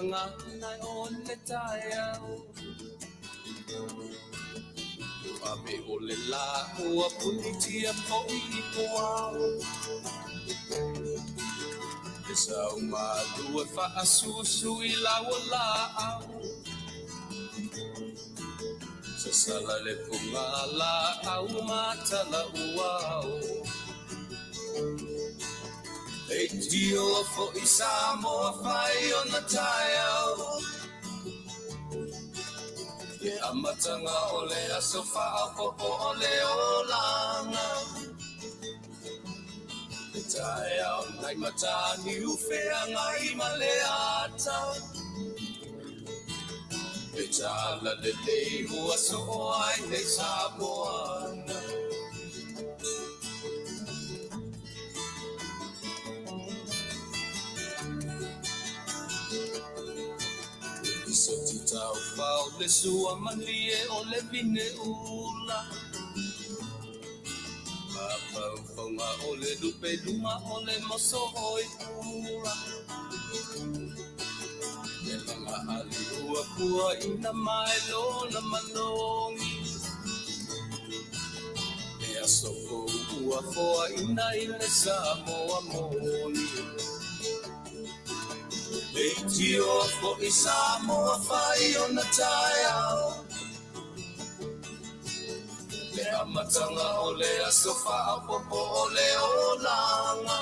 gagana o le taeao. Ua ave o le lā ua punitia foi i puao. Le sau malu e faasusu i lau o laau. Sasala le pugalaau ma talauao. Leitioa foi Samoa fai ona taeao. Le amataga o le aso faaopoopo o le olaga. Le taeao nai Mataniu feagai ma le ata. Le talalelei ua soo ai nei Samoa. Soti taufao le sua malie o le vine ula. Mafaufauga o le lupe luma o le moso oi pula. Le laga ali ua pua ina mai lona malogi. Le aso fou ua foaina i le Samoa moni. Leitioa foi Samoa fai ona taeao. Le amataga o le aso faaopoopo o le olaga.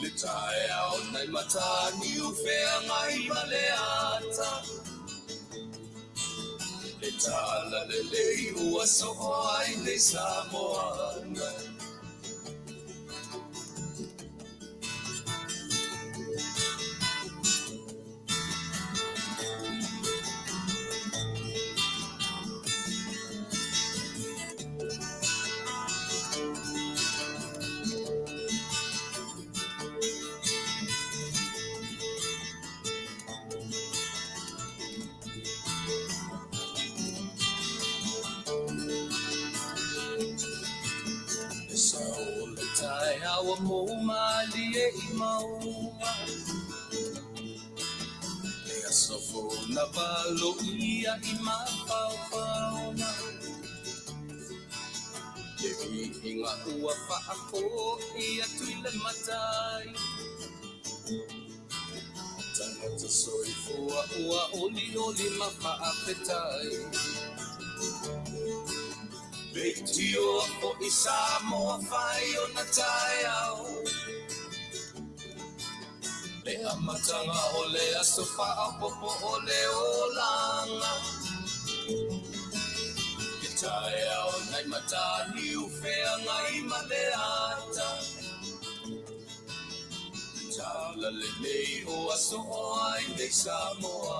Le taeao nai Mataniu feagai ma le ata. Le talalelei ua soo ai nei Samoa. Le sao o le taeao ua mou malie i mauga. Le aso fou na valoia i mafaufauga. Le viiga ua faafoi atu i le Matai. Tagata soifua ua olioli ma faafetai. Leitioa foi Samoa fai ona taeao. Le amataga o le aso faaopoopo o le olaga. Le taeao nai Mataniu feagai ma le ata. Le talalelei ua soo ai nei Samoa.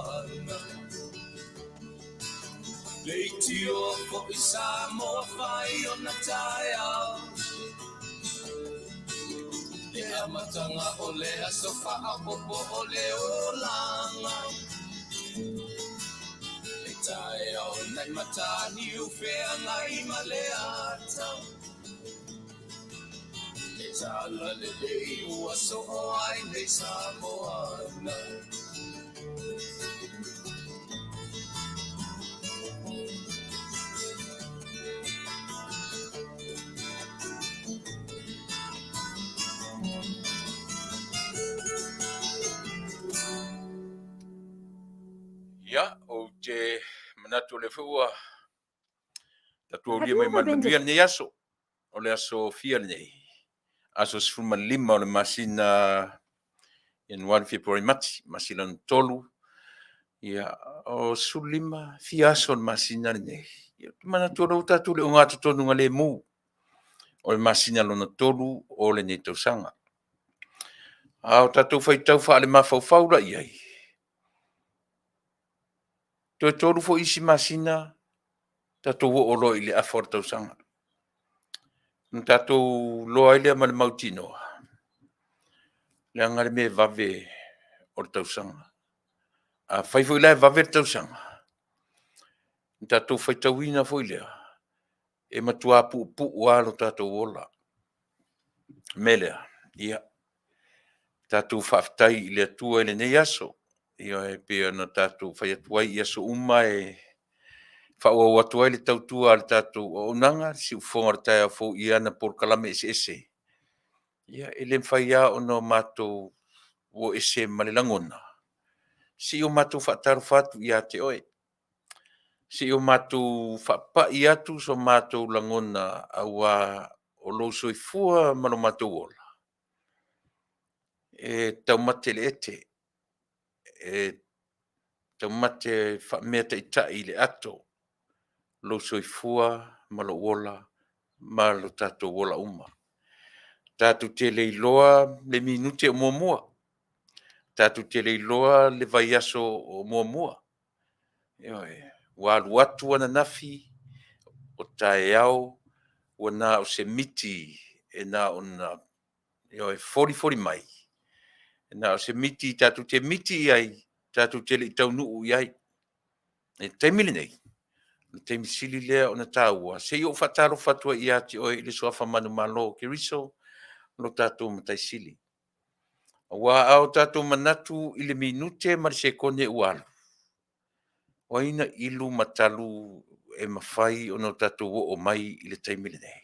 Leitioa foi Samoa fai ona taeao. Le amataga o le aso faaopoopo o le olaga. Le taeao nai Mataniu feagai ma le ata. Le talalelei ua soo ai nei Samoa. Ia, ou te manatu o lea foi ua tatou aulia mai ma le manuia lenei aso. O le aso fia lenei, aso 15 o le masina Ianuari, Fepuari, Mati, masina lona tolu. Ia, o 15 fia aso o le masina lenei. Ia, ou te manatu o lea ua tatou i le ogatotonu lemu o le masina lona tolu o lenei tausaga. A o tatou faitau faalemafaufau la i ai, toe tolu foi isi masina tatou oo loa i le afa o le tausaga. Na tatou loa ai lea ma le mautinoa, leaga le mea e vave o le tausaga. Afai foi la e vave le tausaga, na tatou faitauina foi lea, e matua puupuu lava lo tatou ola. O le mea lea, ia, Tatou faafetai i le Atua i lenei aso. Ioe, e pei ona tatou fai atu ai i aso uma e faaauau atu ai le tautua a le tatou auaunaga, le siufofoga o le taeao fou i ana polokalame eseese. Ia, e le mafai lava ona matou o ese ma le lagona, se i o matou faatalofa atu ia te oe, se i o matou faapai atu so matou lagona aua o lou soifua ma lo matou ola, e taumate i le ete, e taumate faameataitai i le ato lou soifua ma lou ola ma lo tatou ola uma. Tatou te le iloa le minute o muamua, tatou te le iloa le vaiaso o muamua. Ioe. Ua alu atu ananafi, o taeao ua na o se miti e na ona, ioe, folifoli mai, na o se miti tatou te miti i ai, tatou te le i taunuu i ai. O le taimi lenei, o le taimi sili lea ona taua, se i ou faatalofa atu ai ia te oe i le suafa manumalo o Keriso lo tatou Matai Sili. Aua a o tatou manatu i le minute ma le sekone ua alu, o ai na ilu ma talu e mafai ona tatou oo mai i le taimi lenei?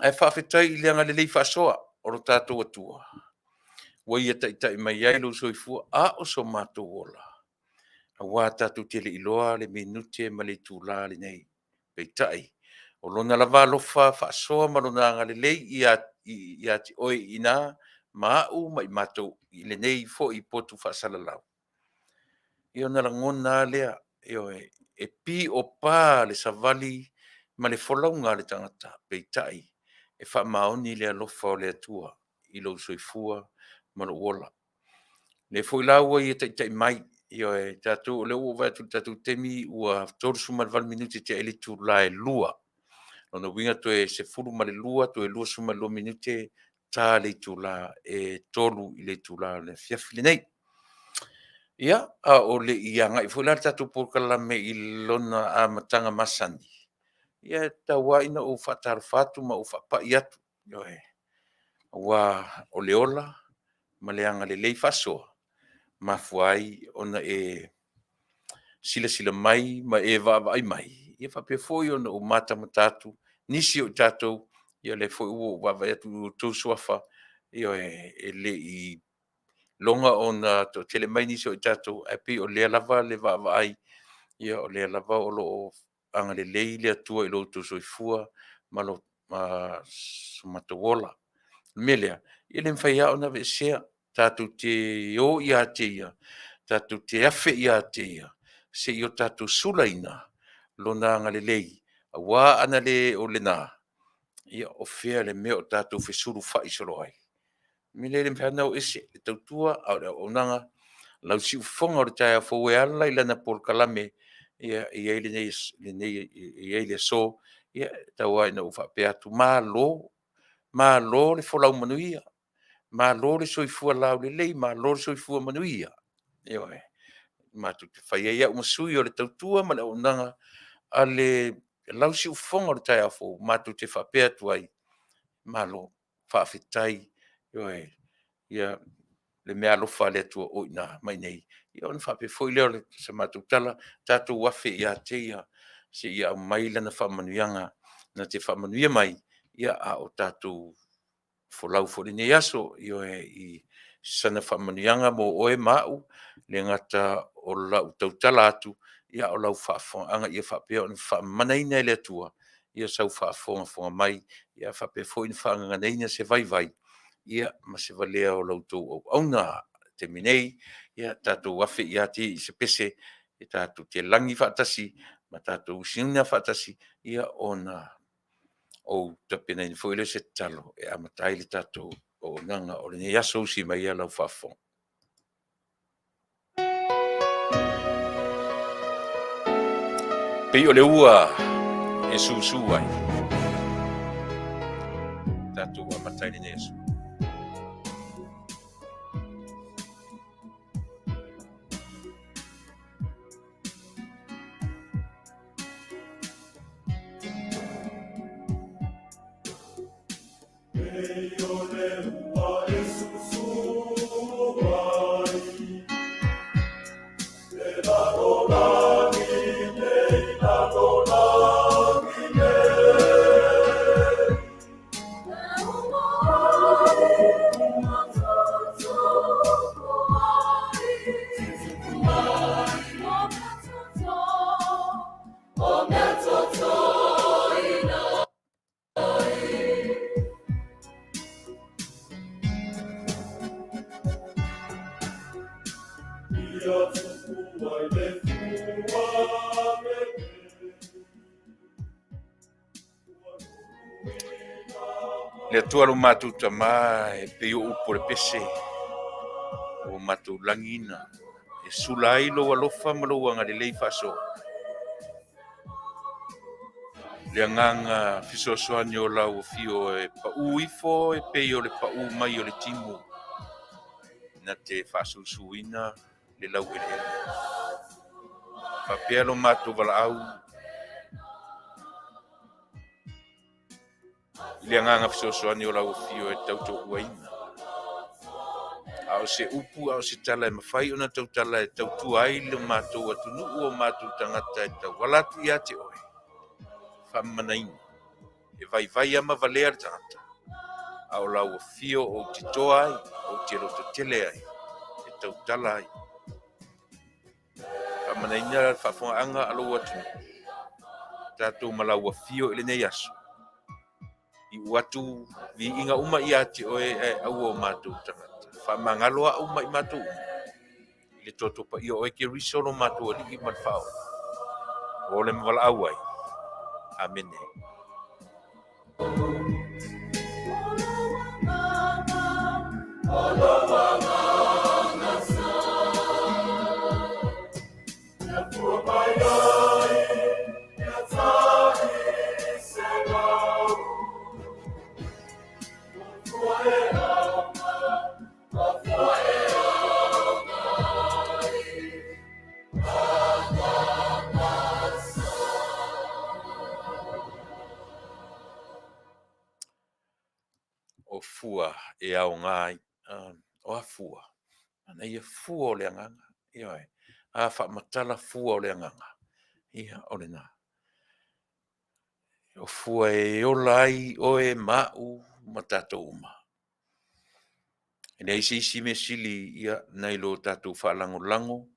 Ae faafetai i le agalelei faasoa o lo tatou Atua ua ia taitai mai ai lou soifua a o so matou ola, aua tatou te le i iloa le minute ma le itula lenei. Peitai, o Lona lava alofa faasoa ma Lona agalelei ia te oe i ina ma au ma i matou i lenei foi potu faasalalau, ia ona lagona lava lea, ioe, e piopa le savali ma le folauga a le tagata, peitai, e faamaoni le alofa o le Atua i lou soifua ma lou ola. O lea foi la ua ia taitai mai, ioe, tatou o lea ua ou vaai atu i le tatou taimi ua 38 minute tea ai le itula e 2:00. O lona uiga toe 12 toe 22 minute ta le itula e 3:00 i le itula o le afiafi lenei. Ia, a o le i agai foi la le tatou polokalame i lona amataga masani, ia e tatau lava ona ou faatalofa atu ma ou faapai atu, ioe, aua o le ola ma le agalelei faasoa e mafua ai ona e silasila mai ma e vaavaai mai, ia faapea foi ona ou matamata atu i nisi o i tatou, ia o lea foi ua ou vaavaai atu i outou suafa, ioe, e le i iloga ona toatele mai nisi o i tatou, ae pei o lea lava le vaavaai, o lea lava o lo o agalelei le Atua i lo outou soifua ma so matou ola. O le mea lea, e le mafai lava ona aveesea, tatou te o ia te Ia, tatou te afe ia te Ia, se i o tatou sulaina Lona agalelei, aua ana le o lena, ia o fea le mea o tatou fesulufai solo ai? O le mea lea e le mafai lava ona o ese le tautua a o le auaunaga, lau siufofoga o le taeao fou e ala i lana polokalame e i ai le aso. Ia tau lava ina ou faapea atu, malo, malo le folau manuia, malo le soifua laulelei, malo le soifua manuia. Ioe. Matou te fai ai au ma sui o le tautua ma le auaunaga a le lausiufofoga o le taeao fou, matou te faapea atu ai, malo faafetai, ioe, ia le meaalofa a le Atua o i ina ma i inei. Ia ona faapea foi lea o se matou tala, tatou afe ia te Ia se i aumai lana faamanuiaga na te faamanuia mai a o tatou folau foi i lenei aso. Ioe, i sana faamanuiaga mo oe ma au, e le gata o lau tautala atu, a o lau faafofogaaga ia faapea ona faamanaina e le Atua sau faafogafoga mai, faapea foi ona faagaganaina se vaivai ma se valea o la outou auauna. O le taimi nei, ia tatou afe ia te ia i se pese tatou te lagi faatasi ma tatou usuina faatasi, ona ou tapenaina foi lea o se tatalo e amata ai le tatou auaunaga o lenei aso. Usi maia lau faafofoga. Pei o le ua e susu ai. Tatou amata ai lenei aso. Le Atua lo matou Tama e pei o upu o le pese ua matou lagiina e sula ai lou alofa ma lou agalelei faasoa. Le agaga fesoasoani o lau afio e paū ifo e pei o le paū mai o le timu na te faasusuina le laueleele. Faapea lo matou valaau i le agaga fesoasoani o lau afio e tautoauaina. A o se upu, a o se tala e mafai ona tautala e tautua ai le matou atunuu o matou tagata e tauala atu ia te oe, faamamanaina, e vaivai lava ma valea le tagata, a o lau afio ou te toa ai, ou te lototele ai, e tautala ai. Faamanaina le faafofogaaga a lou atunuu, tatou ma lau afio i lenei aso, iu atu viiga uma ia te oe ae aua o matou tagata. Faamagalo au ma i matou uma i le toto paia o oe Keriso lo matou Alii ma le Faaola. O le ma valaau ai. Amene. O fua e aoga ai. O a fua? Ana ia fua o le agaga. Ioe. A faamatala fua o le agaga, ia o lena. O fua e ola ai oe ma au ma tatou uma. E leai se isi mea sili ia nai lo tatou faalagolago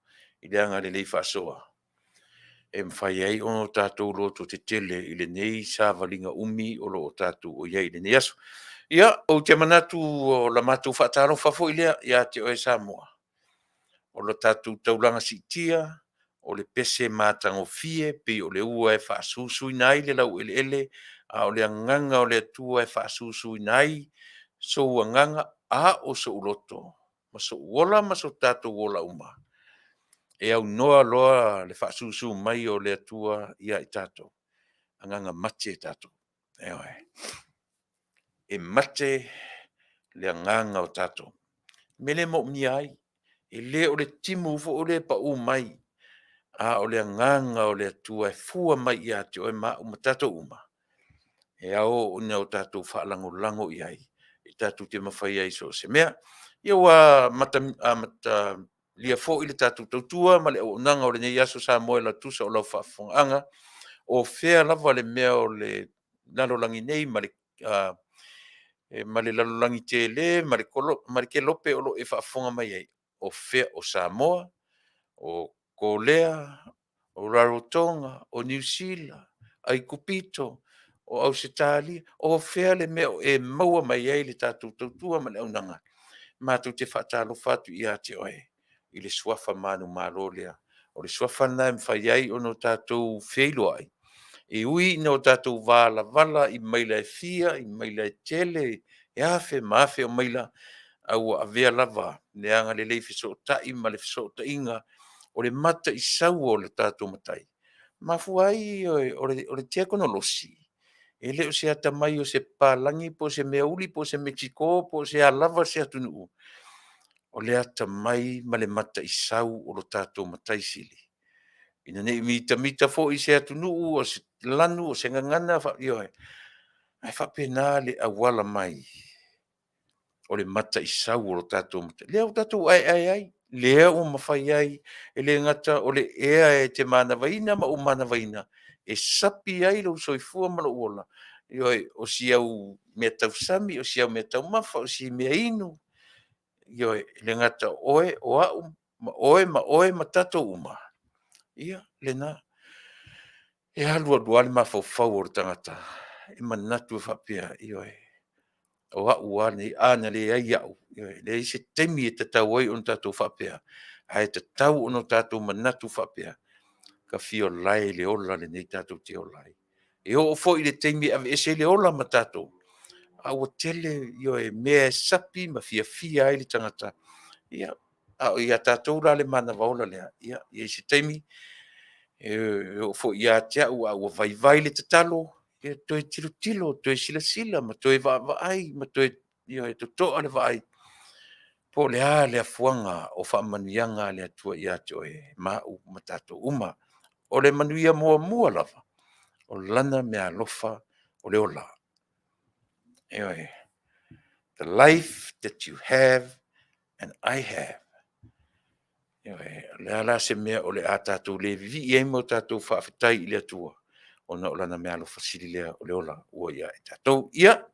i le agalelei faasoa e mafai ai ona tatou lototetele i lenei savaliga umi o lo o tatou i ai i lenei aso. Ia, ou te manatu o la matou faatalofa foi lea ia te oe Samoa. O le tatou taulaga siitia, o le pese matagofie pei o le ua e faasusuina ai le laueleele, a o le agaga o le Atua e faasusuina ai sou agaga, a o sou loto ma sou ola ma so tatou ola uma, e aunoa loa le faasusu mai o le Atua ia i tatou, agaga mate tatou. Ioe. E mate le agaga o tatou. O le mea lea e moomia ai, e le o le timu foi lea e pau mai, a o le agaga o le Atua e fua mai ia te oe ma au ma tatou uma, e ao ona o tatou faalagolago i ai, e tatou te mafaia ai i so o se mea. Ia ua amatalia foi le tatou tautua ma le auaunaga o lenei aso Samoa i le tusa o lau faafofogaaga, o fea lava le mea o le lalolagi nei ma le lalolagi tele ma le kelope o lo o e faafofoga mai ai, o fea o Samoa, o Korea, o Rarotoga, o Niu Sila, Aikupito, o Ausetalia, o fea le mea o e maua mai ai le tatou tautua ma le auaunaga, matou te faatalofa atu ia te oe i le suafa manumalo lea. O le suafa lena e mafai ai ona tatou feiloai, e ui ina o tatou valavala i maila e fia, i maila e tele, e afe ma afe o maila, a ua avea lava le agalelei fesootai ma le fesootaiga o le mataisaua o le tatou Matai. E mafua ai o le tekonolosi, e le o se atamai o se papalagi po o se meauli po o se Mekisiko po o se a lava se atunuu, o le atamai ma le mataisau o lo tatou Matai Sili, ina ne i mitamita foi se atunuu o se lanu o se gagana, ioe, ae faapena le auala mai o le mataisau o lo tatou Matai. Lea ua tatou aeae ai, lea ua mafai ai, e le gata o le ea e te manavaina ma ou manavaina, e sapi ai lou soifua ma lou ola, ioe, o si au meatausami, o si au meataumafa, o si meainu, ioe, e le gata o oe, o au, ma oe ma oe ma tatou uma, ia lena. E alu alu lava le mafaufau o le tagata e manatu e faapea, ioe, o au lava lenei, a na leai au, ioe, e leai se taimi e tatau ai ona tatou faapea, Ae tatau ona o tatou manatu faapea, ta fia olae i le ola lenei tatou te ola ai. E oo foi i le taimi e aveese ai le ola ma tatou, a ua tele, ioe, mea e sapi ma fiafia ai le tagata. Ia, a o ia tatou la le manava ola lea, ia, e i ai se taimi e oo foi ia te au a ua vaivai le tatalo, ia toe tilotilo, toe silasila ma toe vaavaai ma toe, ioe, totoa le vaai po o le a le afuaga o faamanuiaga a le Atua ia te oe ma au ma tatou uma. O le manuia muamua lava, o Lana meaalofa o le ola. Ioe. The life that you have and I have. Ioe. O le a la se mea o le a tatou le vivii ai ma o tatou faafetai i le Atua ona o Lana meaalofa sili lea o le ola ua ia i tatou. Ia,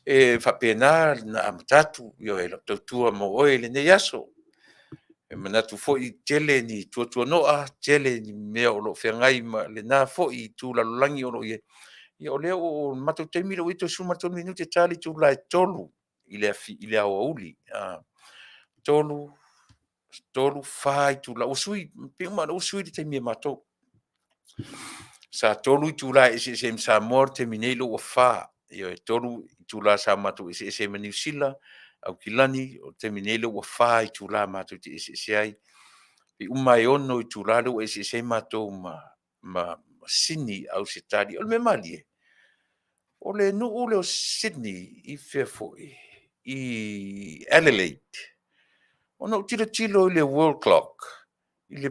e faapena ona amata atu, ioe, lau tautua mo oe i lenei aso. E manatu foi e tele ni tuatuanoa, tele ni mea o lo o feagai ma lena foi itu lalolagi o lo o i ai. Ia o lea ua… o le matou taimi lea ua i ai toe 13 minute e ta le itula e 3:00 i le aoauli. 3, 4 itula, ua sui, pei uma lava ua sui le taimi e matou. Sa 3 itula e eseese ai ma Samoa, o le taimi nei o lea ua 4. Ioe, e 3 itula sa matou eseese ai ma Niu Sila, Aukilani, o le taimi nei o lea ua 4 itula matou te eseese ai. E uma lava e 6 itula lea ua eseese ai matou ma Sini, Ausetalia. O le mea malie, o le nuu lea o Sydney i Adelaide, ona ou tilotilo i le world clock,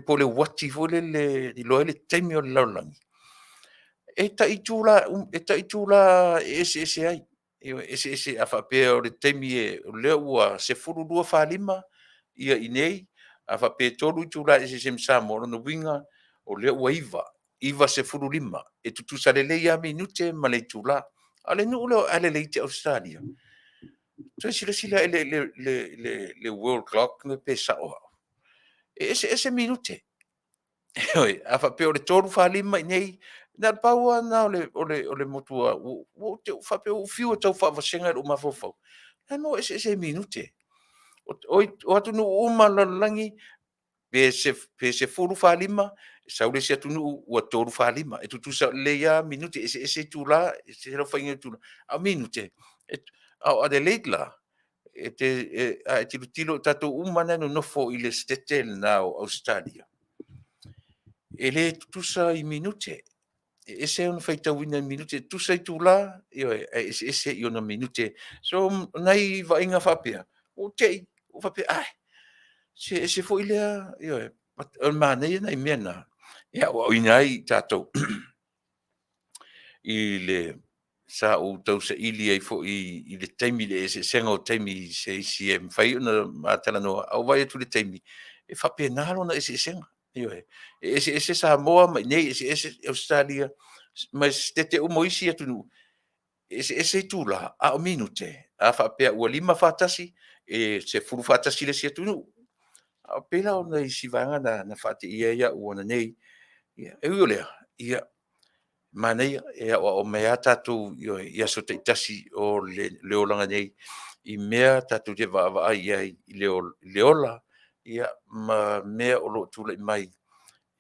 po o le uati foi lele e iloa ai le taimi o le lalolagi, e tai itula e eseese ai. Ioe, e eseese a faapea o le taimi o lea ua 12:45 i inei, a faapea e 3 itula e eseese ai ma Samoa, o lona uiga o lea ua 9:15, e tutusa lelei lava minute ma le itula. A o le nuu lea o Adelaide i Ausetalia, toe silasila i le world clock pe sao au, e eseese minute. Ioe, a faapea o le 3:45 i inei, na o le pau lava lena o le motu ua ou faapea ua ou fiu e tau faavasega i lou mafaufau, o le a le mea ua eseese ai minute? O atunuu uma lava o le lalolagi, pe 10:45, sau le isi atunuu ua 3:45, e tutusa lelei lava minute, e eseese itula, eseese le aofaiga o itula, a o minute. A o Adelaide la, a e tilotilo o tatou uma lava na e nonofo i le Setete lena o Ausetalia, e le tutusa i minute, e ese ona faitauina i minute. E tutusa itula, ioe, ae eseese i ona minute. So, o nai vaaiga faapea, ua ou te i, ua ou faapea, a, se ese foi lea, ioe. O le manaia nai mea na e aoaoina ai i tatou i le… Sa ou tausaili ai foi i le taimi i le eseesega o taimi i se isi e mafai ona ma talanoa, ae ou vaai atu i le taimi, e faapena lona eseesega. Ioe. E eseese Samoa ma i inei, eseese Ausetalia ma Setete uma o isi atunuu, e eseese itula, a o minute, a faapea ua 5:41, e 10:41 i le isi atunuu. E pei la o nai isi vaega na na faateia ai au ananei. E ui o lea, ia, manaia, e aoao mai lava tatou, ioe, i aso taitasi o le olaga nei i mea tatou te vaavaai i ai i le ola ma mea o lo o tulai mai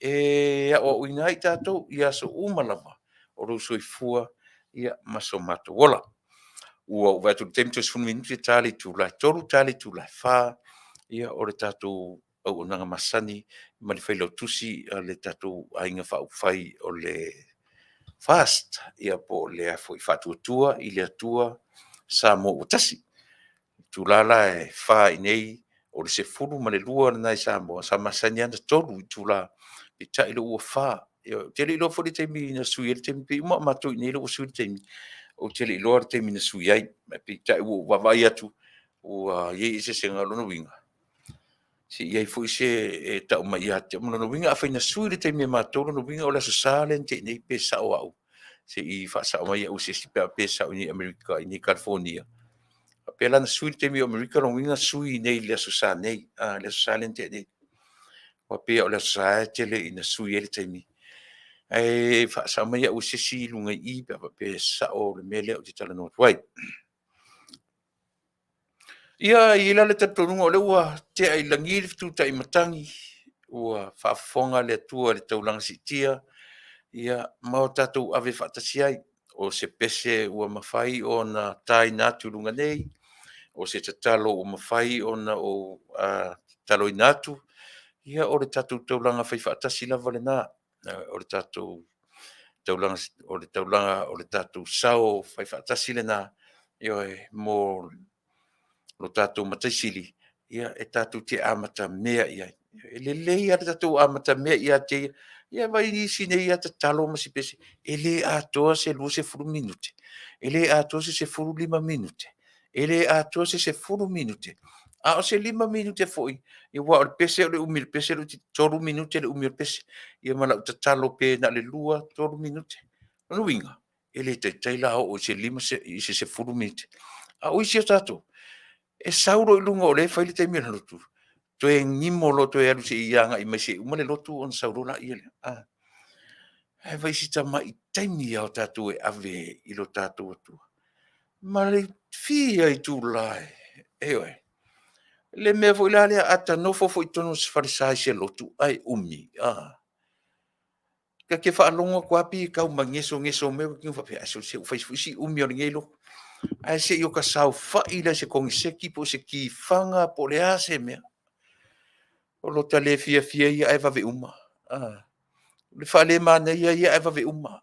e aoaoina ai tatou i aso uma lava o lou soifua ma so matou ola. Ua ou vaai atu i le taimi toe 10 minute ta le itula e 3:00, ta le itula e 4:00, ia o le tatou auaunaga masani ma le Failautusi a le tatou Aiga Faaupufai o le FAST, po o le Faatuatua i le Atua Samoa ua Tasi. O le itula la e 4:00 i inei, o le 12:00 lena i Samoa. Sa masani lava ona 3 itula, peitai o lea ua 4. Ou te le iloa foi le taimi na sui ai le taimi, pei uma lava o matou i inei ua sui le taimi, ou te le iloa le taimi na sui ai, ae peitai ua ou vaavaai atu ua i ai eseesega. O lona uiga, se i i ai foi se e tau mai ia te au. O lona uiga afai na sui le taimi e matou, o lona uiga o le Aso Sa lea na tea nei pe sao au, se i faasao mai au e se isi pe a faapea e sao i inei i Amerika i inei i Kalifonia. A faapea la na sui le taimi o Amerika, o lona uiga na sui i inei i le Aso Sa nei, le Aso Sa lea na tea nei. Aua pei lava o le Aso Sa e tele ina sui ai le taimi. Ae faasao mai au e se isi i luga i i pe a faapea e sao le mea lea ou te talanoa atu ai. Ia, e i ai la le talitonuga o lea ua tea i lagi le fetutai matagi, ua faafofoga le Atua i le taulaga siitia, ia, ma o tatou ave faatasi ai. O se pese ua mafai ona taina atu i luga nei, o se tatalo ua mafai ona ou tataloina atu, ia o le tatou taulaga faifaatasi lava lena. O le tatou taulaga, o le tatou sao faifaatasi lena, ioe, mo lo tatou Matai Sili, e tatou te amatamea i ai. E lelei lava le tatou amatamea ia te Ia. Ia vaai i isi nei lava tatalo ma isi pese, e le atoa se 20 minute, e le atoa se 15 minute, e le atoa se 10 minute, a o se 5 minute foi, aua o le pese o le umi o le pese toeitiiti 3 minute le umi o le pese, ia ma lau tatalo pe na o le 2, 3 minute. O lona uiga, e le taitai la oo i se 10 minute. A o isi a tatou, e sau loa i luga o lea e fai le taimi o le lotu, toe gimo loa toe alu se i agai mai se i uma le lotu ona sau loa lea. Ae vaai i si tamai taimi lava o tatou e ave i lo tatou Atua, ma le fia itula, ioe. Le mea foi la lea a ta nofo foi i totonu o se falesa i se lotu ae umi, ta te faalogo atu lava pei e tau magesogeso mai ou tino faapea, sole se ua fai foi si umi o lenei lotu. Ae se i ota saofai la i se koneseti po o se tifaga po o le a se mea, o lota le fiafia ia ae vave uma. O le faalemanaia ia ae vave uma.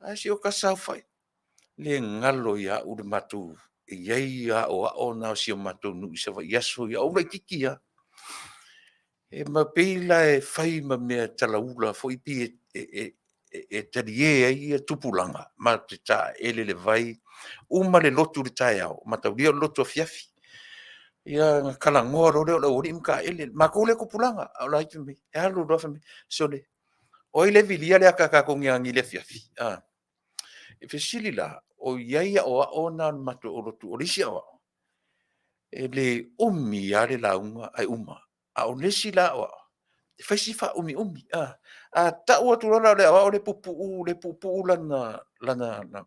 Ae se i o ta saofai. E le galo ia au le matou... E i ai aoao na o si o matou nuu i Savaii i aso ia a o ou laitiiti lava. E pei la e fai ma mea talaula foi pe e talie ai tupulaga, matou te taeele i le vai, uma le lotu i le taeao, mataulia o le lotu afiafi. Ia ona talanoa loa lea o le aualii ma taeele, matou lea e tupulaga. A o laiti mai, e alu loa fai mai, sole, o ai lea e vilia le ata a tatou i le afiafi? E fesili la, o i ai aoao na o le lotu? O le isi aoao, e le umi lava le lauga ae uma. A o le isi la aoao, e fai si faaumiumi. A tau atu loa la o le aoao lea e puupuu lana...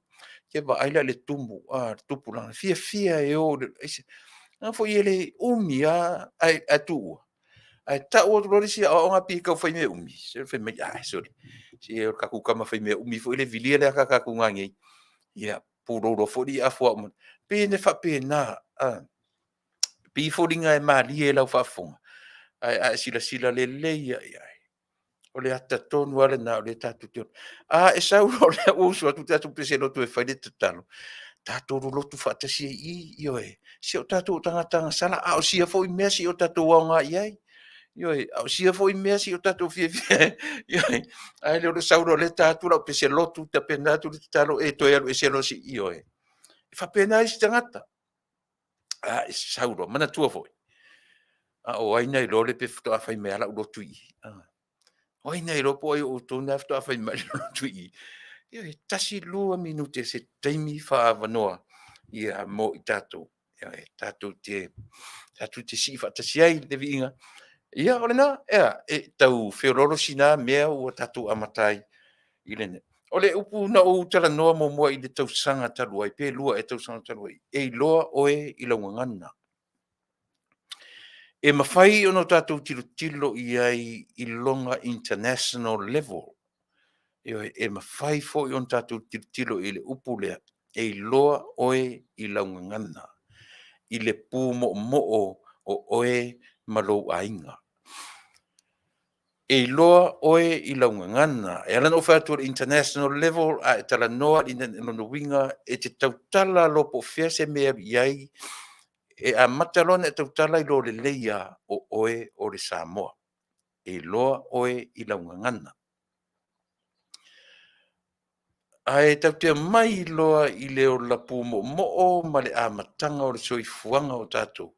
se i vaai la i le tumu a le tupulaga, e fiafia e o. Leaga foi e le umi lava ae tuua, ae tau atu loa le isi aoao lena pei e tau fai mea umi, se fai mai, ae sole, se o le tatou tama fai mea umi foi lea e vilia le ata a tatou nanei. Ia pulou loa foi alii afu E pei e faapena, e pei e foliga e malie i lau faafofoga, ae a e silasila lelei lava i ai, o le ata tonu lava lena o lea tatou te o ai. A e sau loa ua usu atu le tatou pese lotu e fai le tatalo, tatou lolotu faatasi ai i i, ioe. Se o tatou o tagata agasala, a o sia foi mea se i o tatou aoga i ai. Ioe, a o sia foi mea se i o tatou fiafia ai, ae le o le sau loa o lea e ta atu lau pese lotu tapena atu le tatalo e toe alu ese loa. Ioe, e faapena isi tagata. A e sau loa, manatua foi, a o ai na iloa pe faatoa fai mai lava lau lotu i i? O ai na iloa po o ai o outou lena faatoa fai mai le lotu i i? Ioe, 1, 2 minute se taimi faaavanoa mo i tatou tatou te sii faatasi ai le viiga. Ia o lena, e tau feoloolo sina mea ua tatou amata ai i lenei. O le upu na ou talanoa muamua i le tausaga talu ai pe 2 ea tausaga talu ai, e iloa oe i lau gagana. E mafai ona tatou tilotilo i ai i lona international level. Ioe, e mafai foi ona tatou tilotilo i le upu lea, e iloa oe i lau gagana, i le pu moomoo o oe ma lou aiga. E iloa oe i lau gagana. E ala ona ou fai atu o le international level, a e talanoa, o lona uiga e te tautala loa po o fea se mea e alu i ai, e amata loa ona e tautala iloa lelei lava o oe o le Samoa. E iloa oe i lau gagana. Ae tatou te omai loa i le ola pumoomoo ma le amataga o le soifuaga o tatou,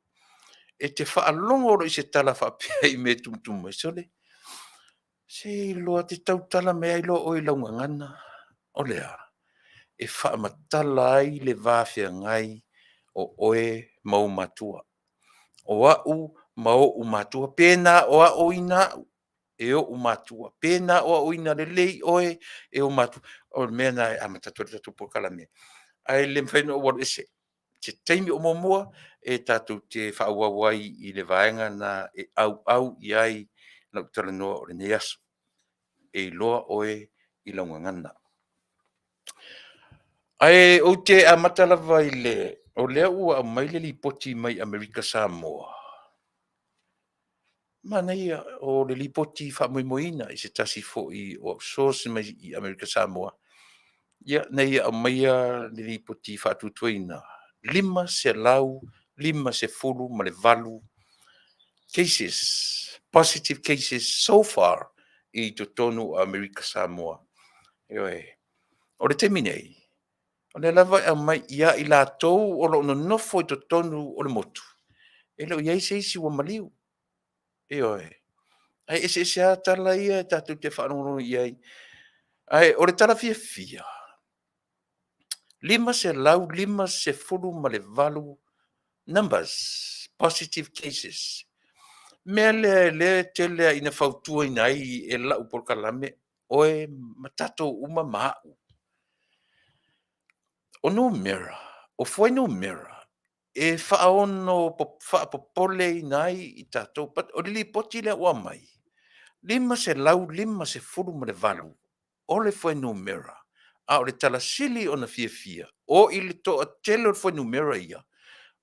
e te faalogo loa i se tala faapea i mea e tumutumu mai, sole, seiloa e te tautala mai lava iloa oe i lau gagana. O le a? E faamatala ai le va feagai o oe ma ou matua. O au ma ou matua, pe na aoaoina au e ou matua, pe na aoaoina lelei oe e ou matua. O le mea lena e amata atu ai le tatou polokalame, ae le mafai ona ou alu ese. se taimi o muamua e tatou te faaauau ai i le vaega lena e auau i ai lau talanoa o lenei aso. E iloa oe i lau gagana. Ae ou te amata lava i le, o lea ua aumai le lipoti mai Amerika Samoa, manaia o le lipoti faamoemoeina i se tasi foi o au source mai Amerika Samoa, ia, na ia aumaia le lipoti faatuatuaina, 558 cases, positive cases so far i totonu o Amerika Samoa. Ioe. O le taimi nei, o lea lava e aumai ia i latou o lo o nonofo i totonu o le motu, e le o i ai se isi ua maliu. Ioe. Ae eseese lava tala ia tatou te faalogologo i ai. Ae o le tala fiafia, 558 numbers, positive cases. O le mea lea o lea e tele lava ina fautuaina ai e lau polokalame oe ma tatou uma ma au, o numera, o fuainumera e faapopoleina ai i tatou. But o le lipoti lea ua aumai, 558 o le fuainumera, a o le tala sili ona fiafia, o i le toatele o le fuainumera ia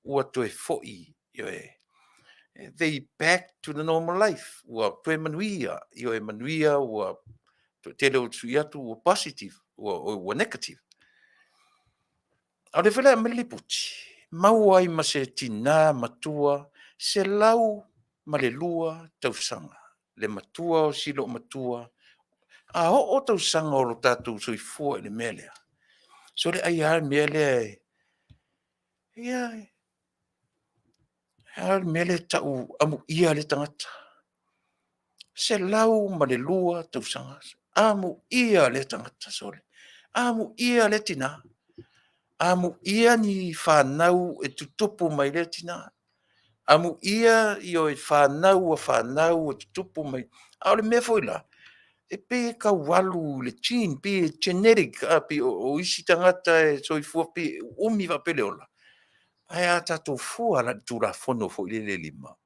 ua toe foi, ioe, they back to the normal life, ua toe manuia, ioe, manuia, ua toatele ua sui atu ua positive, ua negative. A o lea foi la e aumai le lipoti, maua ai ma se tina matua 102 tausaga, le matua o si loomatua. A oo tausaga o lo tatou soifua i le mea lea, sole ai lava le mea lea e, ia, a le mea lea e tau amuia lea tagata. 102 tausaga. Amuia lea tagata, sole. Amuia lea tina. Amuia ni fanau e tutupu mai lea tina. Amuia ioe, fanau a fanau e tutupu mai. A o le mea foi la, e pei e tau alu i le gene, pei e genetic, pei o isi tagata e soifua pei e uumi faapea le ola. Ae a tatou fua la i le Tulafono foi lele e 5,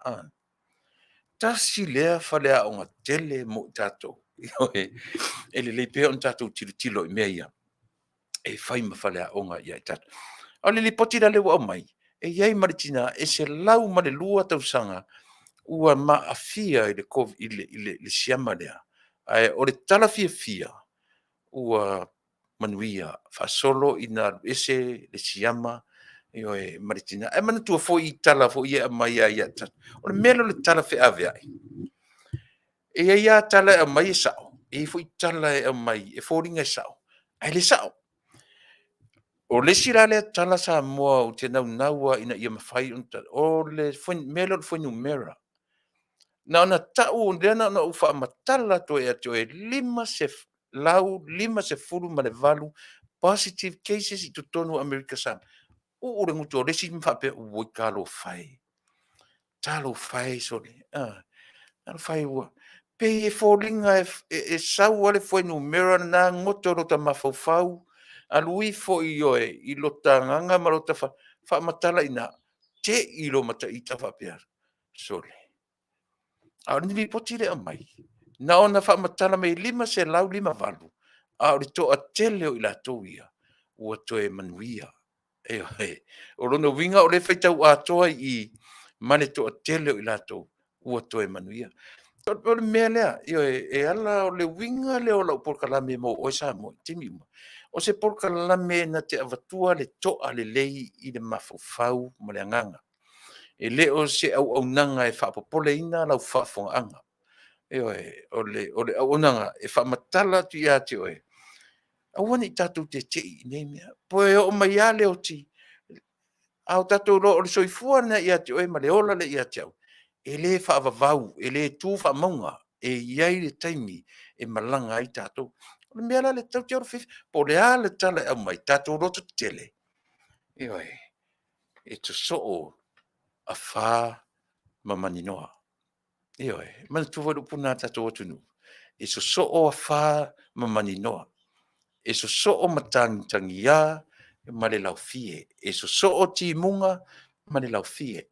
tasi lea faleaoga tele mo i tatou, ioe, e lelei pea ona tatou tilotilo i mea ia e fai ma faleaoga ia i tatou. A o le lipoti la lea ua aumai, e i ai ma le tina e 102 tausaga ua aafia i le siama lea, ae o le tala fiafia, ua manuia faasolo ina alu ese le siama, ioe, ma le tina. Ae manatua foi tala foi ia e aumai lava ia te tatou. O le mea lea o le tala feaveai, e i ai lava tala e aumai e sao, e i ai foi tala e aumai e foliga e sao ae le sao. O le isi la lea tala Samoa ou te naunau lava ina ia mafai ona, o le mea lea o le fuainumera. Na ona tau lea na ona ou faamatala atu ai ia te oe, e 558 positive cases i totonu o Amerika Samoa. Uu le gutu o le isi ma faapea, oi talofa e, talofa e sole, talofa e ua… Pei e foliga e sau lava le fuainumera lena goto i lota mafaufau, alu ifo i lota agaga ma lota faamatala i ina, te i loa ma ita faapea, sole, a o le lipoti lea e aumai, na ona faamatala mai e 558, a o le toatele o i latou ia ua toe manuia. Ioe. O lona uiga o lea e faitau atoa i i ma le toatele o i latou ua toe manuia. O le mea lea, ioe, e ala, o le uiga lea o lau polokalame mo oe Samoa i taimi uma, o se polokalame na te avatua le toa lelei i le mafaufau ma le agaga. E le o se auaunaga e faapopoleina lau faafofogaaga. Ioe, o le auaunaga e faamatala atu ia te oe, aua ne i tatou tete'i i nei mea. Toe oo mai lava le oti, a o tatou iloa o le soifua lena ia te oe ma le ola lea ia te au, e le faavavau, e le tu faamauga, e i ai le taimi e malaga ai tatou. O le mea la lea tatou te ola fiafia, po o le a le tala e aumai, tatou lototetele, ioe, e sosoo afa ma maninoa. Ioe. Manatua foi le upu lena a le tatou atunuu, e sosoo afa ma maninoa, e sosoo matagitagiā. ma le laufie. E sosoo timuga ma le laufie.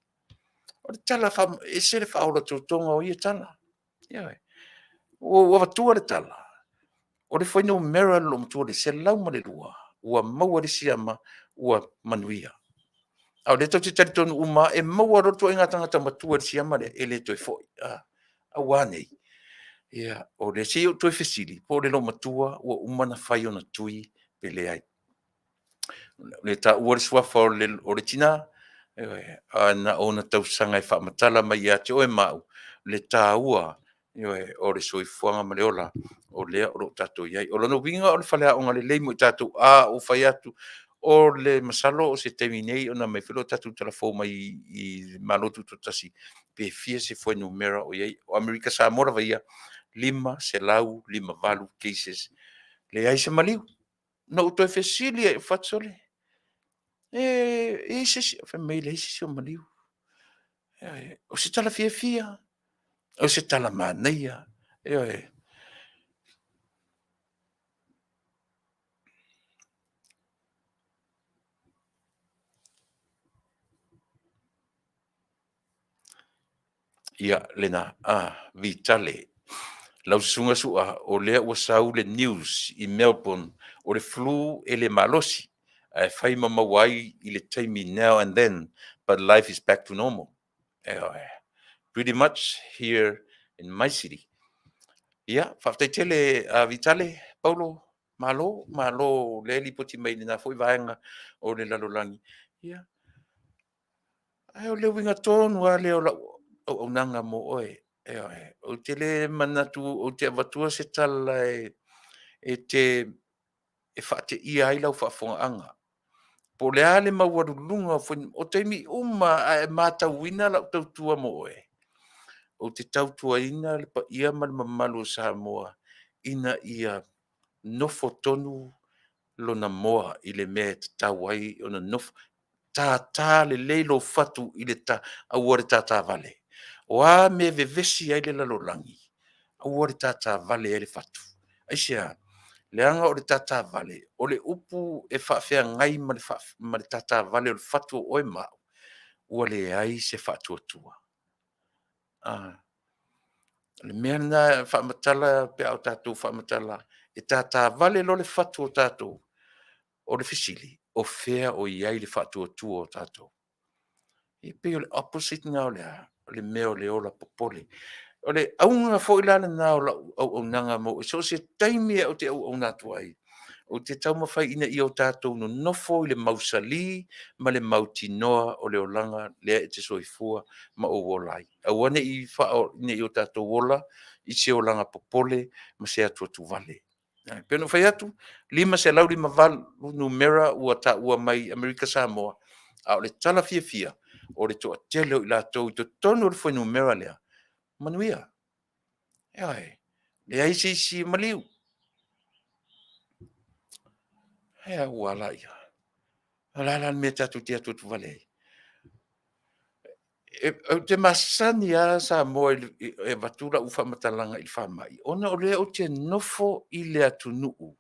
O le tala e ese le faaola totoga o ia tala. Ioe. Ua ou avatua le tala, o le fuainumera o le loomatua le 102 ua maua le siama ua manuia. A o lea tatou te talitonu uma lava e maua loa le ituaiga tagata matua i le siama lea, e le toe foi. Aua nei, ia o lea se i ou toe fesili po o le loomatua ua uma ona fai ona tui pe leai. O lea e taua le suafa o le tina, ioe, ae na o ona tausaga e faamatala mai ia te oe ma au le taua, ioe, o le soifuaga ma le ola o lea o lo o tatou i ai. O lona uiga o le faleaoga lelei mo i tatou. A ou fai atu, o le masalo o se taimi nei ona aumai foi lea o tatou tala fou mai i le Malo Tutoatasi pe fia se fuainumera o i ai. O Amerika Samoa lava ia, e 558 cases, leai se maliu. Na ou toe fesili lava, ou fai atu, sole, e i ai se isi… Fai mai e leai se isi o maliu. O se tala fiafia, o se tala manaia, ioe. Ia, lena. Vitale, lau Susuga Sua, o lea ua sau le news i Melbourne, o le flu e le malosi, ae fai ma maua ai i le taimi now and then, but life is back to normal. Ioe. Pretty much here in my city. Ia, faafetai tele Vitale, Paulo, malo, malo lea lipoti mai i lena foi vaega o le lalolagi. Ia, ae o le uiga tonu lava lea o lau auaunaga mo oe. Ioe. Ou te le manatu ou te avatua se tala e te faateia ai lau faafofogaaga. Po o le a le maualuluga o taimi uma lava a e matauina lau tautua mo oe, ou te tautuaina le paia ma le mamalu o Samoa ina ia nofo tonu lona moa i le mea e tatau ai ona nofo. Tata lelei lou fatu, aua le tata vale. O a mea e vevesi ai le lalolagi, aua le tata vale ai le fatu. Aisea? Leaga o le tata vale, o le upu e faafeagai ma le tata vale o le fatu o oe ma au, ua leai se faatuatua. O le mea lena e faamatala pe a o tatou faamatala, e tata vale loa le fatu o tatou, o le fesili, o fea o i ai le faatuatua o tatou? E pei o le opposite lena o le a? O le mea o le ola popole. O le auga foi la lena o lau auaunaga i so o se taimi lava ou te auauna atu ai, ou te taumafai ina ia o tatou nonofo i le mausali ma le mautinoa o le olaga lea e te soifua ma ou ola ai. Aua ne i o tatou ola i se olaga popole ma se atuatuvale. E pei ona ou fai atu, e 558 numera ua taua mai i Amerika Samoa, a o le tala fiafia, o le toatele o i latou i totonu o le fuainumera lea, manuia. Ioe. Leai se isi e maliu. Aua laia, o le a la le mea tatou te atuatuvale ai? Ou te masani lava Samoa e avatu lau faamatalaga i le faamai, ona o lea ou te nofo i le atunuu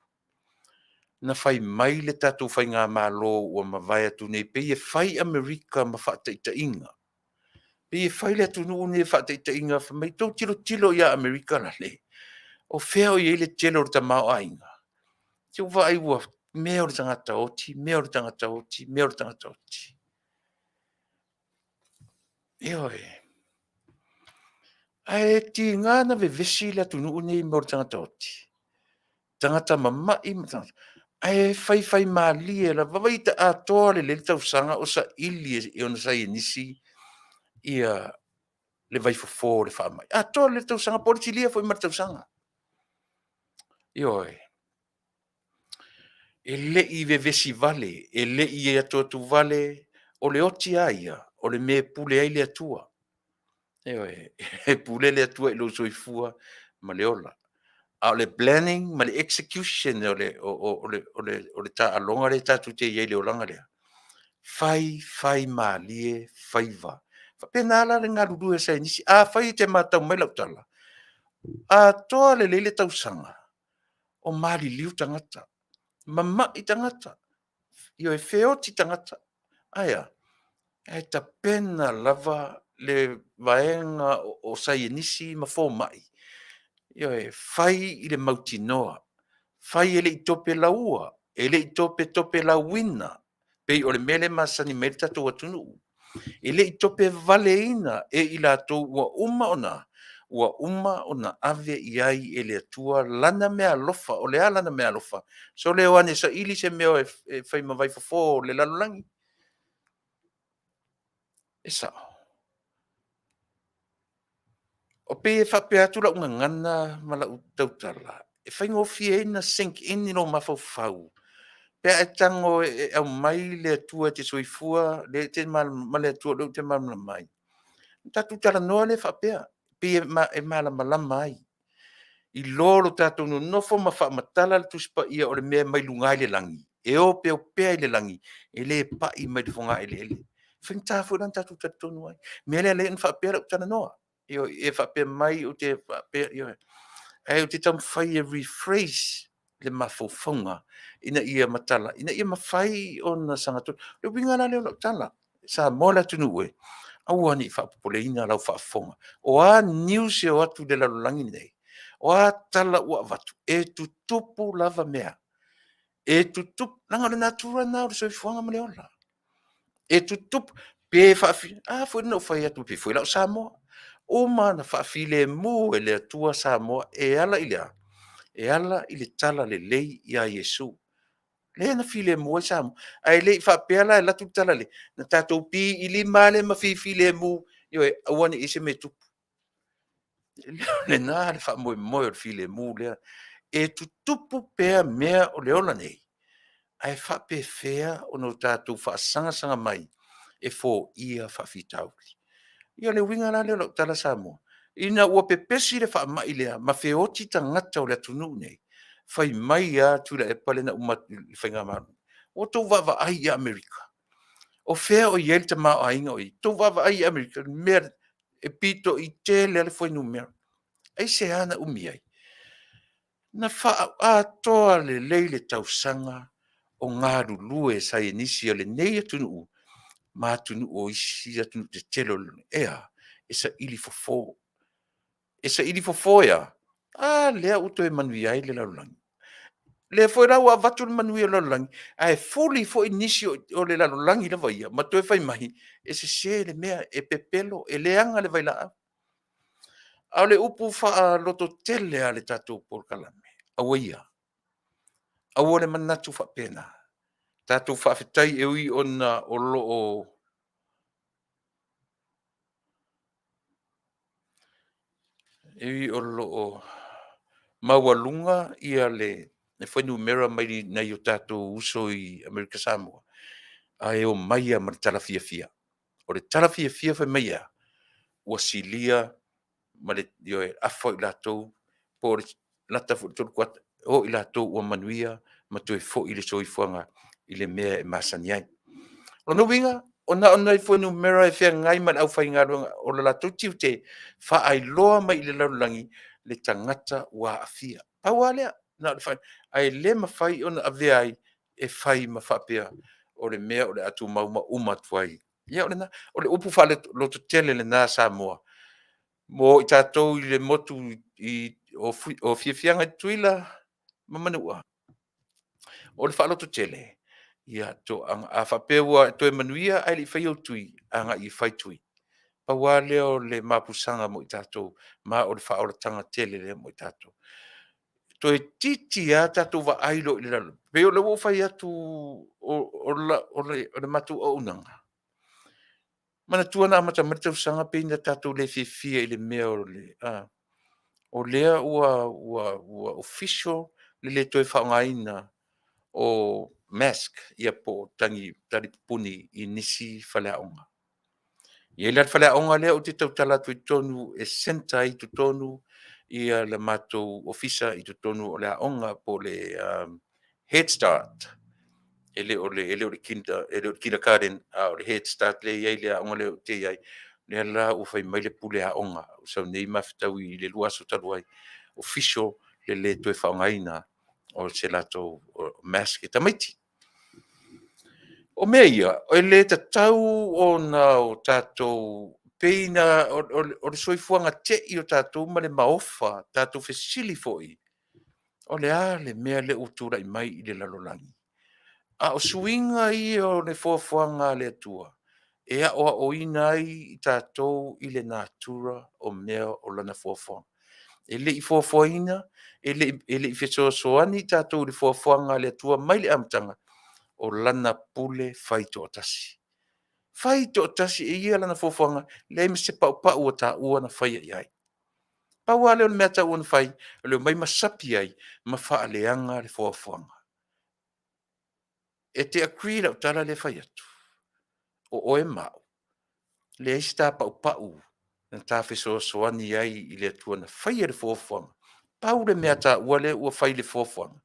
na fai mai le tatou faigamalo ua mavae atu nei, pei e fai Amerika ma faataitaiga. E pei e fai le atunuu lenei ma faataitaiga, fai mai tou tilotilo ia Amerika rale, o fea o i ai le tele o le tamaoaiga? Se i ou vaai ua mea o le tagata oti, mea o le tagata oti, mea o le tagata oti. Ioe. Ae tiga ona vevesi le atunuu lenei i mea o le tagata oti, tagata mamai ma tagata, ae faifaimalie lava. Vaai e atoa lelei le tausaga o saili e ona saienisi le vaifofo o le faamai. Atoa lelei le tausaga po o le silia foi ma le tausaga. Ioe. E le i vevesi vale, e le i atuatuvale, o le oti lava ia, o le mea e pule ai le Atua. Ioe. E pule le Atua i lou soifua ma le ola. A o le planning ma le execution o le taaloga lea tatou te i ai i le olaga lea, faifaimalie faiva. E faapena la le galulue o saienisi. Afai e te matau mai lau tala, atoa lelei le tausaga o maliliu tagata, mamai tagata. Ioe, feoti tagata. Ae a? Ae tapena lava le vaega o saienisi ma fomai, ioe, fai i le mautinoa, fai e le i topelaua, e le i topetopelauina, pei o le mea lea e masani mai ai le tatou atunuu. E le i topevaleina e i latou ua uma ona ua uma ona ave i ai e le Atua lana meaalofa. O le a lana meaalofa? Sole o ane e saili se mea e fai ma vaifofo o le lalolagi. E sao. E pei e faapea atu lau gagana ma lau tautala, e faigofie ai ona sink in i lou mafaufau pe a e tago e aumai le Atua e te soifua ma le Atua o lea ou te malamalama ai, ona tatou talanoa lea faapea, pei e malamalama ai, i lo le tatou nonofo ma faamatala le Tusi Paia o le mea mai luga i le lagi, e opeopea i le lagi, e le pai mai i le fogaeleele. E faigata foi la ona tatou talitonu ai. O le mea lea e ala ai ona faapea lau talanoa, ioe, i e faapea mai ou te faapea, ioe. Ae ou te taumafai e rephrase le mafaufauga ina ia matala, ina ia mafai ona sagatonu. O le uiga la lea o lau tala, Samoa le atunuu e, aua ne i faapopoleina lau faafofoga. O a news e o atu i le lalolagi lenei, o a tala ua avatu, e tutupu lava mea. E tutupu, leaga o le natura lena o le soifuaga ma le ola. E tutupu, pe a foi na ou fai atu pei foi la o Samoa. Uma ona faafilemu e le Atua Samoa e ala i le a? E ala i le talalelei ia Iesu. Lea na filemu ai Samoa. Ae le i faapea la e alu atu le talalelei, ona tatou piilima lava lea ma fifilemu, ioe, aua ne i i ai se mea e tupu. O lena le faamoemoe o le filemu lea. E tutupu pea mea o le ola nei, ae faapefea ona o tatou faasagasaga mai e foia faafitauli? Ia o le uiga la lea o lau tala Samoa, ina ua pepesi le faamai lea ma feoti tagata o le atunuu lenei, fai mai lava Tuilaepa lea na uma atu i le faigamalo, ua outou vaavaai ia Amerika? O fea o i ai le tamaoaiga o i ai? Ua outou vaavaai i Amerika i le mea e pito i tele lava le fuainumera. Aisea na umi ai? Na atoa lelei le tausaga o galulue saienisi a lenei atunuu ma atunuu o isi atunuu tetele o le lalolagi, e a? E saili fofo. E saili fofo e a? A lea ua toe manuia ai le lalolagi. O lea foi la ua avatu le manuia i le lalolagi, ae fuli foi nisi o le lalolagi lava ia ma toe fai mai, e sese le mea, e pepelo, e leaga le vailaau. A o le upu faalototele a le tatou polokalame, aua ia, aua le manatu faapena. Tatou faafetai e ui ona o lo o maualuga le fuainumera mai nai o tatou uso i Amerika Samoa, ae omai lava ma le tala fiafia. O le tala fiafia fai mai e a? Ua silia ma le, ioe, afa o i latou po o le lata foi i le 3 kuata o i latou ua manuia ma toe foi le soifuaga i le mea e masani ai. O lona uiga, na o nai fuainumera e feagai ma le aufaigaluega, o le latou tiute, faailoa mai i le lalolagi le tagata ua aafia. Pau lava lea, ae le mafai ona avea ai e fai ma faapea o le mea o le a tumau ma uma atu ai. Ia o lena. O le upu faalototele lena Samoa mo i tatou i le motu o Fiafiaga i Tutuila ma Manua, o le faalototele, ia a faapea ua e toe manuia ae le i faia ou tui, agai e fai tui. Pau lava lea o le mapusaga mo i tatou, ma o le faaolataga tele lea mo i tatou. Toeitiiti lava tatou vaai loa i le lalolagi, pei o lea ua ou fai atu o le matou auaunaga, manatua na amata mai le tausaga pei na tatou le fiafia i le mea o le o lea ua official le le toe faaaogaina o mask po o tagi talipupuni i nisi faleaoga. E i ai la le faleaoga lea ou te tautala atu i totonu e centre ai i totonu le matou ofisa i totonu o le aoga po o le Head Start. E le o le kindergarten a o le Head Start lea e i ai le aoga lea ou te i ai. O lea la ua fai mai le pule aoga, na ou sau nei ma fetaui i le 2 aso talu ai, official le le toe faaaogaina o se latou mask e tamaiti. O mea ia, e le tatau ona o tatou pei na o le soifuaga te i o tatou ma le maofa, tatou fesili foi, o le a le mea lea ua tulai mai i le lalolagi? A o suiga ia o le foafoaga a le Atua e aoaoina ai i tatou i le natura o mea o Lana foafoaga. E le i foafoaina, e le i fesoasoani tatou i le foafoaga a le Atua mai le amataga, o Lana pule faitoatasi. Fai toatasi e Ia Lana foafoaga, leai ma se paupau o taua na faia i ai. Pau lava lea o le mea e taua na fai, o le omai ma sapi ai ma faaleaga le foafoaga. E te agree i lau tala lea e fai atu? O oe ma au, leai se ta paupau na ta fesoasoani ai i le Atua na faia le foafoaga. Pau le mea taua lea ua fai i le foafoaga,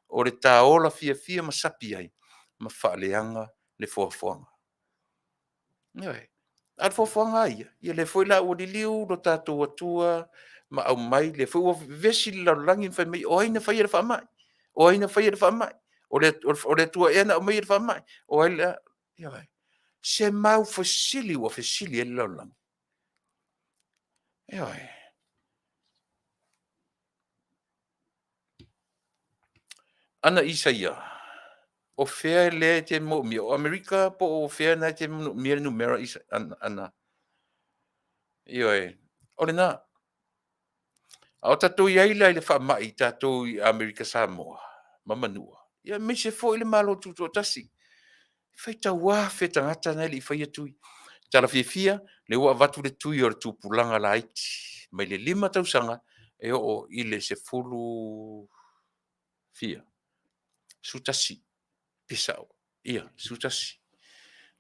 o le ta ola fiafia ma sapi ai ma faaleaga le foafoaga. Ioe. A o le foafoaga lava ia, ia lea foi la ua liliu lo tatou Atua ma aumai, lea foi ua vevesi le lalolagi ma fai mai o ai na faia le faamai? O ai na faia le faamai? O le Atua ea na aumaia le faamai? O ai la? Ioe. Se mau fesili ua fesili ai le lalolagi. Ioe. Ana Isaia, o fea lea e te moomia? O Amerika po o fea na e te moomia le numera Ana? Ioe, o lena. A o tatou i ai la i le faamai tatou i Amerika Samoa ma Manua, ia aemaise foi le Malo Tutoatasi, e faitau afe tagata na e le i faia tui. Tala fiafia, lea ua avatu le tui o le tupulaga laiti mai le 5 tausaga e oo i le 10 fia? 11 pe sao? Ia, 11.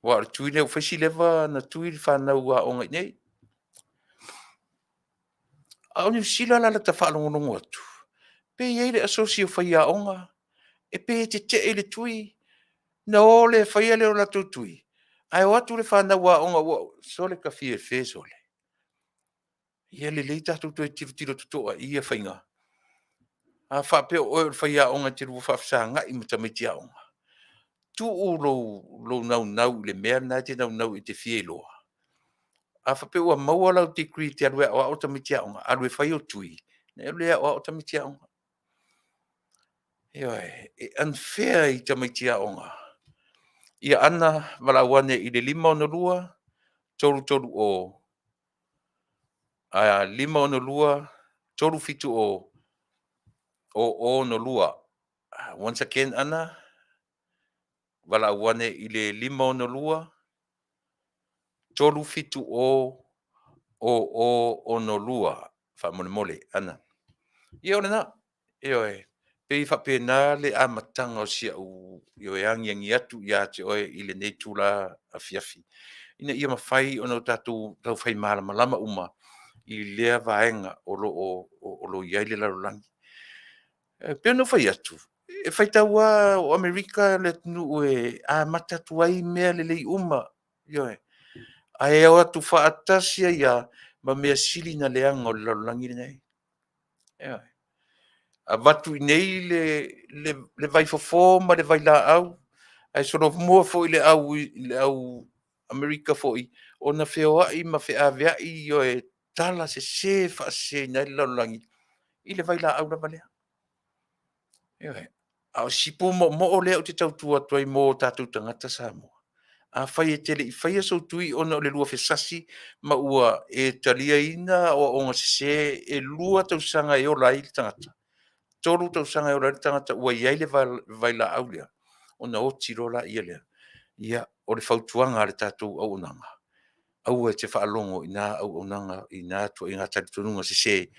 Aua o le tui lea ua fai si leva ona tui le fanau aoga i inei. A o Niu Sila la i lata faalogologo atu, pe i ai le asosi o faiaoga, e pei e tetee i le tui, ona o lea fai lea o le latou tui, ae o atu le fanau aoga ua… Sole tafiafe sole, ia lelei tatou toe tilotilo totoa i ia faiga. A faapea o oe o le faiaoga e te lua faafesagai ma tamaiti aoga, tuu lou naunau i le mea lena e te naunau e te fia iloa. A faapea ua maua lau degree e te alu e aoao tamaiti aoga, alu e fai ou tui, ona e alu lea e aoao tamaiti aoga. Ioe, e unfair i tamaiti aoga. Ia Ana, valaau ane i le 562 330 562 370 0062. Once again Ana, valaau ane i le 562 370 0062 faamolemole Ana. Ia o lena, ioe, pei e faapena le amataga o si au, ioe, agiagi atu ia te oe i lenei itula afiafi, ina ia mafai ona tatou taufai malamalama uma i lea vaega o lo o i ai le lalolagi. E pei ona ou fai atu, e faitau lava o Amerika le atunuu e amata atu ai mea lelei uma, ioe, ae o atu faatasi ai lava ma mea sili ona leaga o le lalolagi lenei. Ioe. Avatu i inei le vaifofo ma le vailaau, ae solomua foi i le au Amerika foi ona feoai ma feaveai, ioe, tala sese e faaseseina ai le lalolagi i le vailaau lava lea. Ioe. A o si pumoomoo lea ou te tautua atu ai mo tatou tagata Samoa, afai e te le i faia sou tui ona o le lua fesasi ma ua e taliaina aoaoga sese, e 2 tausaga e ola ai le tagata, 3 tausaga e ola ai le tagata ua i ai le vailaau lea, ona oti loa lea. Ia, o le fautuaga a le tatou auaunaga, aua e te faalogo i na auaunaga i na ituaiga talitonuga sese, e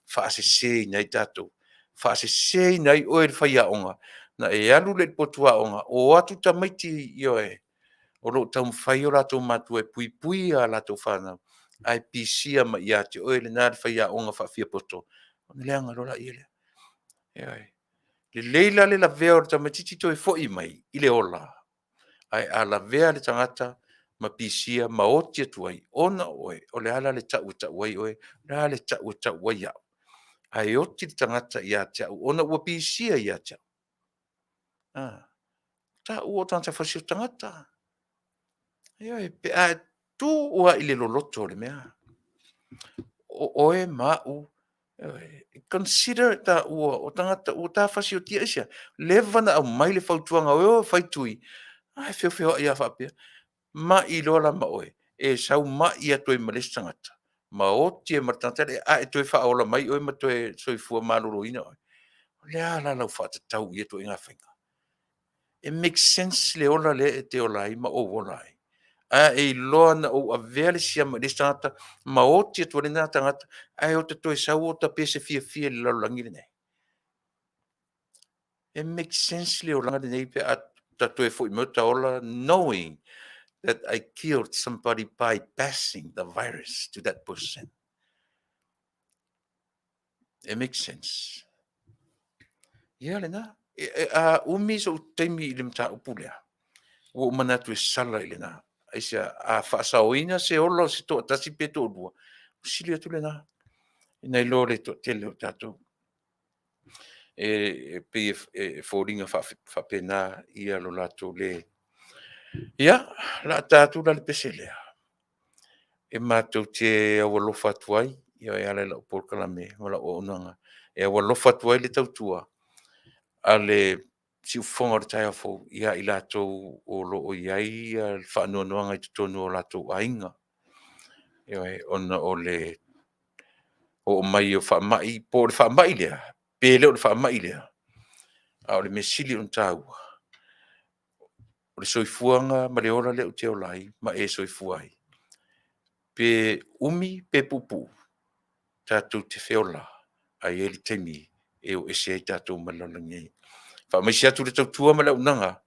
faaseseina ai tatou, faaseseina ai oe le faiaoga, ona e alu lea i le potu aoga, o atu tamaiti, ioe, o lo o taumafai o latou matua e puipui a latou fanau, ae pisia mai ia te oe lena le faiaoga faafiapoto, ona leaga loa lea. Ioe. Lelei la le lavea o le tamaitiiti toe foi mai i le ola, ae a lavea le tagata ma pisia ma oti atu ai, ona o oe, o le a la le tau e tau ai oe, o le a le tau e tau ai au? Ae oti le tagata ia te au ona ua pisia ia te au. Taua o tagata fasi o tagata. Ioe, pe a tuu lava i le loloto o le mea, o oe ma au, ioe, consider taua o tagata ua ta fasiotia. Aisea? Leva ona aumai le fautuaga e o e fai tui, ae feofeoai lava faapea. Mai loa la ma oe, e sau mai atu ai ma le isi tagata, ma oti ai ma le tagata lea, ae toe faaola mai oe ma toe soifua maloloina oe. O le a la lau faatatau i ia ituaiga faiga? E make sense le ola lea e te ola ai ma ou ola ai? A e iloa na ou avea le siama i le isi tagata ma oti atu ai lena tagata, ae ota toe sau ota pese fiafia i le lalolagi lenei? E make sense le olaga lenei pe a ta toe foi mai o ta ola knowing that I killed somebody by passing the virus to that person? E make sense? Ia lena. A umi sou taimi i le mataupu lea, ua ou manatu e sala i lena. Aisea? A faasaoina se ola o se toatasi pe toalua, ua sili atu lena nai lo le toatele o tatou. E pei e foliga faapena lo latou le… Ia, o le a ta atu la le pese lea, e matou te aualofa atu ai e ala i lau polokalame ma lau auaunaga, e aualofa atu ai le tautua a le siufofoga o le taeao fou ia i latou o lo o i ai le faanoanoaga i totonu o latou aiga, ioe, ona o le oo mai o faamai, po o le faamai lea pe le o le faamai lea, a o le mea sili ona taua, o le soifuaga ma le ola lea ou te ola ai ma e soifua ai, pe umi pe puupuu, tatou te feola, ae i ai le taimi e o ese ai tatou mai le lalolagi nei. Faamaise atu le tautua ma le auaunaga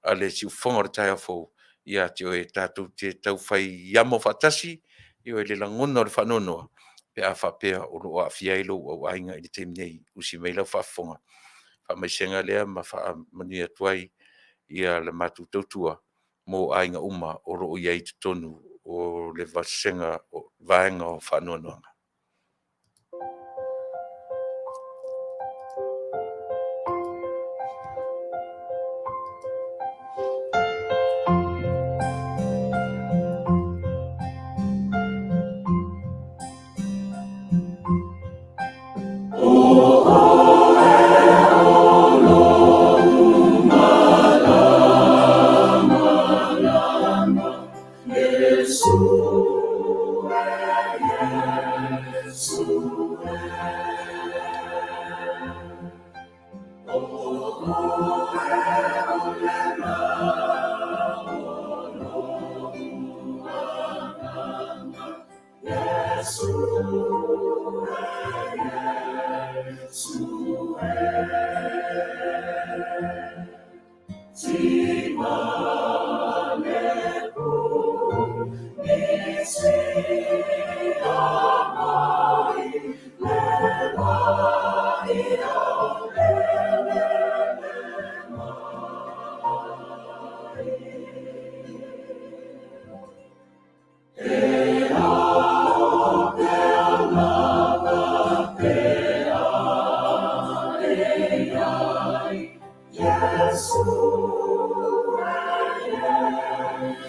a le siufofoga o le taeao fou ia te oe tatou te taufai amo faatasi i le lagona o le faanoanoa pe a faapea o lo o aafia ai lou aiga i le taimi nei. Usi mai lau faafofoga. Faamaisega lea ma faamanuia atu ai le matou tautua mo aiga uma o lo o i ai i totonu o le vasega vaega o faanoanoaga. O oe o loʻu malamalama, Iesu e, Iesu e. ʻO ʻoe o le lā o loʻu agaga, Iesu e,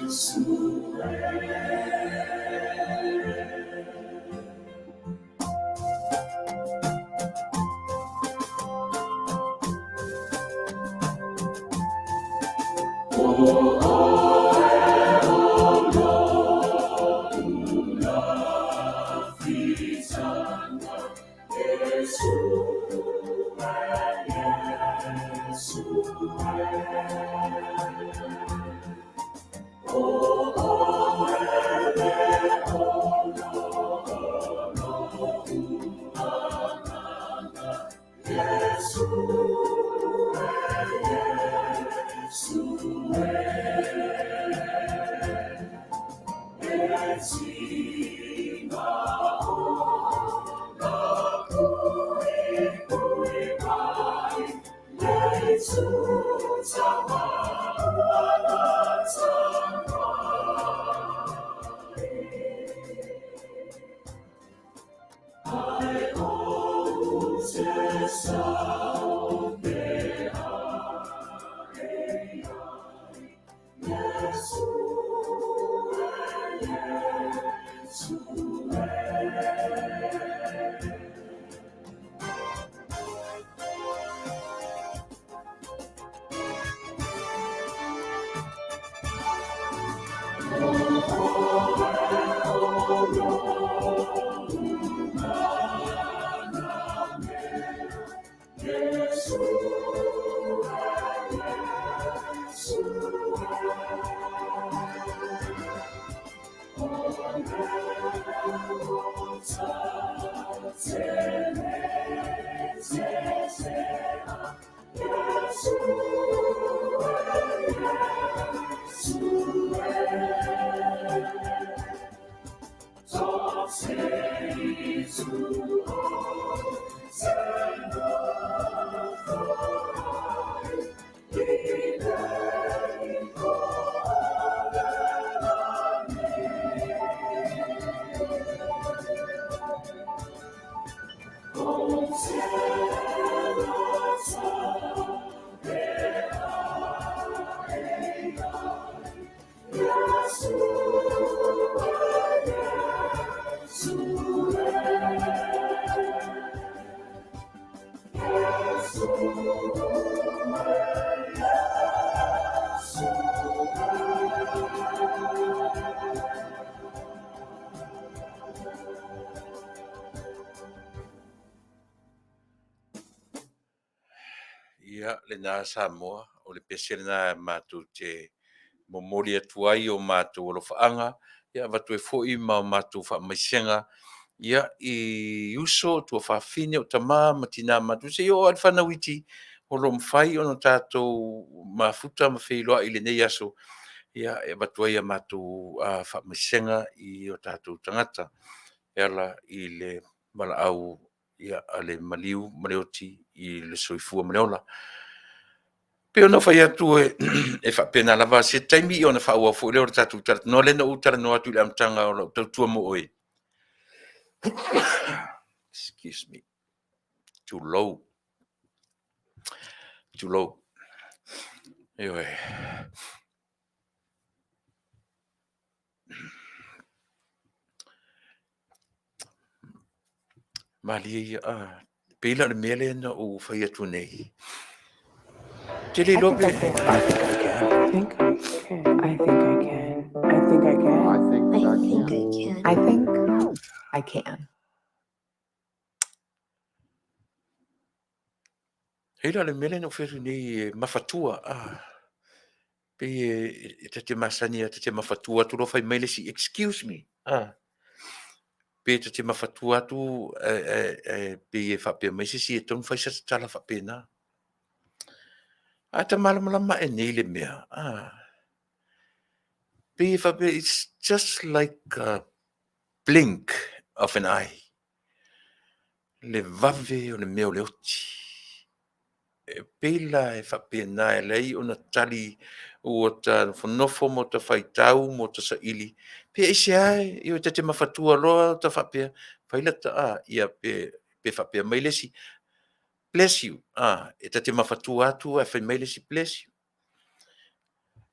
Iesu e. Ia, lena Samoa, o le pese lena matou te momoli atu ai o matou alofaaga, ia avatu ai foi ma o matou faamaisega ia i uso, tuafafine, o tama ma tina matutua, seia oo lava i le fanau iti o lo o mafai ona tatou mafuta ma feiloai i lenei aso, ia e avatu ai a matou faamaisega i o tatou tagata e ala i le valaau a le maliu ma le oti i le soifua ma le ola. E pei ona ou fai atu e faapena lava se taimi ona faaauau foi lea o le tatou talanoa lea na ou talanoa atu i le amataga o lau tautua mo oe, excuse me, tulou, tulou, ioe. Malie ia, e pei la o le mea lea na ou fai atu nei, ou te le iloa pe... I think I can. I think I can. I think I can. I think I can. I think I I think can. I can. I think I can. Pei la o le mea lea na ou fai atu nei e mafatua, pei e ta te masani lava ta te mafatua atu loa fai mai le isi, excuse me, pe ta te mafatua atu ae pei e faapea mai se isi e tatau ona fai sata tala faapena. A ta malamalama ae nei le mea, pei e faapea it's just like a blink of an eye, le vave o le mea o le oti. E pei la e faapena e ala ai ona tali ua ta nofonofo ma ta faitau ma ta saili, pe aisea e ta te mafatua loa ta faapea, fai lata ia pe faapea mai le isi, bless you, e ta te mafatua atu ae fai mai le isi, bless you.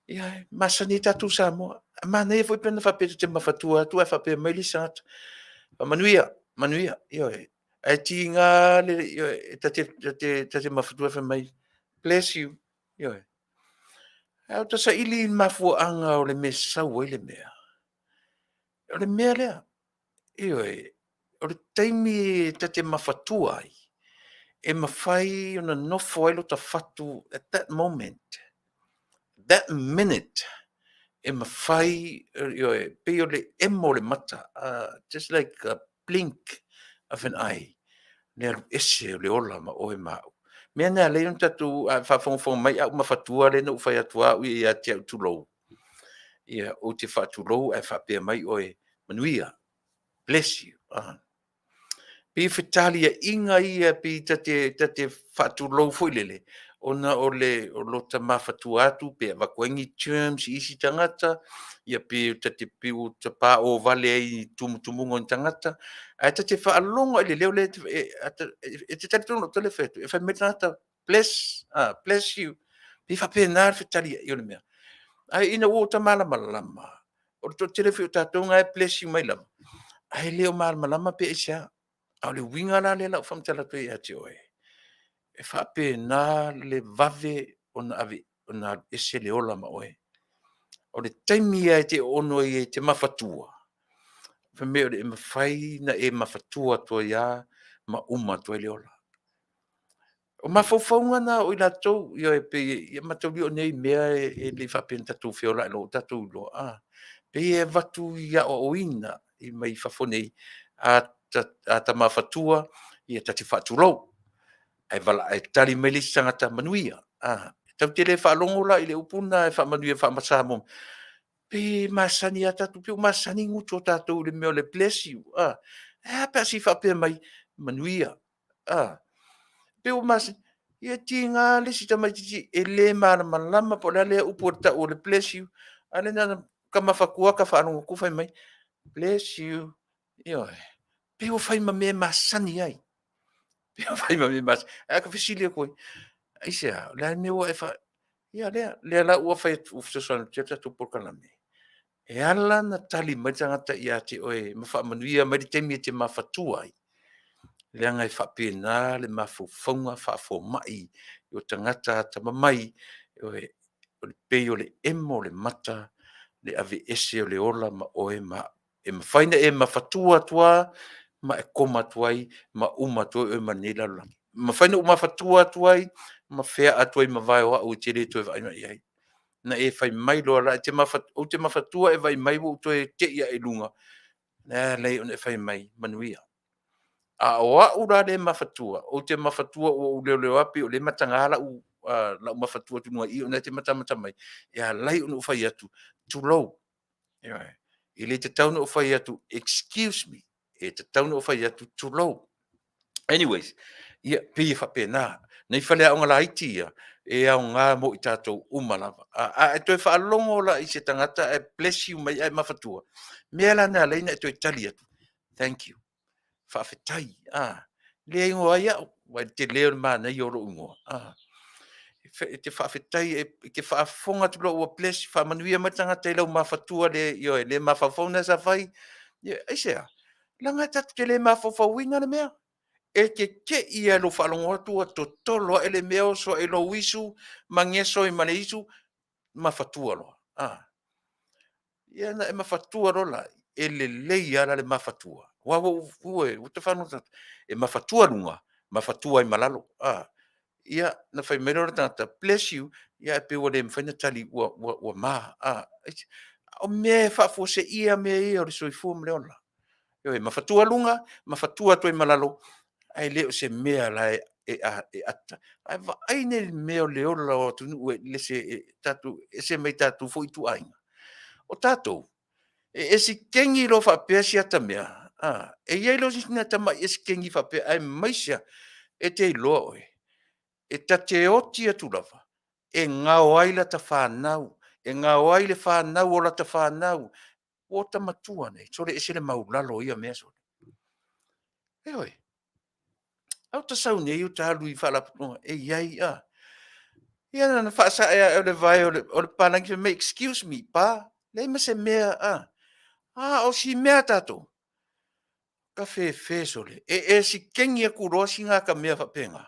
Ia e masani ai tatou Samoa. E manaia foi pe ana faapea ta te mafatua atu ae faapea mai le isi tagata, manuia, manuia, ioe. Ae tiga le, ioe, ta te mafatua ae fai mai, bless you, ioe. Ae ua ta saili i le mafuaaga o le mea e sau ai le mea. O le mea lea, ioe, o le taimi e ta te mafatua ai, e mafai ona nofo ai lota fatu at that moment, that minute, e mafai, ioe, pei o le emo o le mata, just like a blink of an eye, le alu ese o le ola ma oe ma au. Mea na e ala ai ona tatou faafogafoga mai, a ou mafatua lea na ou fai atu au ia te au, tulou, ia, ou te faatulou ae faapea mai oe, manuia, bless you. Pei o fetaliaiga ia pei ta te faatulou foi lele, ona o le lota mafatua atu pe avatu ai ni terms i isi tagata, ia pe ta te pei ua ta paovale ai i tumutumuga o ni tagata, ae ta te faalogo lava i le leo lea e te talitonu i lau tala e fai atu, e fai mai le tagata, bless, bless you. E pei e faapena le fetaliai o le mea. Ae ina ua ota malamalama, o le toatele foi o tatou na e bless you mai lava, ae le o malamalama pe aisea. A o le uiga la lea o lau faamatala atu ai ia te oe, e faapena le vave ona alu ese le ola ma oe. O le taimi lava e te oono ai e te mafatua, fai mai e mafai ona e mafatua atu ai lava ma uma atu ai le ola. O mafaufauga na o i latou, ioe, pei e mataulia o nei mea e le i faapea na tatou feola ae loa ua tatou iloa. E pei e avatu i aoaoina mai fafo nei, a ta mafatua, ia ta te faatulou. Ae ae tali mai le isi tagata, manuia. Tatou te le faalogo la i le upu lena e faamanuia faa-Samoa. Pei e masani lava tatou, pei ua masani gutu o tatou i le mea o le bless you. Ae a pe a se i faapea mai, manuia. Pei ua masani, ia e tiga le isi tamaitiiti e le malamalama po o le a lea upu e tau o le bless you, a o lea na ona ta mafatua ta faalogo atu fai mai, bless you. Ioe. Pei ua fai ma mea e masani ai. Pei ua fai ma mea masani ai. Ae a ta fesili atu ai, aisea? O le a le mea ua e fai… Ia lea, lea la ua fai atu ua fesoasoani atu ai le tatou polokalame, e ala ona tali mai le tagata ia te oe ma faamanuia mai le taimi e te mafatua ai, leaga e faapena le mafaufauga faafomai o tagata atamamai, e pei o le emo o le mata le aveese o le ola ma oe ma au. E mafai ona e mafatua atu lava ma e koma atu ai ma uma atu ai oe ma lenei lalolagi. E mafai ona ou mafatua atu ai ma feaa atu ai ma vae o au e te le toe vaai mai i ai. Na e fai mai loa la, ou te mafatua ae e vaai mai ua ou toe tei ane i luga, lea e ala ai ona e fai mai, manuia. A o au la lea e mafatua, ou te mafatua ua ou leoleoa pei o lea e mataga lau mafatua atu i luga i i o lena e te matamata mai, e ala ai ona ou fai atu, tulou. Ioe. E le tatau ona ou fai atu, excuse me, e tatau ona ou fai atu, tulou. Anyways, ia e pei e faapena, nai faleaoga laiti ia, e aoga mo i tatou uma lava. A e toe faalogo la i se tagata ae bless you mai ae e mafatua, o le mea la lena e ala ai ona e toe tali atu, thank you, faafetai. E le igoa ai au, aua o le tele o le manaia o lou igoa. E te faafetai, e te faafofoga atu loa ua bless, faamanuia mai le tagata i lau mafatua le, ioe, le mafaufau lena sa fai. Aisea? Leaga tatou te le mafaufauina le mea. E te te i lava i lou faalogo atu ua totolo ae le mea oso ae i lou isu ma geso ai ma le isu, mafatua loa. Ia ona e mafatua loa lea, e lelei lava la le mafatua, aua ua ou faalogologo atu, e mafatua luga, mafatua ai ma lalo. Ia ona fai mai lea o le tagata, bless you, ae pei ua le mafai ona tali ua ma. O mea e faafuaseia mea ia o le soifua ma le ola. Ioe, mafatua luga, mafatua atu ai ma lalo, ae le o se mea la e ata. Ae vaai la i le mea o le ola o atunuu e ese mai tatou foi ituaiga. O tatou, e esikegi loa faapea si ata mea, e i ai loa sina tamai esikegi faapea aemaise lava, e te iloa oe, e ta te oti atu lava e gao ai lata fanau, e gao ai le fanau o lata fanau. Ua ota matua nei, sole e ese le maulalo o ia mea sole. Ioe. Ae ota sau nei ota alu i faalapotopotoga e i ai. Ia na ona faasae lava o le vae o le papalagi fai mai, excuse me, pa, leai ma se mea, a o si mea a tatou, tafefe sole, e esikegi atu loa sina ata mea faapena,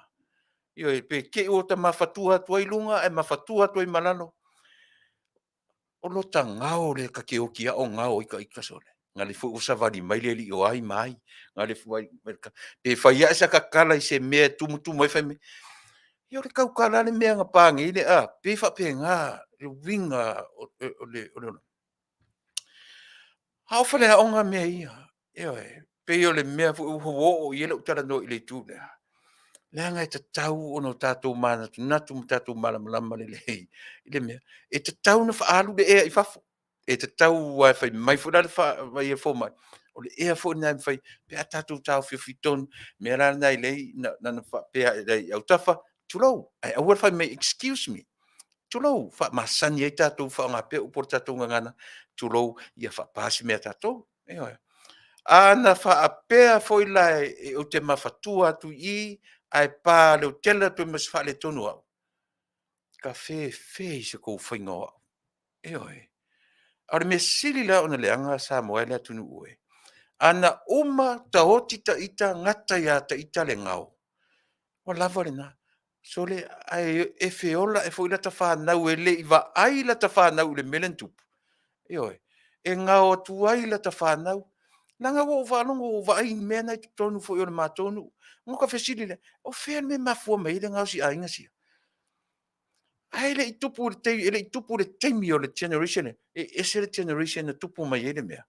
ioe, pe te i ua ota mafatua atu ai luga ae mafatua atu ai ma lalo. O lota gao lea ta te oti lava o gao ai ita sole. Gale foi ua savali mai le alii o ai ma ai. Pe fai ae sata tala i se mea e tumutumu ai fai mai, ia o le tautala lava le mea na pa nei le… e pei e faapena le uiga o le olaga. A o faleaoga mea ia, ioe, pei o le mea foi ua oo i ai lau talanoa i le itu lea, leaga e tatau ona tatou manatunatu ma tatou malamalama lelei i le mea, e tatau ona faaalu le ea i fafo. E tatau aua e fai mai foi la le fomai, o le ea foi lena e mafai pe a tatou taofiofi tonu. O le mea la lena e na ona faapea lava i autafa, tulou, ae aua le fai mai excuse me, tulou, faamasani ai tatou faaaoga pea upu o le tatou gagana, tulou, ia faapa se mea a tatou. Ioe. A na faapea foi la ou te mafatua atu i i ae pa i le hotela toe ma se faaletonu o au, tafefe i se tou faiga o au. Ioe. A o le mea sili la ona leaga Samoa e le atunuu e, ana uma ta oti ita gata ia te ita le gao, ua lava lena. Sole ae e feola ae foi lata fanau e le i vaai lata fanau i le mea lea na tupu. Ioe. E gao atu ai lata fanau. Leaga ua ou faalogo ua ou vaai i mea na i totonu foi o le matou nuu. Ona ota fesili lea, o fea le mea e mafua mai ai le gaosiaiga sia? Ae le i tupu i le taimi o le generation lea, e ese le generation na tupu mai ai le mea,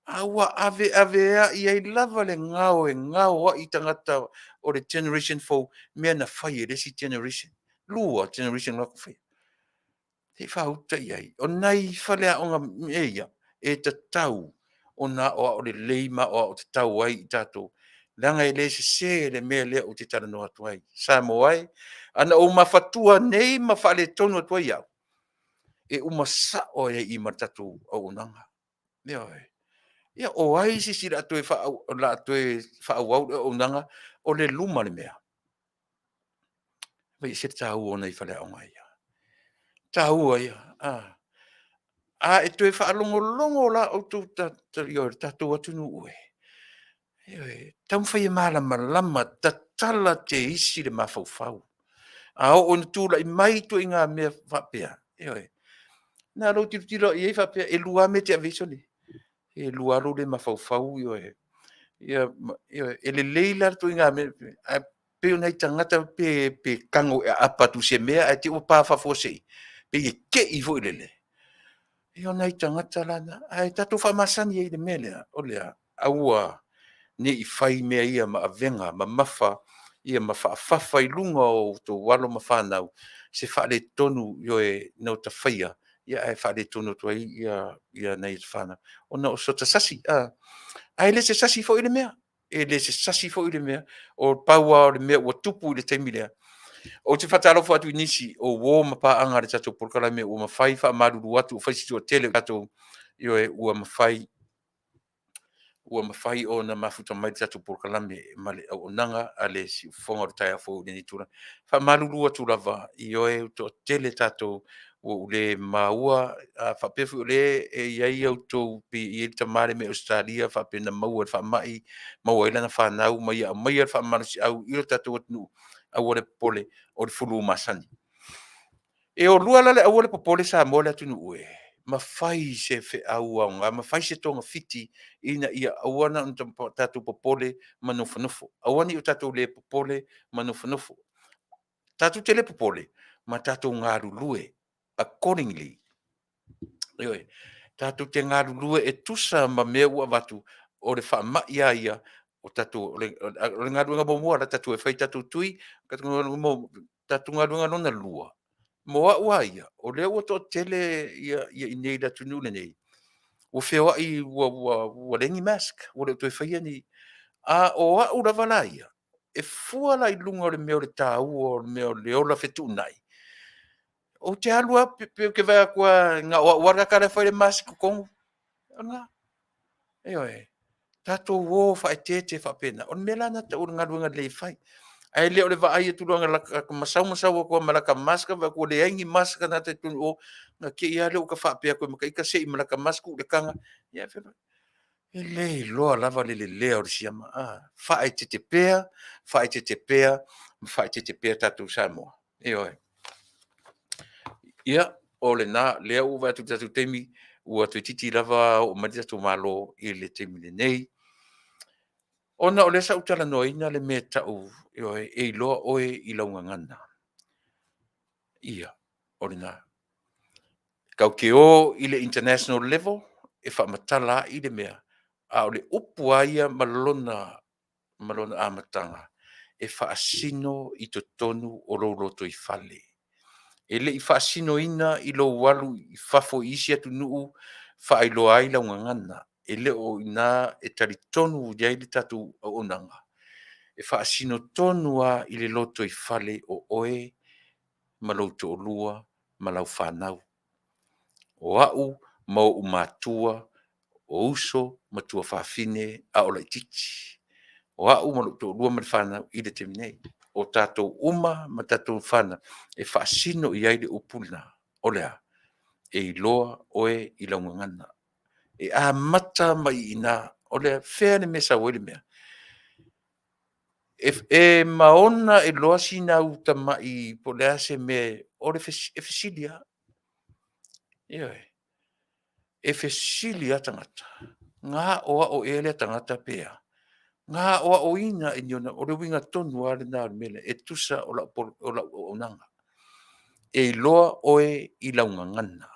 A ua aveaveai ai lava le gao e gao ai tagata o le generation fou mea na fai e le isi generation, 2 generation ua alu atu faia. Se i faauta i ai. O nai faleaoga mea ia, e tatau ona aoao lelei ma aoao tatau ai i tatou, leaga e le sese le mea lea ou te talanoa atu ai. Samoa e, ana ou mafatua nei ma faaletonu atu ai au, e uma sao ai lava i i ma le tatou auaunaga. Ioe. Ia o ai se isi o le a toe faaauau le auaunaga? O le luma le mea. E ese le taua o nai faleaoga ia, taua ia. A e toe faalogologo la outou le tatou atunuu e, ioe, taumafai e malamalama, tatala teisi le mafaufau. A oo ina tulai mai ituaiga mea faapea, ioe, na o lou tilotilo lava i ai faapea, e 2 lava mea e te ave i ai sole, e 2 lava lou le mafaufau, ioe, e lelei la le ituaiga mea, ae pei o nai tagata pe tago e aapa atu i se mea ae te i ua pa faafuasei, pei e te i foi lele. Ia o nai tagata la na, ae tatou faamasani ai i le mea lea, o le a? Aua ne i fai mea ia ma avega mamafa ma faafafa i luga o outou alo ma fanau se faaletonu, ioe, na ota faia ae faaletonu atu ai nai a ta fanau ona o si ota sasi. Ae le se sasi foi le mea, e le se sasi foi le mea, na pau lava o le mea ua tupu i le taimi lea. Ou te faatalofa atu i nisi o uo ma paaga a le tatou polokalame ua mafai, faamalulu atu ua fai si toatele o tatou, ioe, ua mafai ona mafuta mai i le tatou polokalame ma le auaunaga a le siufofoga o le taeao fou i lenei itula. E faamalulu atu lava, ioe, ua toatele tatou ua ou le maua, a faapea foi o lea e i ai outou pei e i ai le tama lea mai Ausetalia faapea na maua i le faamai, maua ai lana fanau ma ia aumaia le faamalosiau i lo tatou atunuu, aua le popole, o le flu masani. E o lua la le aua le popole Samoa le atunuu e, ma fai se feau aoga ma fai se togafiti ina ia aua ne i tatou popole ma nofonofo. Aua ne i o tatou le popole ma nofonofo. Tatou te le popole ma tatou galulue accordingly. Ioe. Tatou te galulue e tusa ma mea ua avatu, o le faamai lava ia, o le galuega muamua o le a tatou o e fai a tatou tui. O le tatou galuega lona lua, mo au lava ia, o lea ua toatele i inei i le atunuu lenei ua feoai ua leai ni mask, ua le o toe faia ni. A o au lava la ia, e fua la i luga o le mea o le taua o le mea o le ola fetuunai, ou te alu lava pe ou te vaai atu lava na o au lava le tagata la e fai le mask i totonu, o lena. Ioe. Tatou o faaeteete faapena. O le mea la lena e tau o le galuega lelei e fai, ae le o le vaai atu loa na lata masau ma sau atu lava ma lata mask vaai atu ua leai ni mask a tagata i totonu o, ona te i lava lea ua ta faapea atu ma ita, se i ma lata mask tuu i le taga. E le iloa lava le lelea o le siama, faaeteete pea, faaeteete pea, ma faaeteete pea tatou Samoa. Ioe. Ia, o lena, o lea ua ou vaai atu i le tatou taimi, ua toeitiiti lava oo mai le tatou Malo i le taimi lenei. Ona o lea sa ou talanoaina le mea e tau, ioe, e iloa oe i lau gagana. Ia, o lena. Tatou te o i le international level e faamatala ai le mea, a o le upu lava ia ma lona amataga, e faasino i totonu o lou lotoifale. E le i faasinoina i lou alu i fafo i isi atunuu faailoa ai lau gagana. E le o i ina e talitonu i ai le tatou auaunaga, e faasino tonu lava i le lotoifale o oe ma lou toalua ma lau fanau. O au ma ou matua, o uso ma tuafafine a o laitiiti. O au ma lou toalua ma le fanau i le taimi nei. O tatou uma ma tatou fanau, e faasino i ai le upu lena. O le a? E iloa oe i lau gagana. E amata mai i ina. O fea le mea e sau ai le mea? E maona loa sina au tamai po o le a se mea, e fesili lava. Ioe. E fesili lava tagata, na aoao ea lea tagata pe a? Na aoaoina i ni ona… O le uiga tonu lava lena o le mea lea, e tusa o lau auaunaga. E iloa oe i lau gagana.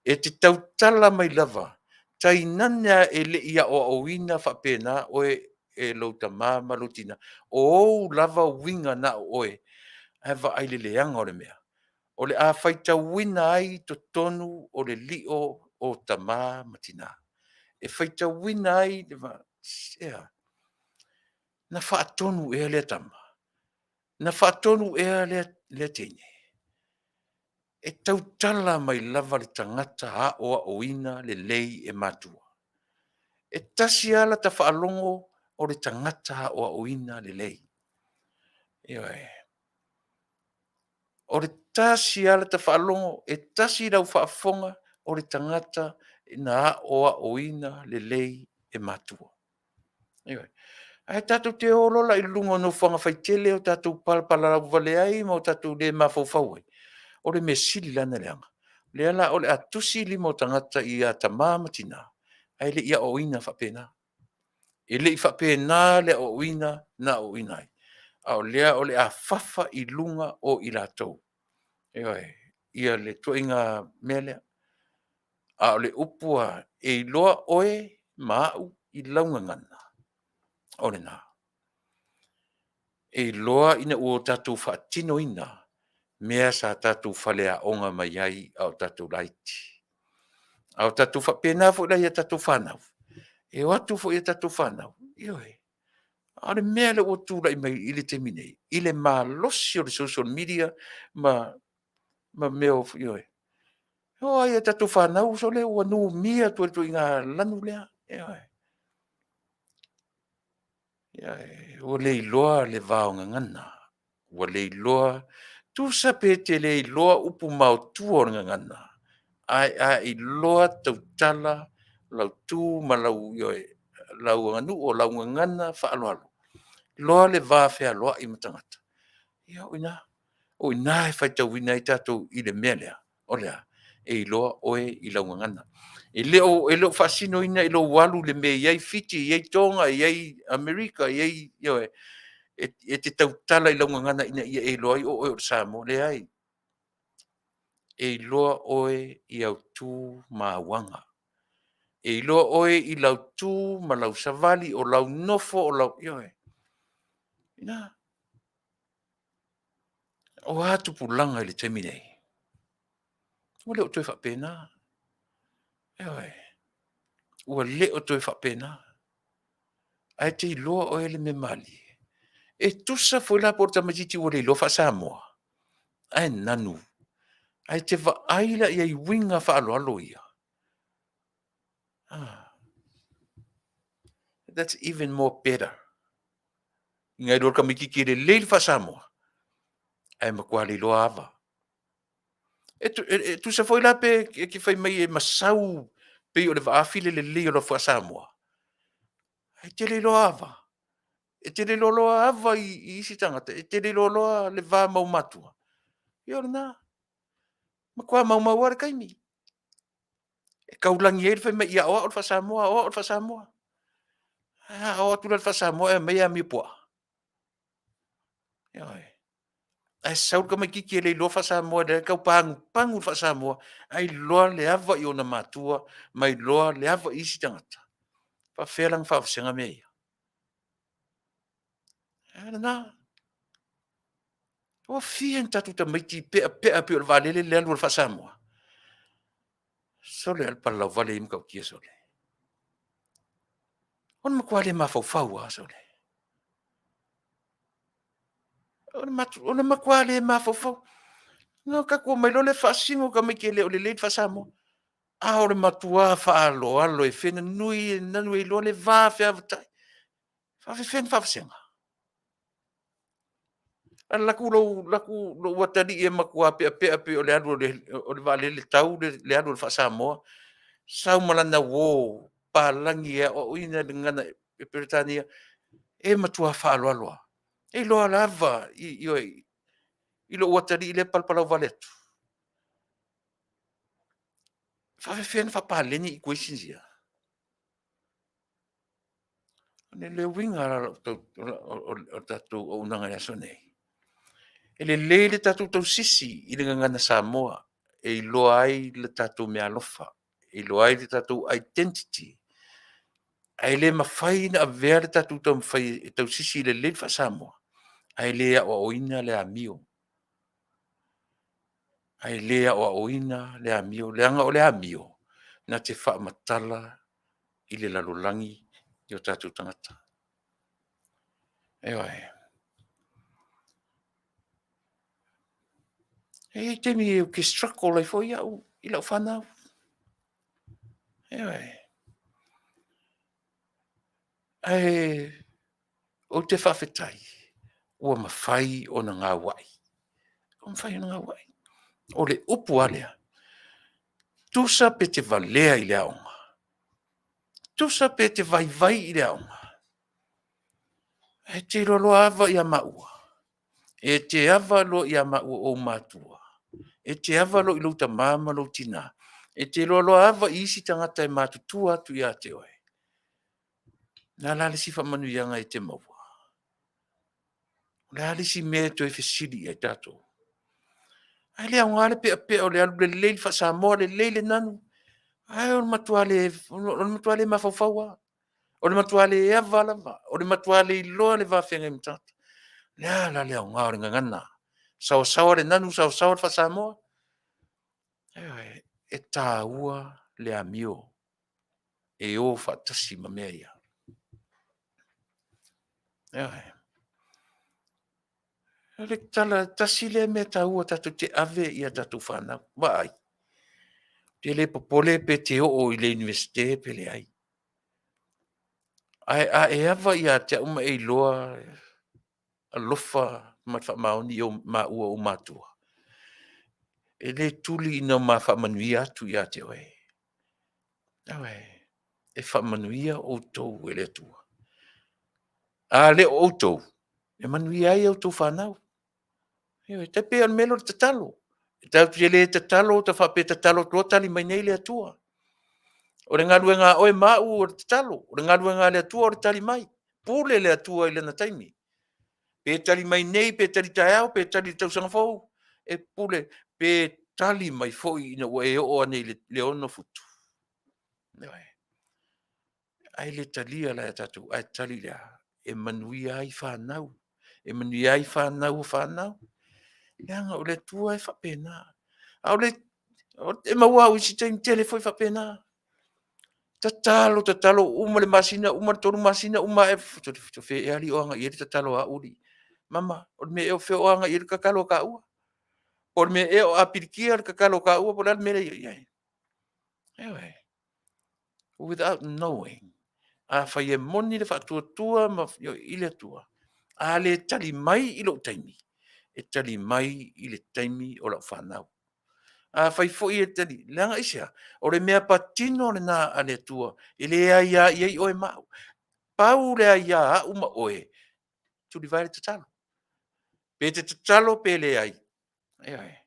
E te tautala mai lava. Tainane lava e le i aoaoina faapena oe e lou tama ma lou tina, o ou lava uiga na o oe, ae vaai i le leaga o le mea. O le a faitauina ai totonu o le lio o tama ma tina. E faitauina ai le va... e a? Na faatonu ea lea tama? Na faatonu ea lea teine? E tautala mai lava le tagata aoaoina lelei e matua. E tasi lava lata faalogo o le tagata aoaoina lelei. Ioe. O le tasi lava lata faalogo, e tasi lau faafofoga o le tagata na aoaoina lelei e matua. Ioe. Ae tatou te o loa la i luga o nofoaga faitele o tatou palapala lauvale ai ma o tatou le mafaufau ai, o le mea sili la ona leaga, lea la o le a tusi lima o tagata ia tama ma tina, ae le i aoaoina faapena. E le i faapena le aoaoina na aoaoina ai, a o lea o le a fafa i luga o i latou, ioe, ia le ituaiga mea lea. A o le upu lava, e iloa oe ma au i lau gagana, o lena. E iloa ina ua tatou faatinoina mea sa tatou faleaoga mai ai a o tatou laiti. A o tatou faapena foi la i a tatou fanau, e o atu foi a tatou fanau, ioe, a o le mea lea ua tulai mai i le taimi nei, i le malosi o le social media ma mea o, ioe. E oo lava i a tatou fanau sole ua numia atu e le ituaiga lanu lea, ioe. Ua le iloa le va o gagana, ua le iloa, tusa pe te le iloa upu maotua o le gagana, ae a e iloa tautala lau tu ma lau, ioe, lau aganuu o lau gagana faaaloalo, iloa le vafealoai ma tagata, ia o i ina. O i ina e faitauina ai tatou i le mea lea, o le a? E iloa oe i lau gagana. E le o faasinoina i lou alu i le mea e i ai Fiti, e i ai Toga, e i ai Amerika, e i ai, ioe, e te tautala i lau gagana ina ia e iloa ai o oe o le Samoa. Leai. E iloa oe i au tu ma au aga. E iloa oe i lau tu ma lau savali, o lau nofo, o lau, ioe. O lena. O a tupulaga i le taimi nei? Ua le o toe faapena. Ioe. Ua le o toe faapena. Ae e te iloa oe le mea malie, e tusa foi la po o le tamaitiiti ua le iloa faa-Samoa, ae nanu, ae e te vaai la i ai i uiga faaaloalo ia, that's even more better nai lo le tamaitiiti e lelei le faa-Samoa, ae matua le iloa ava. E tusa foi la pe e te fai mai e masau pei o le vaafi le lelei o lau faa-Samoa, ae e te le iloa ava, e te le iloa loa ava i isi tagata, e te le iloa loa le va ma ou matua, ia o lena. Matua maumau lava le taimi. E taulagi ai le fai mai ia aoao le faa-Samoa, aoao le faa-Samoa. Ae a aoao atu la le faa-Samoa ae aumai e amio puaa. Ioe. Ae sau le tamaitiiti e le iloa faa-Samoa o lea e tau pagupagu le faa-Samoa, ae iloa le ava i ona matua ma iloa le ava i isi tagata. E faapefea la ona faavasega mea ia? O lena. Ua fia ni tatou tamaiti peapea pei o le vaalele le alu o le faa-Samoa? Sole, o le palalauvale ia e matautia sole. O le matua le mafaufau lava sole. O le matua le mafaufau. Ona tatou omai loa lea faasino tamaiti e le o lelei le faa-Samoa. A o le matua faaaloalo e feganui e nanu e iloa le va feavatai. E faapefea ona faavasega? Alu atu lou atalii e matua peapea pei o le alu o le vaalele tau le alu o le faa-Samoa, sau ma lana uo palagi e aoaoina le gagana Peretania, e matua faaaloalo lava. E iloa lava i lou atalii lea e palapala lauvale atu. E faapefea ona faapaleni equations ia? O le uiga la o le tatou auaunaga i le aso lenei, e lelei le tatou tausisi i le gagana Samoa e iloa ai le tatou meaalofa. E iloa ai le tatou identity. Ae le mafai ona avea le tatou taumafai e tausisi lelei le faa-Samoa, ae le aoaoina le amio. Ae le aoaoina le amio, leaga o le amio na te faamatala i le lalolagi i o tatou tagata. Ioe. E i ai taimi ou te struggle ai foi au i lau fanau. Ioe. Ae ou te faafetai ua mafai ona gauai, ua mafai ona gauai. O le upu lava lea, tusa pe te valea i le aoga, tusa pe te vaivai i le aoga, ae te iloa loa ava ia maua, e te ava loa ia maua o ou matua, e te ava loa i lou tama ma lou tina, e te iloa loa ava i isi tagata e matutua atu ia te oe, o le a la le isi faamanuiaga e te maua? O le a le isi mea e toe fesili i ai tatou? Ae le aoga le peapea o le alu lelei le faa-Samoa lelei le nanu, ae o le matua le mafaufau lava. O le matua le ava lava, o le matua le iloa le va feagai ma tagata. O le a la le aoga o le gagana? Saoasaoa le nanu saoasaoa le faa-Samoa. Ioe. E taua le amio e o faatasi ma mea ia. Ioe. O le tala tasi lea mea taua tatou te ave i a tatou fanau. Vaai, ou te le popole pe te oo i le Iunivesite pe leai, ae a e ava ia te au ma e iloa alofa ma le faamaoni i maua o ou matua, e le tuli ina ma faamanuia atu ia te oe. Ioe. E faamanuia outou e le Atua. A le o outou, e manuia ai a outou fanau. Ioe. E tai pei lava o le mea lea o le tatalo. Tatou te le tatalo faapea e tatalo atu loa tali mai nei le Atua. O le galuega a oe ma au o le tatalo. O le galuega a le Atua o le tali mai. E pule le Atua i lana taimi. Pe tali mai nei pe tali taeao pe tali i le tausaga fou, e pule. Pe tali mai foi ina ua e oo ane i le 6 futu. Ioe. Ae le talia la e tatou, ae tali i le a? E manuia ai fanau, e manuia ai fanau a fanau, leaga o le Atua e faapena. A o le e maua au i isi taimi tele foi faapena. Tatalo, tatalo, uma le masina uma le 3 masina uma ae, o fea ea alii o agai i ai le tatalo a a'u alii? Mama, o le mea ea o fea o agai i ai le tatalo a taua? Po o le mea ea o apilitia le tatalo a taua po o le a le mea lea e i ai? Ioe. Without knowing, afai e moni le faatuatua i le Atua, a le tali mai i lou taimi, e tali mai i le taimi o lau fanau. Afai foi e tali… leaga aisea? O le mea patino lena a le Atua e le aia i ai oe ma au. Pau le aia a au ma oe, tulivae le tatalo. Pe te tatalo pe leai, ioe,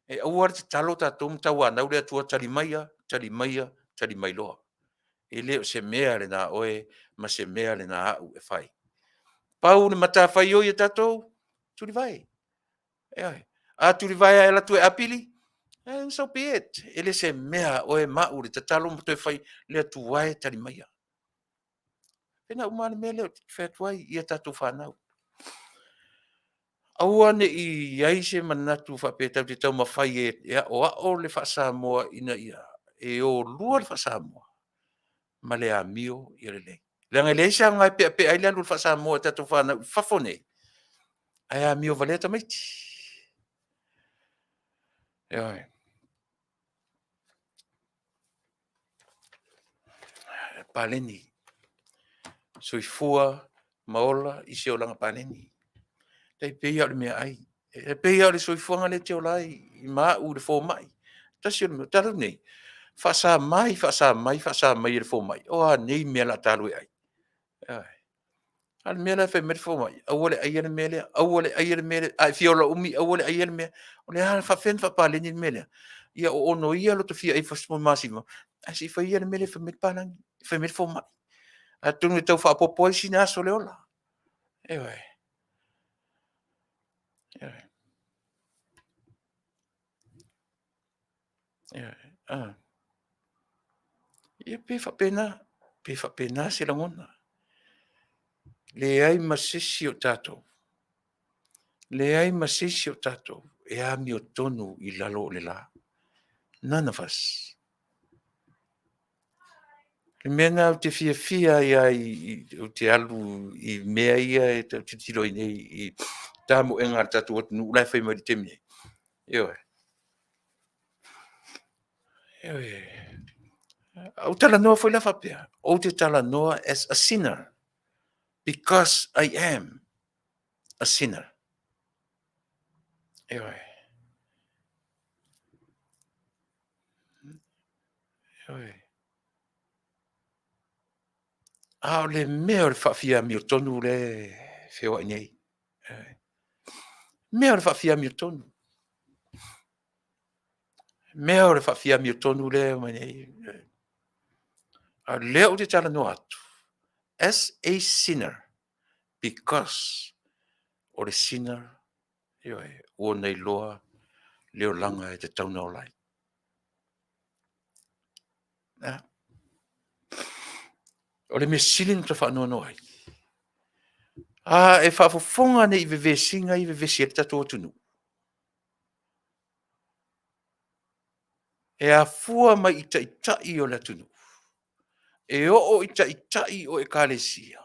e aua le tatalo tatou ma tauanau le Atua, tali maia, tali maia, tali mai loa. E le o se mea lena a oe ma se mea lena a au e fai. Pau le matafaioi a tatou, tulivae. Ioe. A tulivae lava e alu atu e apili, then so be it. E le o se mea a oe ma au le tatalo ma toe fai, le Atua e tali maia. E faapena uma lava le mea lea ou te fai atu ai i a tatou fanau. Aua ne i i ai se manatu faapea tatou te taumafai e aoao le faa-Samoa ina ia e o lua le faa-Samoa ma le amio ia lelei. Leaga e leai se aoga e peapea ai le alu o le faa-Samoa i tatou fanau i fafo nei, ae amio valea tamaiti. Ioe. Paleni. Soifua ma ola i se olaga paleni. E tai pei lava o le meaai, e pei lava o le soifuaga lea e te ola ai ma au i le fomai. O talu nei, faasa mai, faasa mai, faasa mai e le fomai, o a nei mea o le a ta alu e ai? A o le mea la e fai mai le fomai, aua le aia le mea lea, aua le aia le mea lea, a e fia ola umi aua le aia le mea. O le a, e faapefea ona faapaleni le mea lea? Ia ono ia lo ta fia ai 15, ae se i fai ia le mea lea fai mai le palagi, fai mai le fomai. Atonu e tau faaopoopo ai sina aso o le ola. Ioe. Ioe. Ia pe faapena, pe faapena se lagona. Leai ma se isi o tatou, leai ma se isi o tatou e amiotonu i lalo o le la. None of us. O le mea lena ou te fiafia ai lava ou te alu i mea ia e tilotilo ai nei i tamoega a le tatou atunuu la e fai mai i le taimi nei. Ioe. Ioe. Ou talanoa foi la faapea, ou te talanoa as a sinner because I am a sinner. Ioe. Ioe. A o le mea o le faafia amiotonu lea e feoai nei. Mea o le faafia amiotonu. Mea o le faafia amiotonu lea e omai nei. A o lea ou te talanoa atu as a sinner because o le sinner, ioe, ua na iloa le olaga e tatau ona ola ai. O le mea sili ona faanoanoa ai, a e faafofoga nei i vevesiga ia e vevesi ai le tatou atunuu, e afua mai i taitai o le atunuu, e oo i taitai o ekalesia,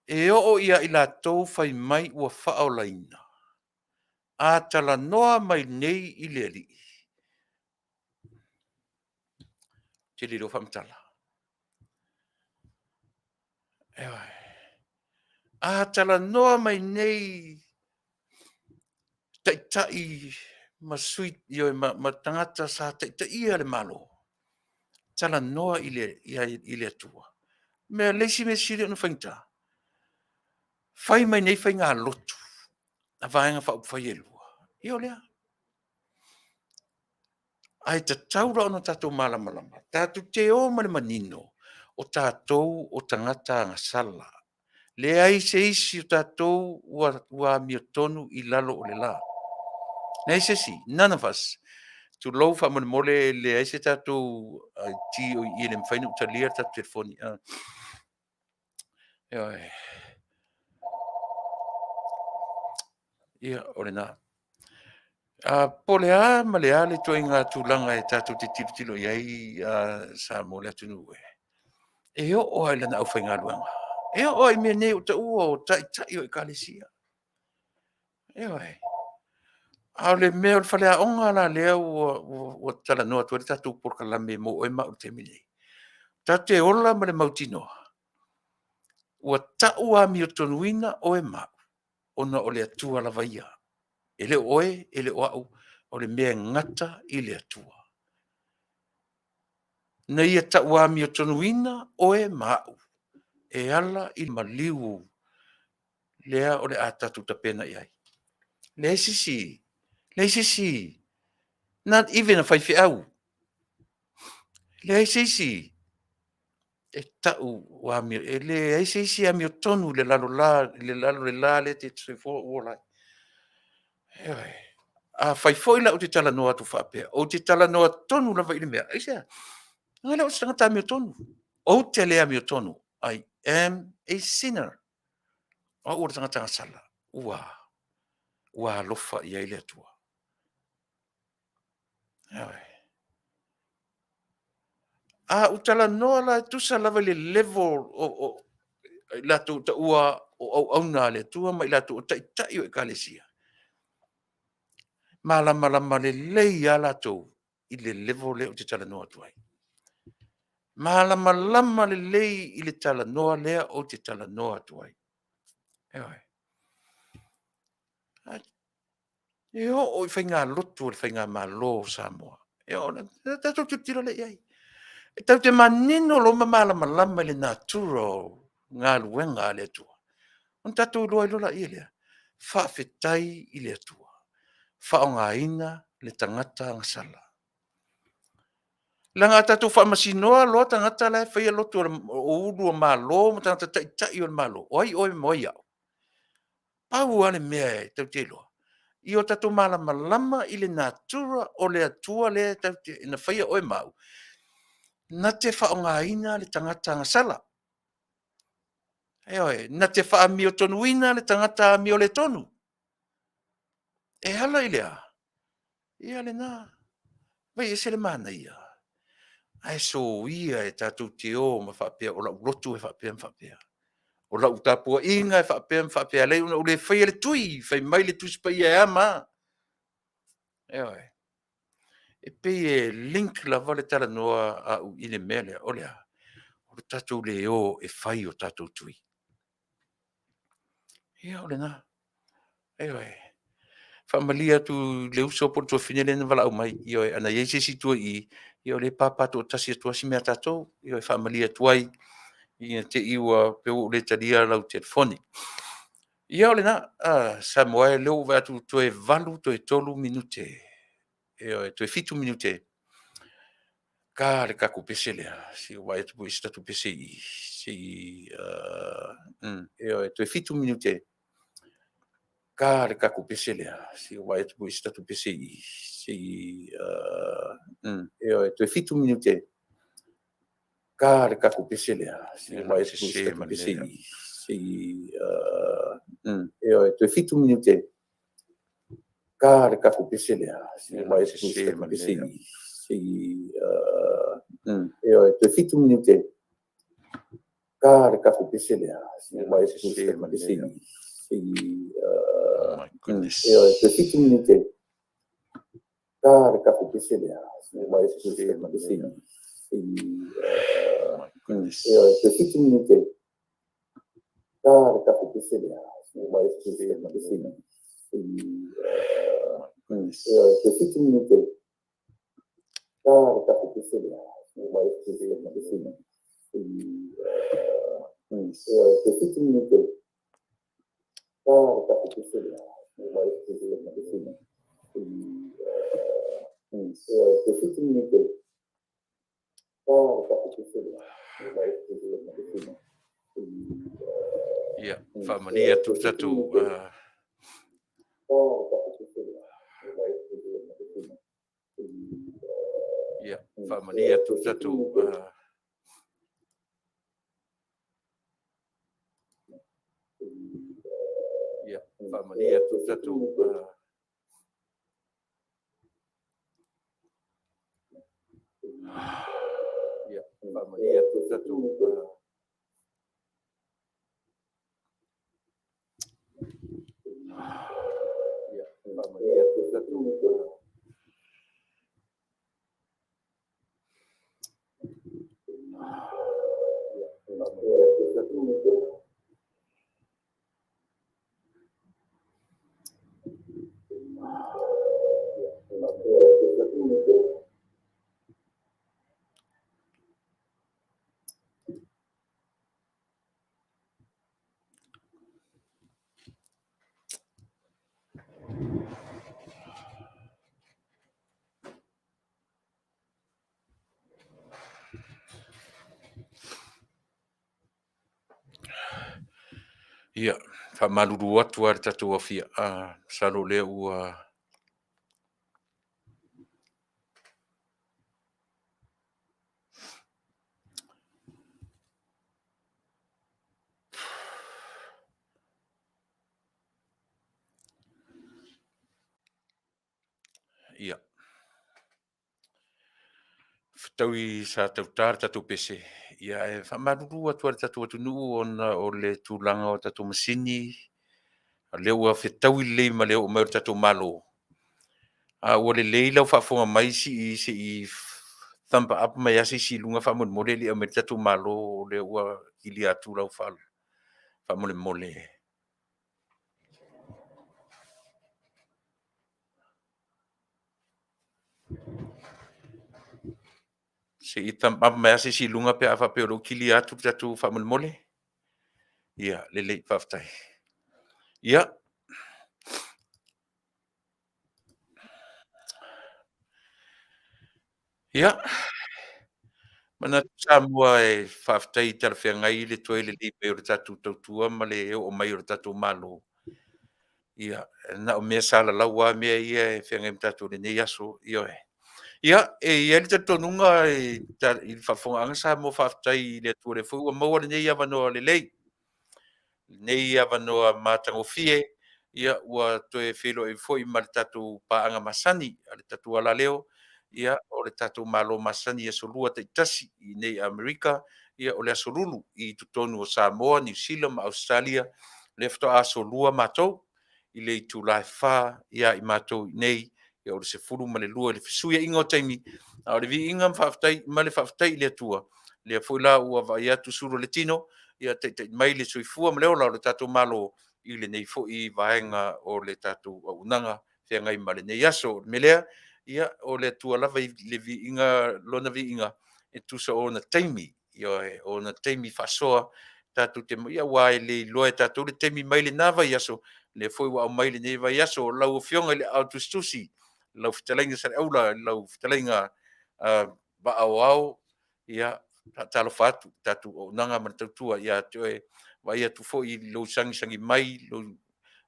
e oo ia i latou fai mai ua faaolaina, a talanoa mai nei i le Alii, ou te le iloa faamatala. A talanoa mai nei taitai ma sui, ioe, ma tagata sa taitaia le Malo, talanoa i le Atua. O le isi mea sili ona faigata, fai mai nei faigalotu a Vaega Faaupufai e 2, ia o lea. Ae tatau la ona tatou malamalama, tatou te o ma le manino, o tatou o tagata agasala. Leai se isi o tatou ua amiotonu i lalo o le la. Leai se isi, none of us. Tulou faamolemole, e leai se tatou IT o i i e le mafai ona ou talia le tatou telefoni. Ioe. Ia, o lena. Po o le a ma le a le ituaiga tulaga e tatou te tilotilo i ai Samoa le atunuu e, e oo lava i lana aufaigaluega, e oo lava i mea nei ua taua o taitai o ekalesia. Ioe. A o le mea o le faleaoga la lea ua talanoa atu ai le tatou polokalame mo oe ma au i le taimi lenei, tatou te ola ma le mautinoa ua tau amiotonuina oe ma au ona o le Atua lava ia. E le o oe, e le o au, o le mea e gata i le Atua. Na ia tau amiotonuina oe ma au e ala i maliu lea o le a tatou tapena i ai. Leai se isi, leai se isi, not even a faifeau, leai se isi e tau amio, e leai se isi e amiotonu i le lalo o le la lea e te soifua ma ou ola ai. Ioe. Afai foi la ou te talanoa atu faapea, ou te talanoa tonu lava i le mea, aisea? Leaga e le o se tagata amiotonu. Ou te le amiotonu. I am a sinner. O au o le tagata agasala ua alofa i ai le Atua. Ioe. A ou talanoa la e tusa lava i le level o i latou taua o auauna a le Atua ma i latou o taitai o ekalesia, malamalama lelei lava latou i le level lea ou te talanoa atu ai. Malamalama lelei i le talanoa lea ou te talanoa atu ai. Ioe. E oo i faigalotu a le Faigamalo o Samoa, e oo, ona tatou tilotilo lea i ai. E tatou te manino loa ma malamalama i le natura o galuega a le Atua, ona tatou iloa ai loa lea, faafetai i le Atua, faaaogaina le tagata agasala. Leaga a tatou faamasinoa loa tagata la e faia lotu o ulu o Malo ma tagata taitai o le Malo, o ai oe ma ai au? Pau lava le mea e tatou te iloa, ia o tatou malamalama i le natura o le Atua lea na faia oe ma au, Na te faaaogaina le tagata agasala. Ioe, na te faaamiotonuina le tagata amioletonu. E ala i le a? Ia lena. Vai ese le manaia. Ae soia e tatou te o ma faapea o lau lotu e faapea ma faapea. O lau tapuaiga e faapea ma faapea. E ala ona ou le faia le tui, fai mai le Tusi Paia e a ma a. Ioe. E pei e link lava le talanoa a au i le mea lea, o le a? O le tatou le o e fai o tatou tui. Ia o lena. Ioe. Faamalie atu i le uso po o le tuafafine lea na valaau mai, ioe, ana i ai se isi itu i i, ia o lea e papa toatasi atu lava si mea a tatou. Ioe, faamalie atu ai ina te i ua pei ua ou le talia lau telefoni. Ia o lena, Samoa e, o lea ua ou vaai atu toe 8 toe 3 minute, ioe, toe 7 minute ta le tatou pese lea. Se i ou vaai atu po o i ai se tatou pese i i. Se i, ioe, toe 7 minute ta le tatou pese lea. Se i ou vaai atu po o i ai se tatou pese i i. Se i, ioe, toe 7 minute ta le tatou pese lea. Se i ou vaai atu po o i ai se tatou pese i i. Se i, ioe, toe 7 minute ta le tatou pese lea. Se i ou vaai atu po o i ai se tatou pese i i. Se i, ioe, toe 7 minute ta le tatou pese lea. Se i ou vaai atu po o i ai se tatou pese i i. Se i, ioe, toe 7 minute ta le tatou pese lea. Se i ou vaai atu po o i ai se tatou pese i i. Se i, ioe, toe 7 minute ta le tatou pese lea. Se i ou vaai atu po o i ai se tatou pese i i. Se i, ioe, toe 7 minute ta le tatou pese lea. Se i ou vaai atu po o i ai se tatou pese i i. Se i, ioe, toe 7 minute ta le tatou pese lea. Se i ou vaai atu po o i ai se tatou pese i i. Se i, ioe, toe 7 minute ta le tatou pese lea. Se i ou vaai atu po o i ai se tatou pese i i. Se i, Ia, faamalie atu le tatou Ia, faamalie atu le tatou Ia, faamalie atu le tatou Ia, faamalie atu le tatou Ia, faamalie atu le tatou Ia, faamalie atu le tatou Ia, faamalie atu le tatou Ia, faamalulu atu lava i le tatou aofia, masalo o lea ua Ia. Fetaui sa tautā le tatou pese, ia ae faamalulu atu lava i le tatou atunuu ona o le tulaga o tatou masini, o lea ua fetaui lelei ma le oo mai o le tatou Malo. A ua lelei lau faafofoga mai se i thumb up mai lava se isi i luga faamolemole e le i aumaia le tatou Malo, o lea ua kilia atu lau faamolemole. Se i thumb up mai lava se isi i luga pe a faapea o lea ua kilia atu le tatou faamolemole. Ia, lelei, faafetai. Ia, ia, manatu Samoa e faafetai talafeagai le toe lelei mai o le tatou tautua ma le oo mai o le tatou Malo. Ia, na o mea salalau lava mea ia e feagai ma tatou i lenei aso. Ioe. Ia, e i ai le talitonuga i le faafofogaaga Samoa, faafetai i le Atua o lea foi ua maua lenei avanoa lelei, lenei avanoa matagofie, ia ua toe feiloai foi ma le tatou paaga masani a le tatou alaleo, ia o le tatou Malo masani i Aso Lua taitasi i inei i Amerika, ia o le Aso Lulu i totonu o Samoa, Niu Sila ma Ausetalia, lea faatoa Aso Lua matou i le itula e 4 ia i matou i inei, ia o le 12 i le fesuiaiga o taimi, a o le viiga ma faafetai ma le faafetai i le Atua, lea foi la ua vaai atu sulu o le tino, ia taitai mai le soifua ma le ola o le tatou Malo i lenei foi vaega o le tatou auaunaga feagai ma lenei aso. O le mea lea, ia o le Atua lava i le viiga, lona viiga e tusa o ona taimi, ioe, o ona taimi faasoa tatou te, aua e le iloa e tatou le taimi mai lena vaiaso, lea foi ua aumai lenei vaiaso. Lau Afioga i le Aao Tusitusi, lau Fetalaiga Saleaula, lau Fetalaiga Vaa Aoao, ia, faatalofa atu i le tatou auaunaga ma le tautua ia te oe. Vaai atu foi i lou sagisagi mai, lou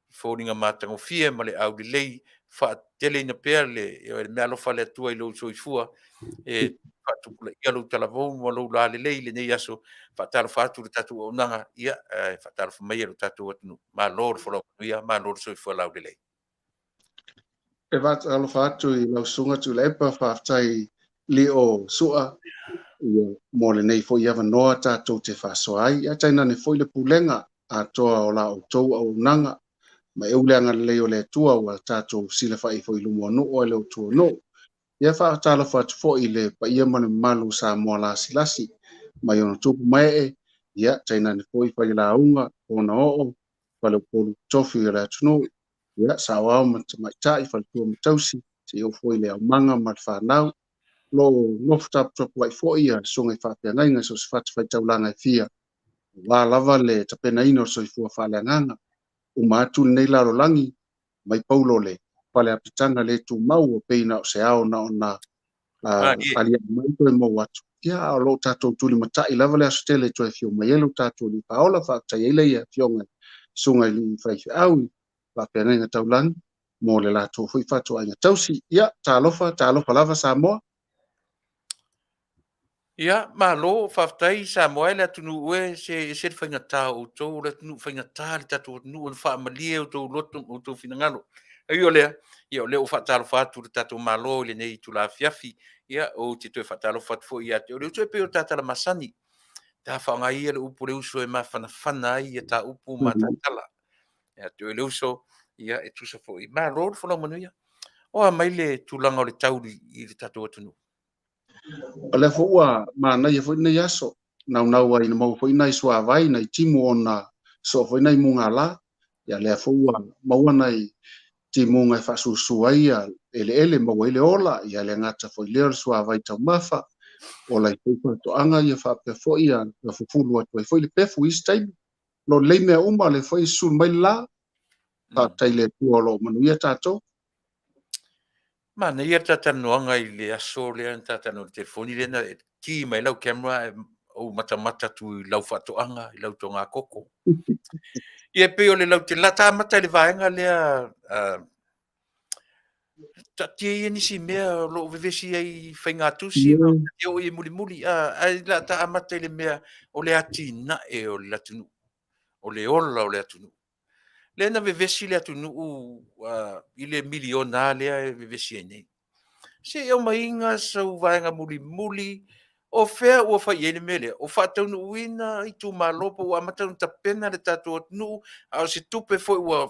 foliga matagofie ma le aulelei, faateleina pea le meaalofa a le Atua i lou soifua e faatupulaia lou talavou ma lou lalelei i lenei aso. Faatalofa atu i le tatou auaunaga, ia ae faatalofa maia i lo tatou atunuu. Malo le folau manuia, malo le soifua laulelei. E faatalofa atu i lau Susuga Tuilaepa, faafetai Lio Sua ia, mo lenei foi avanoa tatou te faasoa ai. Ia tainane foi le pulega atoa o la outou auaunaga ma eu le agalelei o le Atua ua tatou silafai foi i luma o nuu ai le outou nuu. Ia faatalofa atu foi i le paia ma le mamalu o Samoa lasilasi mai ona tupu ma ee, ia tainane foi failauga, ona oo, faleupolu tofi o le atunuu, ia saoao ma tamaitai, faletua ma tausi, seia oo foi i le aumaga ma le fanau. O lo o nofo taputapuai foi ia susuga i faafeagaiga i so o se fatafaitaulaga e fia, aua lava le tapenaina o le soifua faaleagaga. Uma atu lenei lalolagi, mai paulo le fale apitaga le tumau ua pei na o se ao na ona aliae mai toe maua atu. Ia, a o lo o tatou tulimatai lava le aso tele e toe afio mai ai lo tatou Alii Faaola, faafetai ai le ia afioga i susuga i alii faifeau i faafeagaiga taulagi mo le latou foi faatoaiga tausi. Ia, talofa, talofa lava Samoa. Ia, malo, faafetai Samoa e le atunuu e, se ese le faigata o outou, o le atunuu faigata le tatou atunuu, ona faamalie outou loto ma outou finagalo. E ui o lea, ia o lea ua faatalofa atu le tatou Malo i lenei itula afiafi, ia ou te toe faatalofa atu foi ia te oe le uso, e pei o ta tala masani, ta faaaoga ia le upu le uso e mafanafana ai ia ta upu ma ta tala. Ia te oe le uso, ia e tusa foi. Malo le folau manuia. O a mai le tulaga o le tau i le tatou atunuu? O lea foi ua manaia foi lenei aso, naunau ai ina maua foi nai suavai, nai timu ona soo foi nai mugala. Ia lea foi ua maua nai timuga e faasusu ai ia eleele, maua ai le ola, ia le gata foi lea o le suavai taumafa, ola ai foi faatoaga, ia faapea foi ia fufulu atu ai foi le pefu i isi taimi. O lo o lelei mea uma, o lea foi e susulu mai le la. Faafetai i le Atua o lo o manuia tatou. Manaia le ta talanoaga i le aso lea na ta talanoa i le telefoni lea na ki mai lau camera ae ou matamata atu i lau faatoaga, i lau togakoko. Ia e pei o le lautele, la ta amata i le vaega lea, taatia ia nisi mea o lo o vevesi ai i faigatusi, e oo i mulimuli, ae la ta amata i le mea o le atinae o le atunuu, o le ola o le atunuu. Lea na vevesi le atunuu i le miliona lea e vevesi ai nei. Se i aumaiga sau vaega mulimuli, o fea ua fai i ai le mea lea? O faataunuuina itumalo po ua amata ona tapena le tatou atunuu, a o se tupe foi ua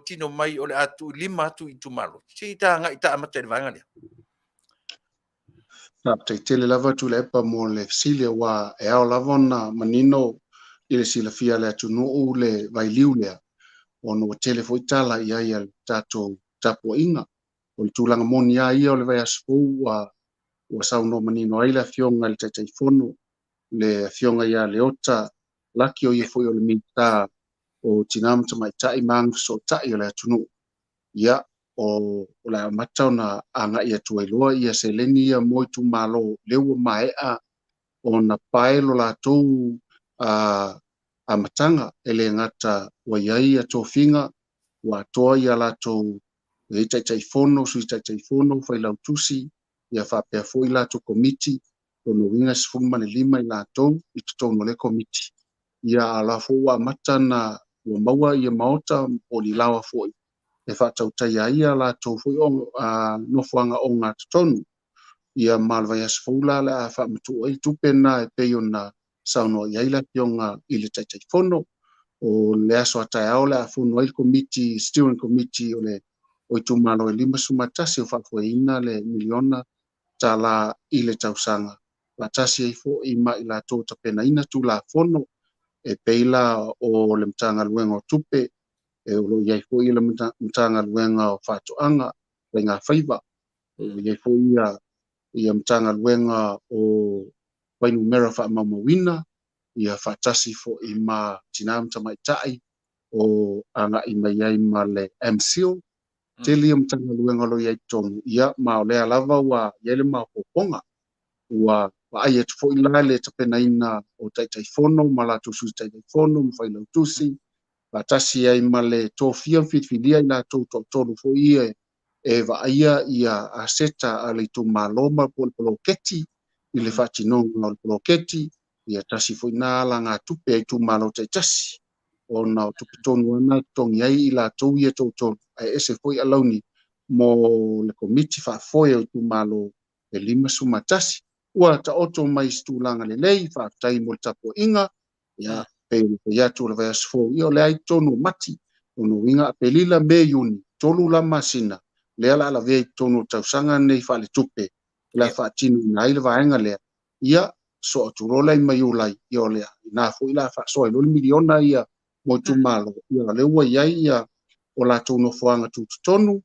tino mai o le a tuulima atu i itumalo. Se i ta agai ta amata i le vaega lea. Faafetai tele lava Tuilaepa mo le fesili aua e ao lava ona manino i le silafia a le atunuu le vailiu lea ona ua tele foi tala i ai a le tatou tapuaiga. O le tulaga moni lava ia o le vaiaso fou ua saunoa manino ai le Afioga i le Taitaifono, le Afioga ia Leota Laki, o ia foi o le Minisita o Tina ma Tamaitai ma Agafesootai o le atunuu. Ia, o le a amata ona agai atu ai loa ia seleni ia mo itumalo lea ua maea ona pae lo latou amataga, e le gata ua i ai ia tofiga, ua atoa ia latou, ua i ai Taitaifono, Sui Taitaifono, Failautusi, Ia faapea foi latou komiti, lona uiga e 15 i latou i totonu o lea komiti. Ia a o la foi ua amata ona ua maua ia maota po o ni laoa foi e faatautaia ai a latou foi nofoaga ogatotonu. Ia ma o le vaiaso fou la o le a faamatuu ai le tupe lena e pei ona saunoa i ai le Afioga i le Taitaifono. O le aso a taeao o le a fono ai le komiti, steering committee o le o itumalo e 51 o faafoeina le miliona tala i le tausaga, faatasi ai foi ma i latou tapenaina Tulafono e pei la o le Matagaluega o Tupe, e o lo o i ai foi le Matagaluega o Faatoaga, Faigafaiva, o lo o i ai foi ia Matagaluega o Fuainumera Faamaumauina, ia faatasi foi ma Tina ma Tamaitai o agai mai ai ma le MCIL, tele ia Matagaluega o lo o i ai i totonu, ia ma o lea lava ua i ai le maopoopoga. Ua vaai atu foi la le tapenaina o Taitaifono ma latou Sui Taitaifono ma Failautusi, faatasi ai ma le tofia ma filifilia i latou toatolu foi ia e vaaia ia aseta a le itumalo ma po o le poloketi i le faatinoga o le poloketi, ia tasi foi na alagatupe a itumalo taitasi, ona o tupe tonu ana e totogi ai i latou ia toatolu, ae ese foi alauni mo le komiti faafoe o itumalo e 51. Ua taoto mai i se tulaga lelei, faafetai mo le tapuaiga, ia pei ona fai atu o le vaiaso fou, ia o lea i totonu o Mati, lona uiga Aperila, Me, Iuni, 3 la masina, lea o le a lavea i totonu o tausaga nei faaletupe, o le a faatinoina ai le vaega lea, ia soo atu loa la i mai Iulai, ia o lea, ina foi la faasoa ai loa le miliona ia mo itumalo, ia o lea ua i ai ia o latou nofoaga tutotonu,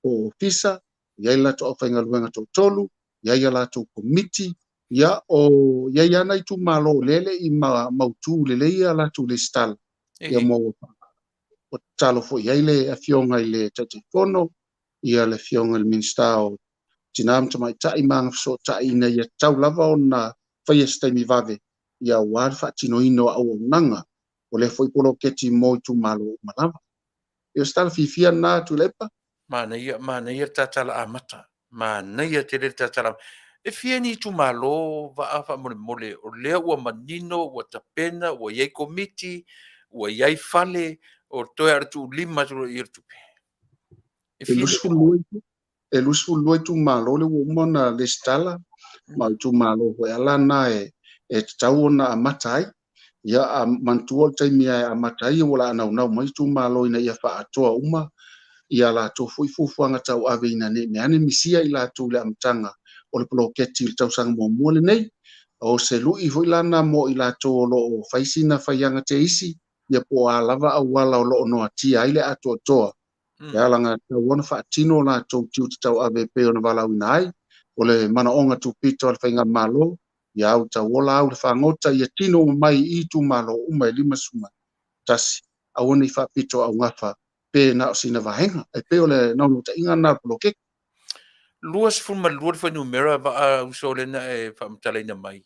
po o ofisa, i ai latou aufaigaluega toatolu, i ai a latou komiti, ia o i ai ana itumalo o lea e le i mautu lelei a latou lesitala, ia mo o tatalo foi i ai le Afioga i le Taitaifono, ia le Afioga i le Minisita o Tina ma Tamaitai ma Agafesootai ina ia tatau lava ona faia se taimi vave, ia aua le faatinoina o auaunaga o lea foi poloketi mo itumalo uma lava. Ia o se tala fiafia lena Tuilaepa. Manaia, manaia le tatala amata. Manaia tele le tatala amata. E fia ni itumalo Vaa faamolemole, o lea ua manino, ua tapena, ua i ai komiti, ua i ai fale, o toe lava o le tuulima atu loa i le tupe. E E fia ni 22 e 22 itumalo lea ua uma ona lesitala, ma o itumalo foi ala na e tatau ona amata ai. Ia a manatua o le taimi e amata ai ua la naunau mai itumalo ina ia faaatoa uma ia latou foi fuafuaga tauave ina ne i mea ane misia i latou i le amataga o le poloketi i le tausaga muamua lenei. O se lui foi lana mo i latou o lo o fai sina faiaga teisi, ia po o a lava auala o lo o noatia ai le atoatoa. E ala tatau ona faatino latou tiute tauave e pei ona valaauina ai. O le manaoga tupito a le faigamalo, ia au tauola au le fagota, ia tino uma mai i itumalo uma e 51, aua ne i faapito augafa pe na o sina vaega. E pei o le naunautaiga lena o le poloketi. 22 le fuainumera Vaa uso lea na e faamatalaina mai.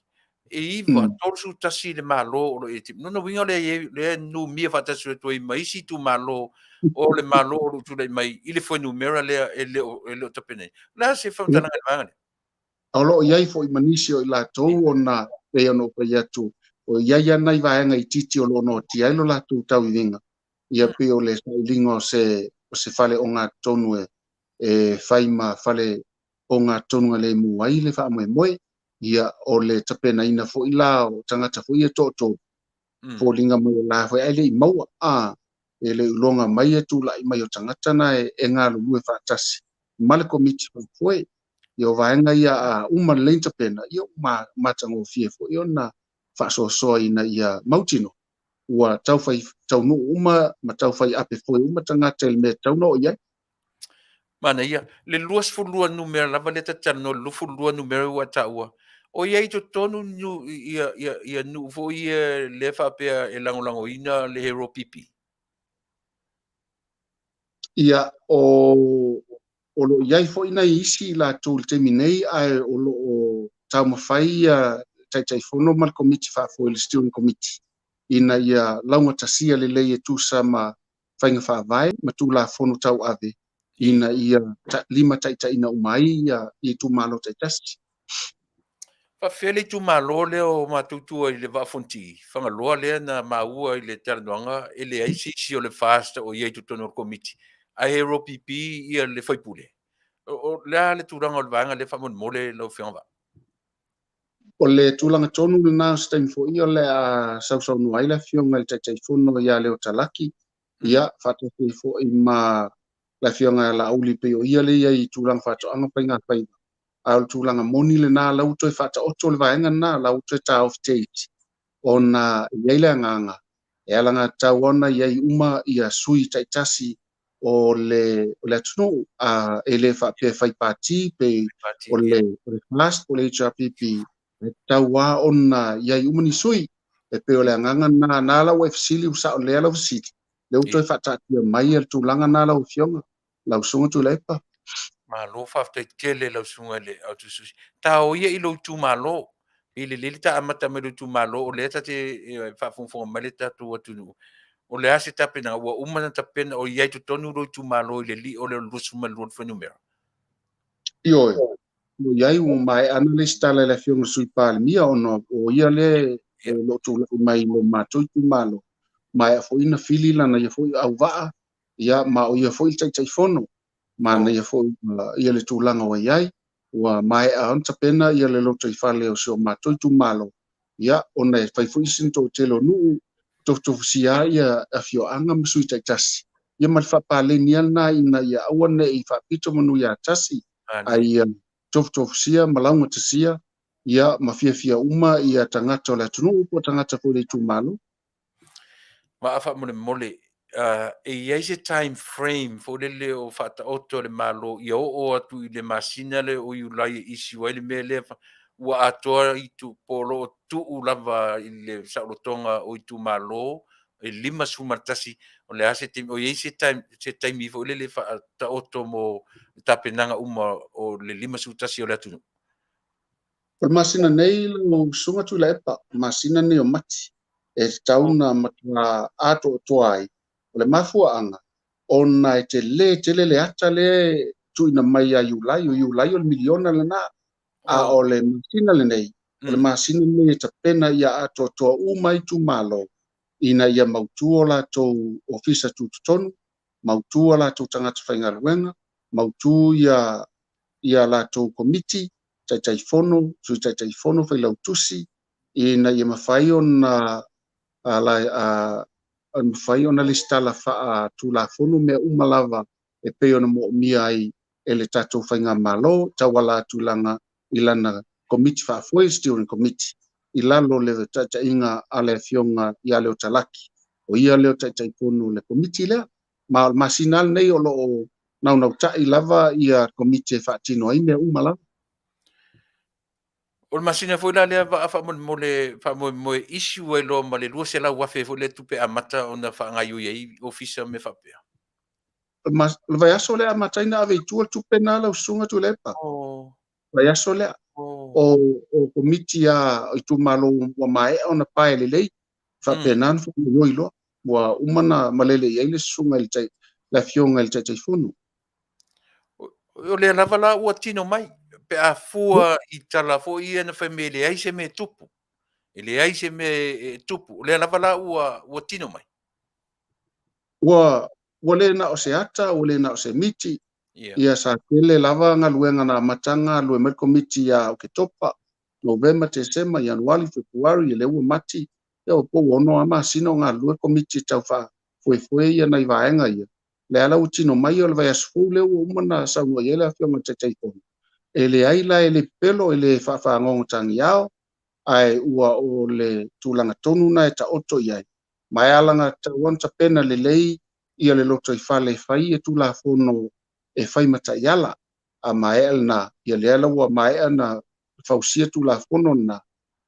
E 9, 31 le Malo o lo o i ai. Lona uiga lea e numia faatasi atu ai ma isi itumalo o le Malo o lo o tulai mai i le fuainumera lea e le o tapenaina. O le a se faamatalaga i le vaega lea? O lo o i ai foi ma nisi o i latou ona pei ona ou fai atu, o i ai lava nai vaega itiiti o lo o noatia ai lo latou tauiviga, ia pei o le sailiga o se fale ogatotonu e fai ma fale ogatotonu na lemu ai le faamoemoe, ia o le tapenaina foi la o tagata foi ia toatolu, foliga mai o la foi ae le i maua, e le iloga mai e tulai mai o tagata na e galulue faatasi ma le komiti faafoe. Ia o vaega ia a uma lelei tapena, ia ua matagofie foi ona faasoasoa ina ia mautino ua taufai taunuu uma ma taufai ape foe uma tagata i le mea tatau ona oo i ai. Manaia, le 22 numera lava lea ta te talanoa, le 22 numera ua e taua, o i ai i totonu ia nuu foi ia lea faapea e lagolagoina le Hero PP? Ia, o lo o i ai foi nai isi i latou i le taimi nei, ae o lo o taumafai ia Taitaifono ma le komiti faafoe, le steering committee, ina ia laugatasia lelei e tusa ma faiga faavae ma Tulafono tauave. ina ia limataitaiina uma ai ia itumalo taitasi. Faafefea le itumalo lea o matou tua i le Vaa o Fonoti, Fagaloa lea na maua i le talanoaga e leai se isi o le FAST o i ai i totonu o le Komiti, ae HRPP ia le sui usufono. O le a le tulaga o le vaega lea faamolemole lau Afioga Vaa? O le tulaga tonu lena o se taimi foi o le a sausaunoa ai le Afioga i le Taitaifono ia Leo Talaki, ia faatasi ai foi ma le Afioga ia Laauli pei o ia lea e i ai i tulaga faatoaga ma faigafaiva. A o le tulaga moni lena, la ua toe faataoto le vaega lena, la ua toe taofi teiti ona e i ai le agaga e alagatatau ona i ai uma ia sui taitasi o le, o le atunuu, a e le faapea e fai pati pe o le, o le FAST po o le HRPP, e tatau lava ona i ai uma ni sui. E pei o le agaga lena, na la ua e fesili, ua sao lelei lau fesili, lea ua toe faataatia mai le tulaga lena lau Afioga, lau Susuga Tuilaepa. Malo faafetai tele lau susuga i le Autusususi. Tao ia i lou itumalo, pei lelei le ta amata mai lou itumalo, o lea ta te faafogafoga mai le tatou atunuu. O le a se tapenaga ua uma ona tapena o i ai totonu lou itumalo i le lio lea o le 22 fuainumera? Ioe, ua i ai, ua maea ana lesitala e le Afioga i le Sui Palemia ona o ia lea o lo o tulai mai i lo matou itumalo. Maea foi ona fili lana ia foi auvaa, ia, ma o ia foi le Taitaifono. Manaia foi ia le tulaga ua i ai, ua maea ona tapena ia le lotoifale o si o matou itumalo, ia ona e fai foi sina toatele o nuu, tofutofusia ai ia afioaga ma sui taitasi, ia ma le faapaleni lava lena ina ia aua ne i faapito manu ia tasi, a ia tofutofusia ma laugatasia ia ma fiafia uma ia tagata o le atunuu po o tagata foi o le itumalo. Vaa faamolemole, e i ai se time frame foi lele o faataoto a le Malo ia oo atu i le masina lea o Iulai e issue ai le mea lea ua atoa itu po o lo o tuu lava i le saolotoga o itumalo e 51 o le a se taimi o i ai se time se taimi foi lele faataoto mo tapenaga uma o le 51 o le atunuu? O le masina nei lau Susuga Tuilaepa, masina nei o Mati, e tatau ona matua atoatoa ai. O le mafuaaga, ona e tele tele le ata lea e tuuina mai ia Iulai, o Iulai o le miliona lena, a o le masina lenei, o le masina lenei e tapena ia atoatoa uma itumalo ina ia mautu o latou ofisa tutotonu, mautu a latou tagata faigaluega, mautu ia latou komiti, Taitaifono, Sui Taitaifono, Failautusi, ina ia mafai ona mafai ona lesitala faatulafono mea uma lava e pei ona moomia ai e le tatou faigamalo tauala atu i lana Komiti Faafoe, Steering Committee, i lalo o le taitaiga a le Afioga ia Leo Talaki. O ia lea o Taitaifono o le Komiti lea. Ma o le masina lenei o lo o naunautai lava ia Komiti e faatino ai mea uma lava. O le masina foi la lea Vaa faamolemole faamoemoe issue ai loa ma le 200,000 foi lea tupe amata ona faagaioi ai ofisa ma mea faapea. O le vaiaso lea amata ai ona ave i tua le tupe na lau Susuga Tuilaepa. Vaiaso lea. O komiti a itumalo ua maea ona pae lelei, faapena ona faagaioi loa. Ua uma ona malele i ai le susuga i le Afioga i le Taitaifono. O lea lava la ua tino mai, pe a fua i tala foi ia na fai mai e leai se mea e tupu, e leai se mea e tupu, o lea lava la ua tino mai. Ua le na o se ata, ua le na o se miti, ia sa tele lava galuega na amata galue mai le komiti ia Oketopa, Novema, Tesema, Ianuari, Fepuari, ia lea ua Mati, ia ua po ua 6 lava masina o galulue le komiti e tau faafoefoe ia nai vaega ia. Lea la ua tino mai o le vaiaso fou lea ua uma ona saunoa i ai le Afioga i le Taitaifono. E leai la e le pepelo, e le faafagogotagiao, ae ua o le tulaga tonu na e taoto i ai. Ma e alagatatau ona tapena lelei ia le lotoifale e fai ia Tulafono e fai ma taiala. A maea lena, ia lea la ua maea ona fausia Tulafono lena,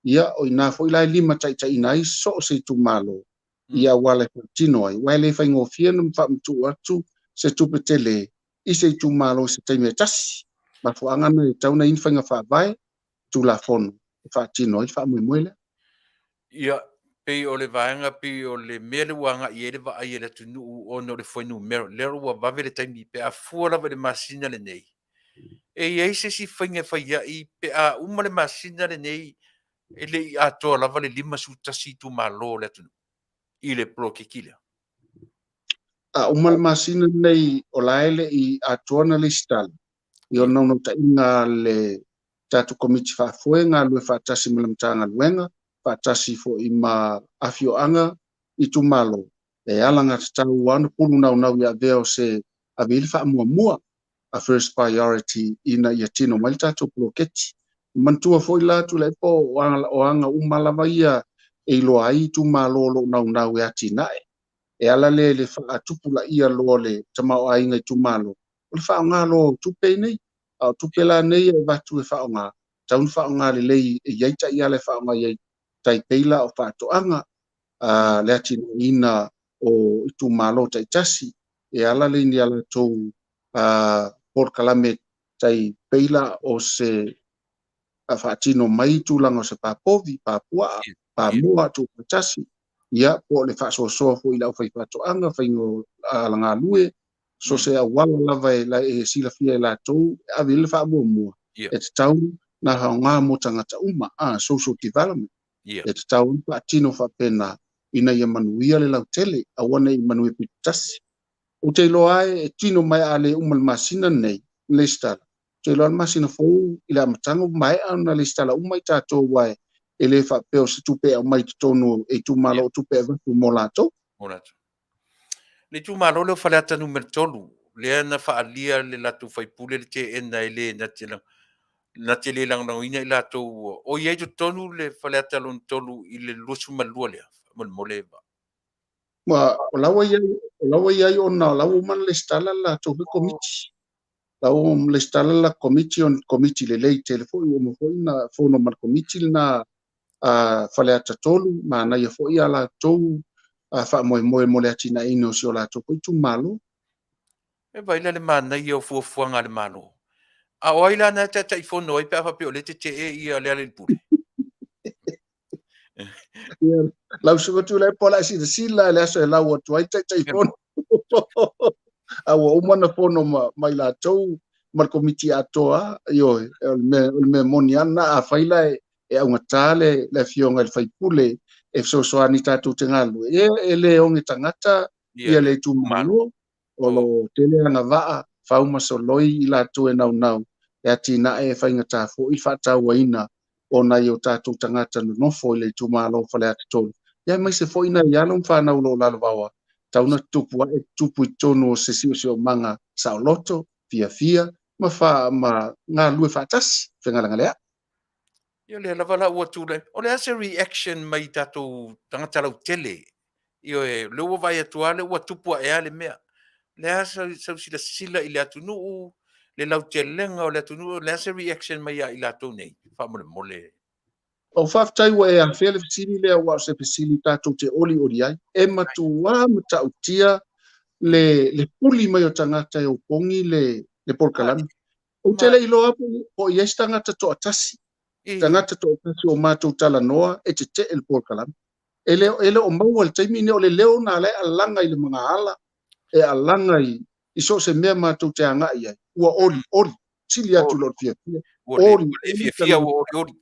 ia o ina foi la e limataitaiina ai so o se itumalo i auala e faatino ai, aua e le faigofie ona faamatuu atu se tupe tele i se itumalo i se taimi e tasi. Mafuaaga na e tatau ona i ai ni faiga faavae, Tulafono e faatino ai le faamoemoe lea. Ia, Pei o le vaega, pei o le mea lea ua agai i ai le vaai a le atunuu ona o le fuainumera, lea ua vave le taimi pe a fua lava i le masina lenei, e i ai se isi faiga e fai ai pe a uma le masina lenei e le i atoa lava le 51 itumalo o le atunuu i le poloketi lea? A uma le masina lenei o la e le i atoa ona lesitala i o le naunautaiga a le tatou Komiti Faafoe galulue faatasi ma le Matagaluega, faatasi foi ma afioaga, itumalo, e alagatatau lava ona pulu naunau ia avea o se ave i ai le faamuamua, a first priority, ina ia tino mai le tatou poloketi. Manatua foi la Tuilaepa o aga uma lava ia e iloa ai itumalo o lo o naunau e atinae. E ala lea i le faatupulaia loa o le tamaoaiga itumalo, o le faaaoga loa o tupe nei. A o tupe la nei e avatu e faaaoga, tatau ona faaaoga lelei e i ai taiala e faaaoga i ai, tai pei la o faatoaga, le atinaeina o itumalo taitasi, e ala lea i ni a latou polokalame tai pei la o se faatino mai tulaga o se pā povi, pā puaa, pā moa, tuufaatasi, ia, po o le faasoasoa foi i le aufaifaatoaga, faiga o alagalue, so se auala lava e silafia e latou e ave i ai le faamuamua, e tatau ona aoga mo tagata uma, social development. E tatau ona faatino faapena ina ia manuia le lautele, aua ne i manuia pitotasi. Ou te iloa ai e tino mai a le uma le masina lenei, le lesitala. Ou te iloa le masina fou i le amataga ua maea ona lesitala uma i tatou, aua e le faapea o se tupe e aumai i totonu e itumalo o tupe e avatu mo latou. Mo latou. Le itumalo lea o Faleata Nu.3, lea na faaalia le latou faipule le teena e le na te, na te le lagolagoina i latou o i ai totonu le Faleata lona 3 i le 22 lea, faamolemole. Ma o la ua i ai, o la ua i ai ona o la ua uma ona lesitala le latou foi komiti. La ua uma lesitala la komiti, o komiti lelei tele foi, ua uma foi na fono ma le komiti lena a Faleata 3, manaia foi a latou faamoemoe mo le atinaeina o si o latou foi itumalo. E vaai la le manaia o fuafuaga a le Malo. A o ai la na e taitaifono ai pe a faapea o lea e tetee ia Lealailepule? Ia, lau susuga Tuilaepa o le a silasila i le aso e lau atu ai taitaifono. A ua uma ona fono ma i latou ma le komiti atoa, ioe, o le mea moni lava lena. Afai la e augata le afioga i le faipule e fesoasoani tatou te galulue, ia e le oge tagata ia le itumalo, o lo o tele agavaa, fau ma soloi i latou e naunau e atinae e faigata foi le faatauaina o nai o tatou tagata nonofo i le itumalo o Faleata 3. Ia aemaise foi nai alo ma fanau o lo o lalovaoa, tau na tutupu ae tutupu i totonu o se siosiomaga saoloto, fiafia ma fa ma galulue faatasi, fegalegaleai. Ia lea lava la ua tulai. O le a se reaction mai tatou tagata lautele? Ioe, lea ua vaai atu lava lea ua tupu ae lava le mea. O le a sau silasila i le atunuu, le lautelega o le atunuu, o le a se reaction mai ia i latou nei, faamolemole? O faafetai ua e afea le fesili lea, aua o se fesili tatou te olioli ai. E matua matautia le puli mai o tagata e opogi le polokalame. Ou te le iloa po o i ai se tagata toatasi, tagata toatasi o matou talanoa e tetee le polokalame. E le o maua i le taimi lenei, o le leo na la e alaga i le magaala, e alaga i so o se mea matou te agai i ai. Ua olioli, sili atu i lo le fiafia. Ua le fiafia, ua olioli.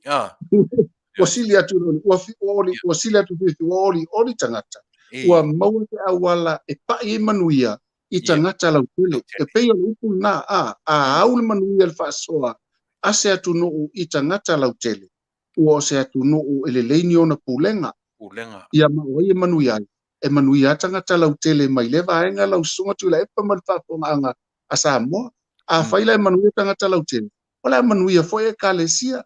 Ua sili atu i lo le, ua sili atu fiafia, ua olioli tagata. Ua maua se auala e pai ai manuia i tagata lautele. E pei o le upu lena, a au le manuia le faasoa a se atunuu i tagata lautele, ua o se atunuu e lelei ni ona pulega. Ia ma o ai e manuia ai? E manuia lava tagata lautele mai lea vaega lau susuga Tuilaepa ma le faafofogaaga a Samoa. Afai la e manuia tagata lautele, o le a manuia foi ekalesia,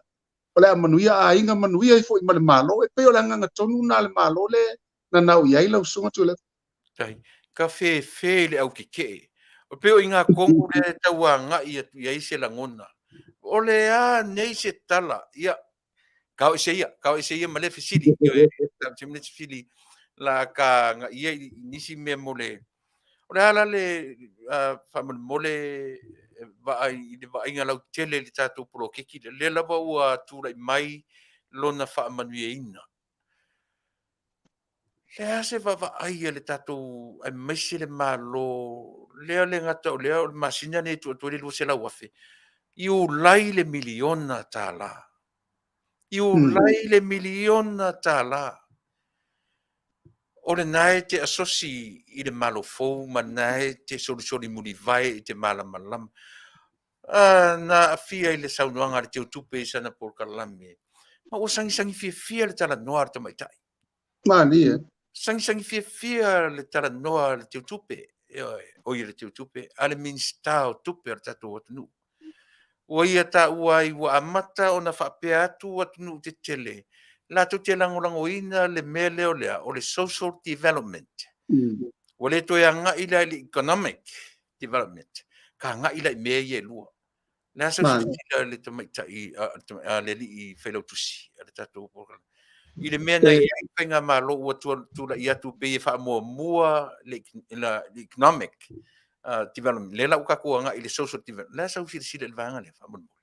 o le a manuia aiga, manuia ai foi ma le Malo. E pei o le agaga tonu lena a le Malo lea na nau i ai lau susuga Tuilaepa. Tai, ka fefe i le au tetee. O pei o i ngā tonu lea e tau agai atu i ai se lagona. O le a nei se tala, ia, kao ese ia, kao ese ia ma le fesili. Ioe, tau te mea fesili, la ka agai ia i nisi mea mo le, o le a la le faamolemole vaai i le vaaiga lautele i le tatou poloketi lea, lea lava ua tulai mai lona faamanuiaina. Le a se vaavaai a le tatou aemaise le Malo lea le gata o lea o le masina lenei e tuu atu ai le $200,000, Iulai le miliona tala. Iulai le miliona tala. O lena e te asosi i le Malo fou ma lena e te solisoli mulivae i te malamalama. Na aafia i le saunoaga a le Teutupe i sana polokalame, ma ua sagisagi fiafia le talanoa a le tamaitai. Malie. Sagisagi fiafia le talanoa a le Teutupe, oi le Teutupe, a le Minisita o Tupe a le tatou atunuu. Ua ia taua ai ua amata ona faapea atu atunuu tetele, latou te lagolagoina le mea lea o le a, o le social development. Ua le toe agai la i le economic development, ka agai la i mea ia e lua. Le a sau silasila le tamaitai a le alii failautusi a le tatou polokalame i le mea na i ai faigamalo ua tulai atu pei e faamuamua le economic development, lea la ua tatou agai i le social development. Le a sau silasila i le vaega lea faamolemole?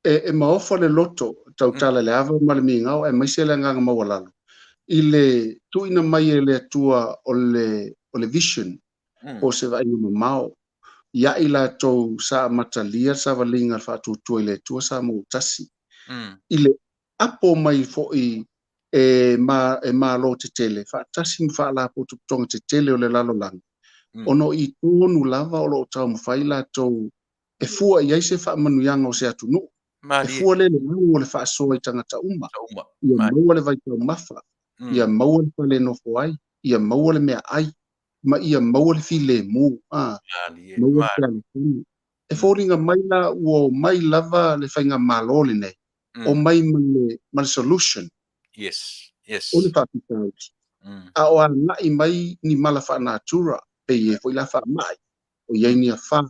E maofa le loto tautala le ava ma le migao aemaise le agaga maualalo i le tuuina mai e le Atua o le vision po o se vaaiga mamao ia i latou sa amatalia le savaliga le faatuatua i le Atua Samoa ua tasi i le apo mai foi e malo tetele faatasi ma faalapotopotoga tetele o le lalolagi ona o i tonu lava o lo o taumafai latou e fua i ai se faamanuiaga o se atunuu. E fua le lau o le faasoa i tagata uma, ia maua le vaitaumafa, ia maua le fale nofo ai, ia maua le meaai, ma ia maua le filemu, maua le fealofani. E foliga mai la ua omai lava le faigamalo lenei, omai ma le solution. Yes, yes. O le faafitauli. A o agai mai ni mala faanatura, pei e foi la faamai, o i ai ni afa.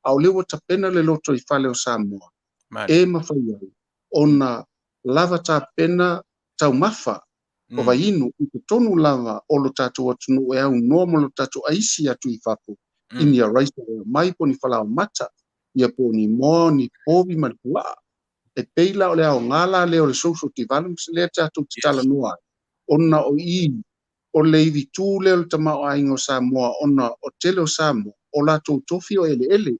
A o lea ua tapena le loto i fale o Samoa, e mafai ai ona lava tapena taumafa o vaiinu i totonu lava o lo tatou atunuu e aunoa ma lo tatou aisi atu i fafo i ni araisa e aumai po o ni falaoamata, ia po o ni moa, ni povi ma le puaa. E pei la o le aoga la lea o le social development lea tatou te talanoa ai, ona o i o le ivitu lea o le tamaoaiga o Samoa, ona o tele o Samoa o latou tofi o eleele,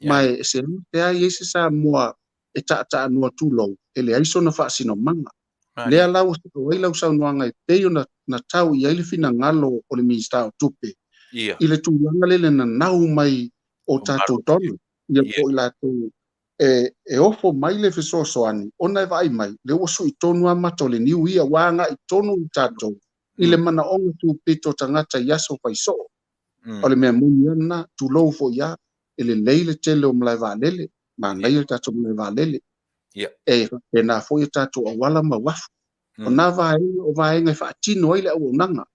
ma e se tea i ai se Samoa e taataanoa tulou, e leai sona faasinomaga. Lea la ua sao ai lau saunoaga e pei ona na tau i ai le finagalo o le Minisita o Tupe i le tulaga lea le nanau mai o tatou donor, ia po o i latou e ofo mai le fesoasoani ona e vaai mai lea ua sui tonu lava mata o le niu ia, ua agai tonu i tatou i le manaoga tupito o tagata i aso faisoo. O le mea moni lava lena, tulou foi lava, e lelei le tele o malae vaalele, manaia le tatou malae vaalele. E faapena foi o tatou auala ma uafu. O nā vaega o vaega e faatino ai le auaunaga.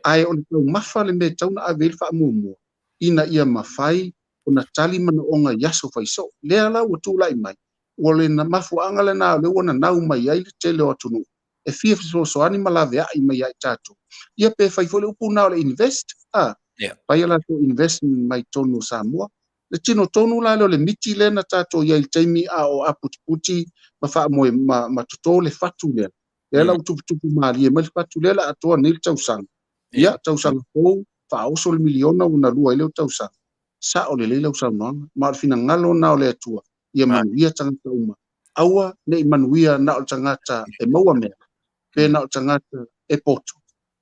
Ae o le taumafa le mea e tatau ona ave ai le faamuamua ina ia mafai ona tali manaoga i aso faisoo. Lea la ua tulai mai, ua le mafuaaga lena o lea ua nanau mai ai le tele o atunuu e fia fesoasoani ma laveai mai ia i tatou. Ia pe fai foi le upu na o le invest, fai a latou investment mai totonu o Samoa. Le tino tonu la lea o le miti lea na tatou i ai i le taimi a o aputiputi ma faamoe ma toto le fatu lea. Lea la ua tuputupu malie mai le fatu lea la atoa nei le tausaga. Ia, tausaga fou, faaoso le miliona ua na lua ai lea o tausaga. Sao lelei lau saunoaga, ma o le finagalo na o le Atua, ia manuia tagata uma. Aua nei manuia na o le tagata e maua mea, pe na o le tagata e poto,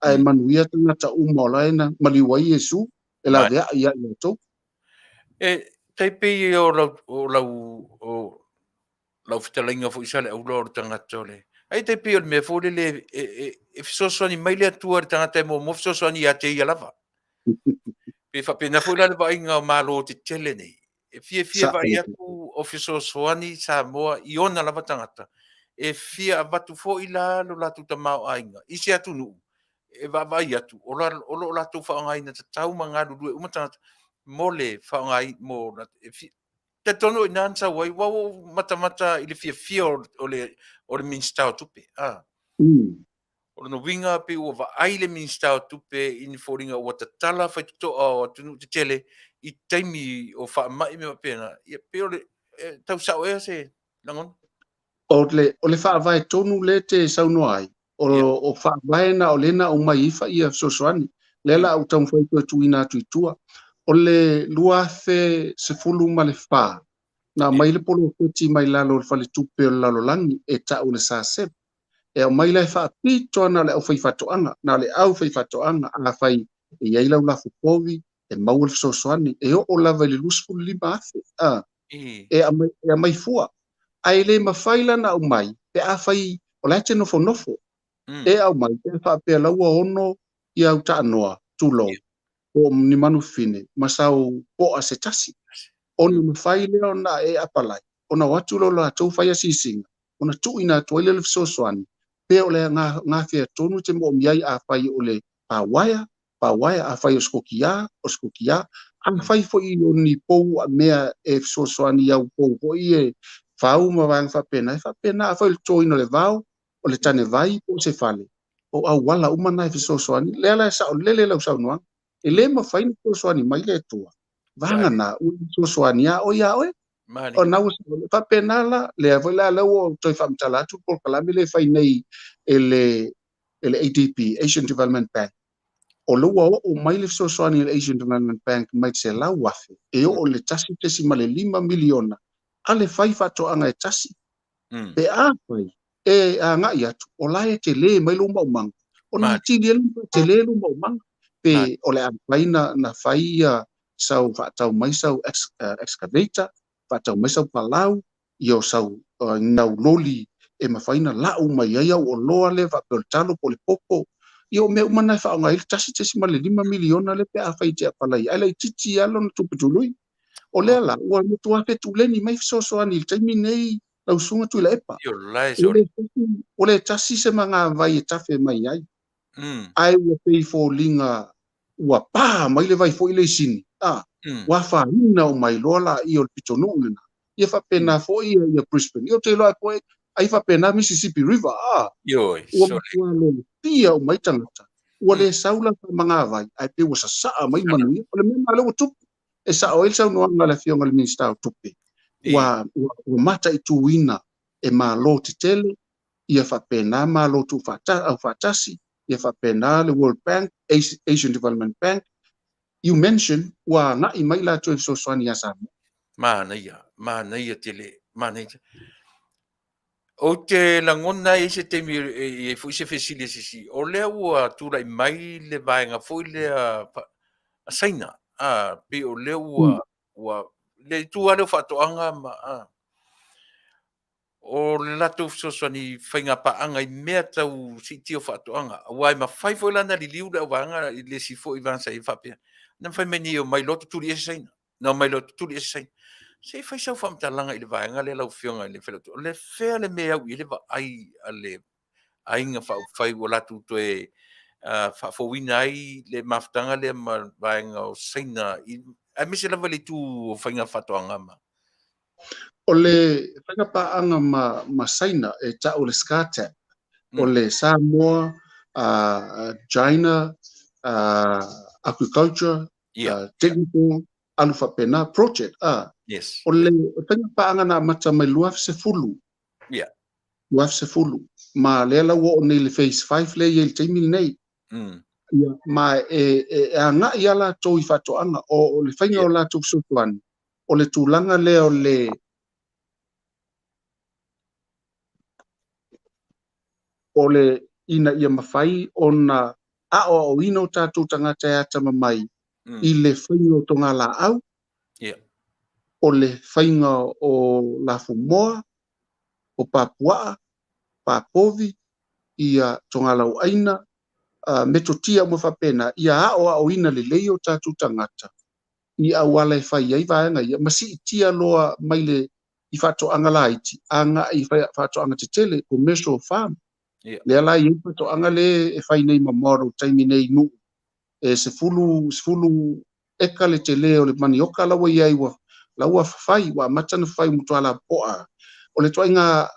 ae manuia tagata uma o la e na maliu ai Iesu, e laveai ia i latou. E tai pei o lau fetalaiga foi Saleaula o le tagata o le ai tai pei o le mea foi lele e fesoasoani mai le Atua i le tagata e muamua fesoasoani ia te ia lava. Pe faapena foi la le vaaiga o Malo tetele nei. E fiafia vaai atu o fesoasoani Samoa i ona lava tagata. E fia avatu foi la lo latou tamaoaiga i se atunuu e vaavaai atu o lo o latou faaaogaina tatau ma galulue uma tagata mo le faaaogaina mo talitonu i ina na sau ai ua ou matamata i le fiafia o le Minisita o Tupe. O lona uiga pei ua vaai le Minisita o Tupe i ni foliga ua tatala faitotoa o atunuu tetele i taimi o faamai me faapena. Ia pei o le tau sao ea se lagona? O le faavae tonu lea te saunoa ai, O, o faavae na o lea na aumai ai ia fesoasoani. Lea la ou taumafai toe tuuina atu i tua. O le 2014, na aumai le poloketi mai lalo o le faletupe o le lalolagi e tau le SACEP. E aumai la e faapito ana le aufaifaatoaga, na o le aufaifaatoaga, afai e i ai lau lafo povi, e maua le fesoasoani, e oo lava i le 25,000, e aumai fua. Ae le mafai la na aumai, pe afai o la e te nofonofo, e aumai, pe faapea la ua ono ia au taanoa, tulou, po o ni manu fine, ma sau poa se tasi. Ona mafai lea ona e apalai, ona o atu lea o latou fai asiasiga, ona tuuina atu ai lea le fesoasoani, pe o le gafea tonu te moomia ai afai o le pawaea, pawaea, afai o se kokia, o se kokia, afai foi o ni pou a mea e fesoasoani au pou foi e fau ma vaega faapena, e faapena, afai o le totoina o le vao, o le tane vai po o se fale, o auala uma na e fesoasoani, lea la e saolele lau saunoaga, e le mafai ona fesoasoani mai le Atua. Vaga na, ua fesoasoani a oe ia oe. O na ua faapena la, lea foi la lea ua toe faamatala atu le polokalame le fai nei e le ADB, Asian Development Bank. O le ua oo mai le fesoasoani e le Asian Development Bank mai le 100,000, e oo le 1.5 miliona, a le fai faatoaga e tasi. Pe a fai, e agai atu, o la e tele mai lou maumaga. Ona atili ai tele lou maumaga. Pe o le a mafai na fai ia sau faatau mai sau excavator, faatau mai sau palau, ia o sau nau loli e mafai na lau mai ai au oloa lea faapea o le talo po o le popo. Ia o mea uma na e faaaoga ai le 1.5 miliona lea pe a fai te apalai. Ai laitiiti lava lona tupe tului. O lea la, ua matua fetuleni mai fesoasoani i le taimi nei lau susuga Tuilaepa. Ua le tasi se magavai e tafe mai ai. Ae ua pei foliga ua pa mai le vai foi le isini. Ua afaina uma ai loa laia o le pitonuu lena. Ia faapena foi ia Brisbane. Ia ou te iloa ai foi ai faapena Mississippi River. Ua matua lolofia uma ai tagata. Ua le sau la faamagavai, ae pei ua sasaa mai manuia. O le mea lena lea ua tupu. E sao ai le saunoaga a le Afioga i le Minisita o Tupe. Ua mataituina e Malo tetele, ia faapena Malo tuufaatasi, ia faapena le World Bank, Asian Development Bank. You mention ua agai mai latou e fesoasoani ia Samoa. Manaia, manaia tele, manaia. Ou te lagona ai se taimi e i ai foi se fesili a se isi, o lea ua tulai mai le vaega foi lea a Saina, pei o lea ua, ua le itu lava lea o faatoaga ma, o le latou fesoasoani faiga paaga i mea tau siitia o faatoaga, aua e mafai foi la ona liliu le auvaega i le isi foi vaega sa i ai faapea, na mafai mai nei e omai loa tutuli ese Saina, na omai loa tutuli ese Saina. Se i fai sau faamatalaga i le vaega lea lau Afioga i le Failautusi, o le fea le mea e au i ai le vaai a le aiga faaupufai ua latou toe faafouina ai le mafutaga lea ma vaega o Saina, aemaise lava le itu o faiga faatoaga ma. O le faiga paaga ma Saina e tau le SCATAP, o le Samoa, China, Agriculture, Technical, alu faapena project. O le faiga paaga na amata mai 2010. 2010. Ma lea la ua oo nei le phase 5 lea i ai le taimi lenei. Ia, ma e agai lava latou i faatoaga. O le faiga o latou fesoasoani, o le tulaga lea o le o le ina ia mafai ona aoaoina o tatou tagata e atamamai i le faiga o togalaau, o le faiga o lafumoa, o papuaa, papovi, ia togalauaina, metotia uma faapena, ia aoaoina lelei o tatou tagata i auala e fai ai vaega ia, ma siitia loa mai le i faatoaga laiti, agai i faatoaga tetele, commercial farm. Lea la i ai faatoaga le e fai nei ma model taimi nei nuu. E 10 eka le tele o le manioka la ua i ai ua la ua fai, ua amata na fai matua lapoa. O le ituaiga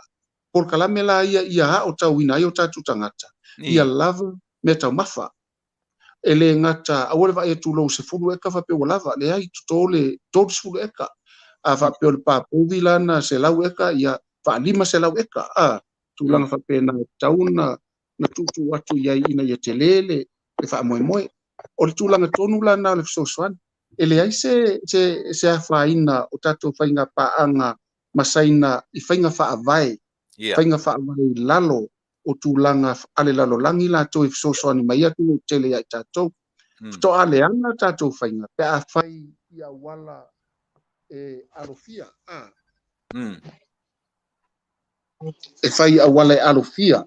polokalame la ia ia aotauina ai o tatou tagata, ia lava mea taumafa. E le gata, aua le vaai atu lou 10 eka faapea ua lava, leai, toto le 30 eka. A faapea o le papovi la na 100 eka, ia faa-500 eka. Tulaga faapena e tatau ona na tuutuu atu i ai ina ia tele le le faamoemoe. O le tulaga tonu la lena o le fesoasoani. E leai se se se afaina o tatou faiga paaga ma Saina i faiga faavae, Ia. faiga faavae i lalo o tulaga a le lalolagi latou e fesoasoani mai ai atunuu tele ia i tatou. Faatoa leaga tatou faiga pe a fai i auala e alofia, a. E fai i auala e alofia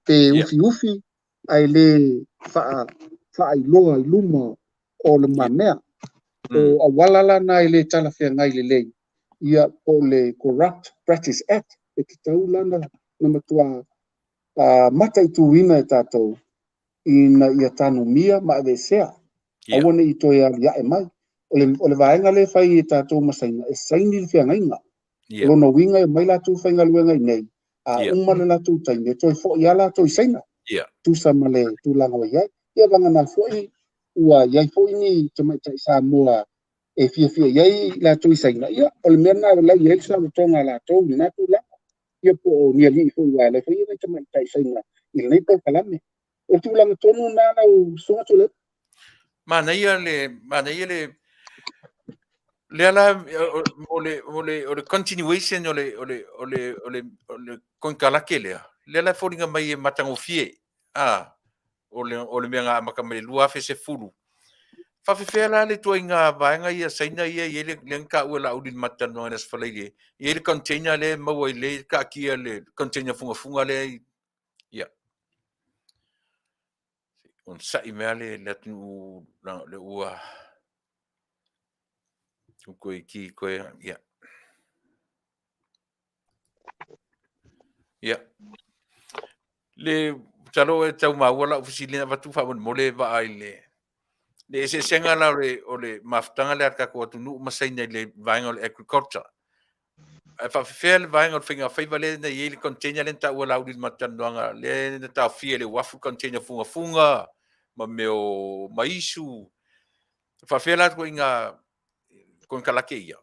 pe ufiufi ae le faailoa i luma o lumamea. O auala la na e le talafeagai lelei, ia po o le Corrupt Practice Act e tatau la na matua mataituina e tatou ina ia tanumia ma aveesea, aua ne i toe aliae mai. O le vaega lea e fai e tatou ma Saina, e saini le feagaiga. O lona uiga e omai latou faigaluega i inei, a uma le latou taimi, e toe foi lava latou i Saina, tusa ma le tulaga ua i ai. Ia vagana foi ua i ai foi ni tamaitai Samoa e fiafia i ai latou i Saina, ia o le mea lena o la e i ai le saolotoga a latou i lena tulaga. Ia po o ni alii foi aua o la e foi e i ai nai tamaitai Saina i lenei polokalame. O le tulaga tonu lena lau Susuga Tuilaepa. Manaia le, manaia le, lea la o le, o le, o le continuation o le, o le, o le, o le, o le konekarate lea, lea la e foliga mai e matagofie, a, o le, o le mea na amata mai le 2010. Faafefea la le ituaiga vaega ia Saina ia e i ai le, lea na taua e Laauli i le matou talanoaga i le Aso Faraile, e i ai le container lea e maua i le taatia le container fugafuga lea i, ia. Onosai mai lava le atunuu leaga o lea ua toe ki koe ia. Ia. Le masalo e tau maua lau fesili na avatu faamolemole vaa i le le eseesega la o le mafutaga lea a le tatou atunuu ma Saina i le vaega o le agriculture. Ae faafefea le vaega o le faigafaiva lea na i ai le container lea na taua e Laauli i le matou talanoaga lea na taofia i le uafu le container fugafuga ma mea o maisu. E faafefea la ituaiga konekarate ia?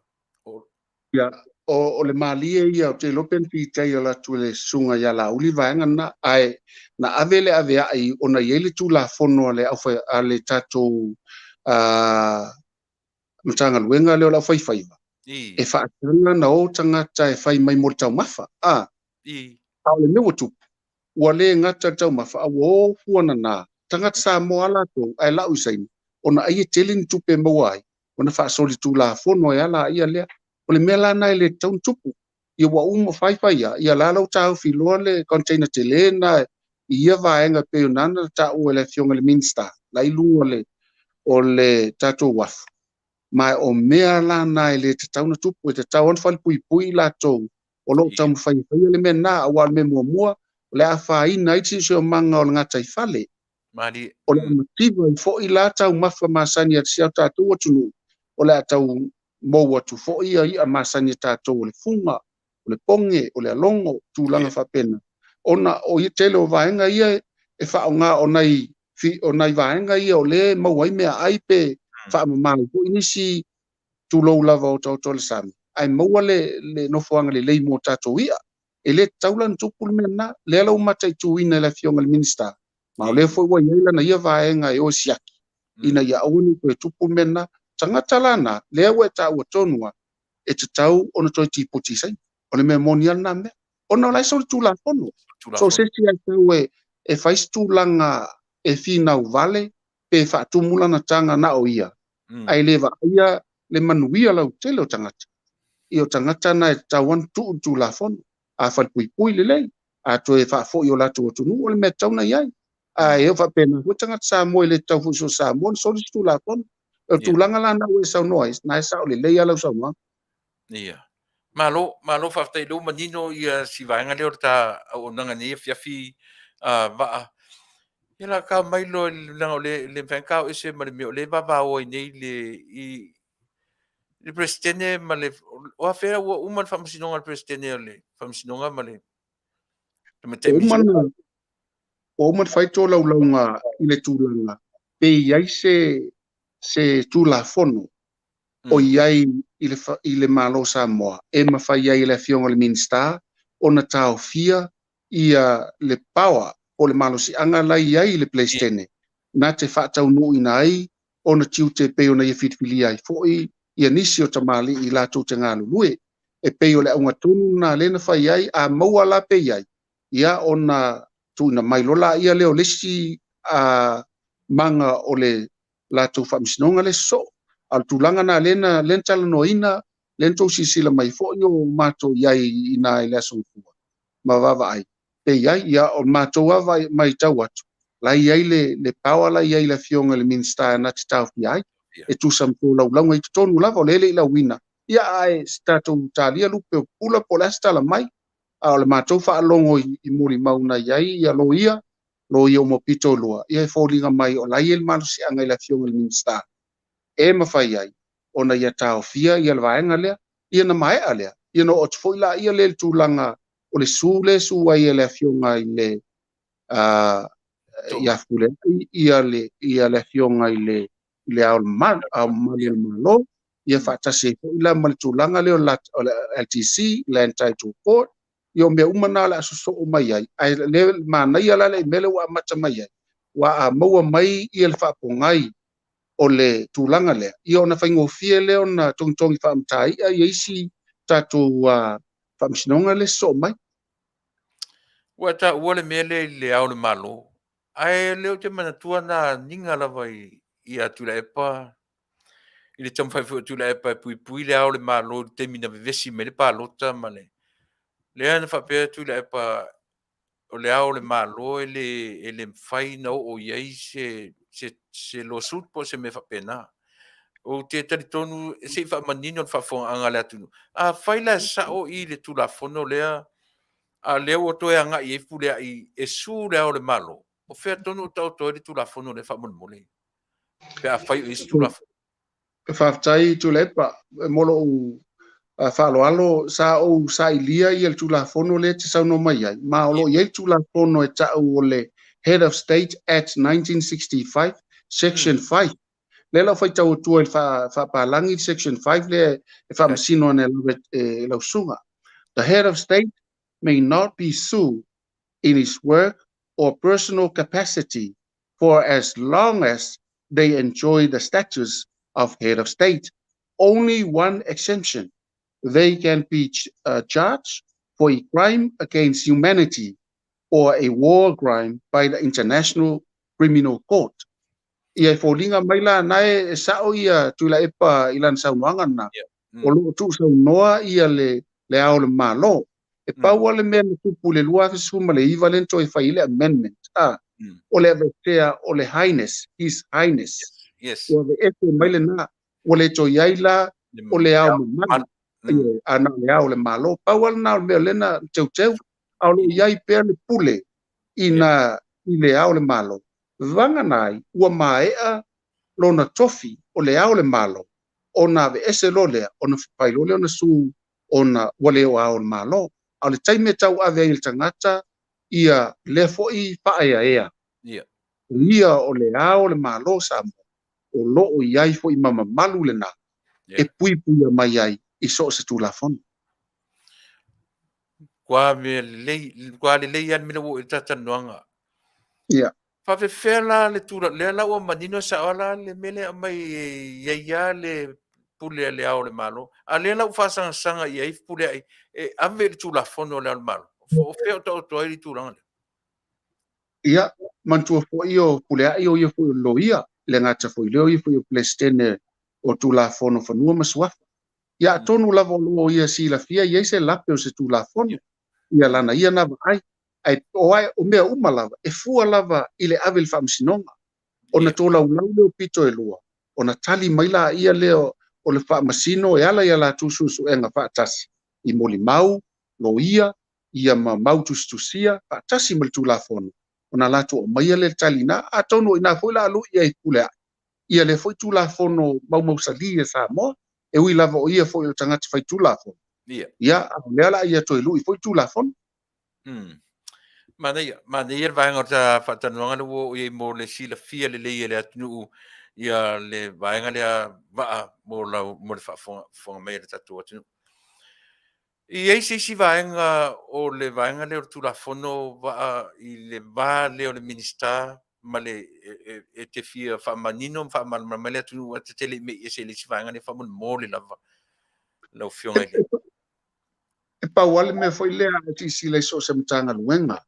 Ia, o le malie ia, ou te iloa pe na detail atu e le susuga ia Laauli le vaega lena, ae na ave le aveai ona e i ai le Tulafono a le a le tatou Matagaluega lea o le Aufaifaiva, e faatala na o tagata e fai mai mo le taumafa, a a o le mea ua tupu, ua le gata le taumafa, a ua o fuanana, tagata Samoa lava latou, ae lau i Saina, ona ai e tele ni tupe e maua ai, ona faasolitulafono ai lava laia lea. O le mea la lena e le tatau ona tupu. Ia ua uma fai fai lava, ia la la ua taofi loa le container tele lena i ia vaega e pei ona na taua e le Afioga i le Minisita, la i luga o le tatou uafu. Ma o mea la na e le tatau ona tupu, e tatau lava ona falepuipui i latou o lo o taumafai e faia le mea lena, aua o le mea muamua, o le a afaina ai le siosiomaga o le gataifale. O le a mativa ai foi la taumafa masani a si o tatou atunuu, o le a tau mou atu foi ia i'a masani a tatou o le fuga, o le poge, o le alogo, tulaga faapena, ona o ia tele o vaega ia e faaaoga o nai o nai vaega ia o lea e maua ai meaai pe faamama ai foi nisi tulou lava o taoto le sami, ae maua le, le nofoaga lelei mo tatou i'a. E le tatau la ona tupu le mea lena. Lea la ua mataituina e le Afioga i le Minisita, ma o lea foi ua i ai lana ia vaega e o e siaki, ina ia aua ne i toe tupu le mea lena. Tagata la na, lea ua e taua tonu lava, e tatau ona toe tipoti i Saina. O le mea moni lava lena mea. Ona o la e solitulafono. So o se isi lava e tau e, e fai se tulaga e finau vale pe faatumu lana taga na o ia, ae le vaaia le manuia lautele o tagata. Ia o tagata na e tatau lava ona tuu i le Tulafono. A falepuipui lelei, a toe faafoi i o latou atunuu, o le mea e tatau ona i ai. Ae faapena foi tagata Samoa e le tatau foi i so o se Samoa ona soli se Tulafono. O le tulaga la lena ua e saunoa ai, na e sao lelei lava lau saunoaga. Ia. Malo, malo faafetai o lea ua manino ia si vaega lea o le ta auaunaga i lenei afiafi vaa. Ia la tau mai loa leaga o le le mafai ona tao ese ma le mea o lea e vavao ai nei le i le Peresetene ma le o afea ua uma le faamasinoga a le Peresetene o le Faamasinoga ma le Tamaitai Ua uma ona ua uma ona fai tolaulauga i le tulaga pe i ai se se Tulafono o i ai i le i le Malo o Samoa e mafai ai e le Afioga i le Minisita ona taofia ia le power. po o le malosiaga la e i ai i le Peresetene na te faataunuuina ai ona tiute e pei ona ia filifilia ai foi ia nisi o tamalii latou te galulue. E pei o le auga tonu lena lea na fai ai, a maua la pe i ai, ia ona tuuina mai loa laia lea o le isi maga o le latou faamasinoga lea sosoo. A o le tulaga lena lea na, lea na talanoaina, lea na tou silasila mai foi o matou i ai i ina i le Aso Gafua ma vaavaai pe i ai. Ia, o le matou lava matau atu, la e i ai le, le power la e i ai i le Afioga i le Minisita na te taofia ai, e tusa ma tolaulauga i totonu lava, o lea e le i lauina. Ia, ae se tatou talia lupe o pula po o le a se tala mai, a o le matou faalogo i molimau na i ai ia loia, loia uma pito e lua, ia e foliga mai o la e i ai le malosiaga i le Afioga i le Minisita e mafai ai ona ia taofia ia le vaega lea, ia na maea lea, ia na oo atu foi laia lea i le tulaga o le su lea e su ai e le Afioga i le ia Fepuleai ia le ia le Afioga i le i le Ao Mamalu o le Malo, ia faatasi ai foi la ma le tulaga lea o le LTC, Land Title Court, ia o mea uma na o le a sosoo mai ai. Ae le manaia la le mea lea ua amata mai ai, ua a maua mai ia le faapogai o le tulaga lea, ia ona faigofie lea ona togitogi faamataia ia isi tatou faamasinoga lea sosoo mai. Ua taua le mea lea i le Ao o le Malo, ae o lea ou te manatua na aniga lava ia Tuilaepa i le taumafai foi o Tuilaepa e puipui le Ao o le Malo i le taimi na vevesi mai ai le palota ma le lea na faapea Tuilaepa o le Ao o le Malo e le mafai ona oo i ai se lawsuit po o se mea faapena. Ou te talitonu se i faamanino le faafofogaaga a le atunuu. Afai la e sao i le Tulafono lea, a o lea ua toe agai i ai Fepuleai e sue le Ao o le Malo, o fea tonu o taoto ai le Tulafono lea faamolemole, pe afai o i ai se Tulafono? Faafetai Tuilaepa mo lou faaaloalo. Sa ou sailia ia le Tulafono lea e te saunoa mai ai, ma o lo o i ai le Tulafono e tau o le Head of State Act 1965, Section 5. Lea la ou faitau atua i le faapalagi le Section 5 lea e faamasino ane lava e lau susuga. The Head of State may not be sued in his work or personal capacity for as long as they enjoy the status of head of state. Only one exemption. They can be charged for a crime against humanity or a war crime by the International Criminal Court. Ia e foliga mai la na e sao ia Tuilaepa i lana saunoaga lena. O lo o tuusaunoa ia le le Ao o le Malo. E pau lava le mea na tupu i le 2019 lea na toe fai ai le amendment, a, o le aveesea o le Highness, His Highness. Ua aveese mai lena, ua le toe i ai la o le Ao Mamalu, ioe, a na o le Ao o le Malo. Pau lava lena o le mea lea na teuteu, a o lo o i ai pea le pule i na i le Ao o le Malo. Vagana ai, ua maea lona tofi o le Ao o le Malo, ona aveese loa lea, ona fai loa lea ona sue ona ua le o Ao o le Malo. A o le taimi e tauave ai e le tagata ia lea foi faaeaea, o ia o le Ao o le Malo o Samoa, o lo o i ai foi ma mamalu lena e puipuia mai ai i so o se Tulafono. Matua mea lelei, matua lelei lava le mea lea ua oo i ai le talatalanoaga. Ia. Faafefea la le tulaga, lea la ua manino e sao lava la le mea lea e aumai e i ai lava le pule a le Ao o le Malo, a o lea la ua faasagasaga i ai Fepuleai e ave i le Tulafono a le Ao o le Malo. O fea o taoto ai le tulaga lea? Ia, manatua foi o Fepuleai o ia foi o le loia, e le gata foi i lea o ia foi o le Peresetene o Tulafono o Fanua ma Suafa. Ia atonu lava o lo o ia silafia i ai se lape o se Tulafono, ia lana ia na vaai. Ae o ai, o mea uma lava, e fua lava i le ave i le faamasinoga. Ona tolaulau lea o pito e lua, ona tali mai laia lea o le faamasino e ala i a latou suesuega faatasi i molimau, loia, ia ma mau tusitusia faatasi ma le Tulafono, ona latou aumaia lea le tali ina. Atonu o ina foi la a lui ai Fepuleai ia lea foi Tulafono maumausali a Samoa, e ui lava o ia foi o le tagata fai Tulafono. Ia, a o lea la a ia toe lui foi Tulafono. Manaia, manaia le vaega o le faatalanoaga lea ua oo i ai mo le silafia lelei e le atunuu ia le vaega lea vaa mo lau mo le faafofoga mai a le tatou atunuu. E i ai se isi vaega o le vaega lea o le Tulafono vaa i le va lea o le Minisita ma le e te fia faamanino ma faamalamalama ai le atunuu ae ta te le i mei ese i le isi vaega lea faamolemole lava lau Afioga i le E pau lava le mea foi lea a silasila i so o se Matagaluega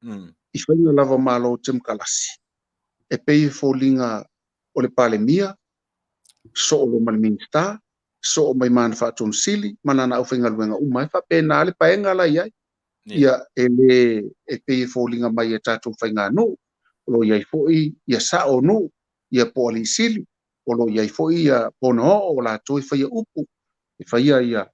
i faiga lava o Malo Temokarasi, e pei e foliga o le Palemia, soo loa ma le Minisita, soo mai ma ana Faatonu Sili ma lana aufaigaluega uma e faapena le paega la i ai. Ia, e le e pei e foliga mai e tatou faiganuu, o lo o i ai foi ia sao o nuu, ia po o alii sili, o lo o i ai foi ia ponaoo o latou e faia upu, e faia ia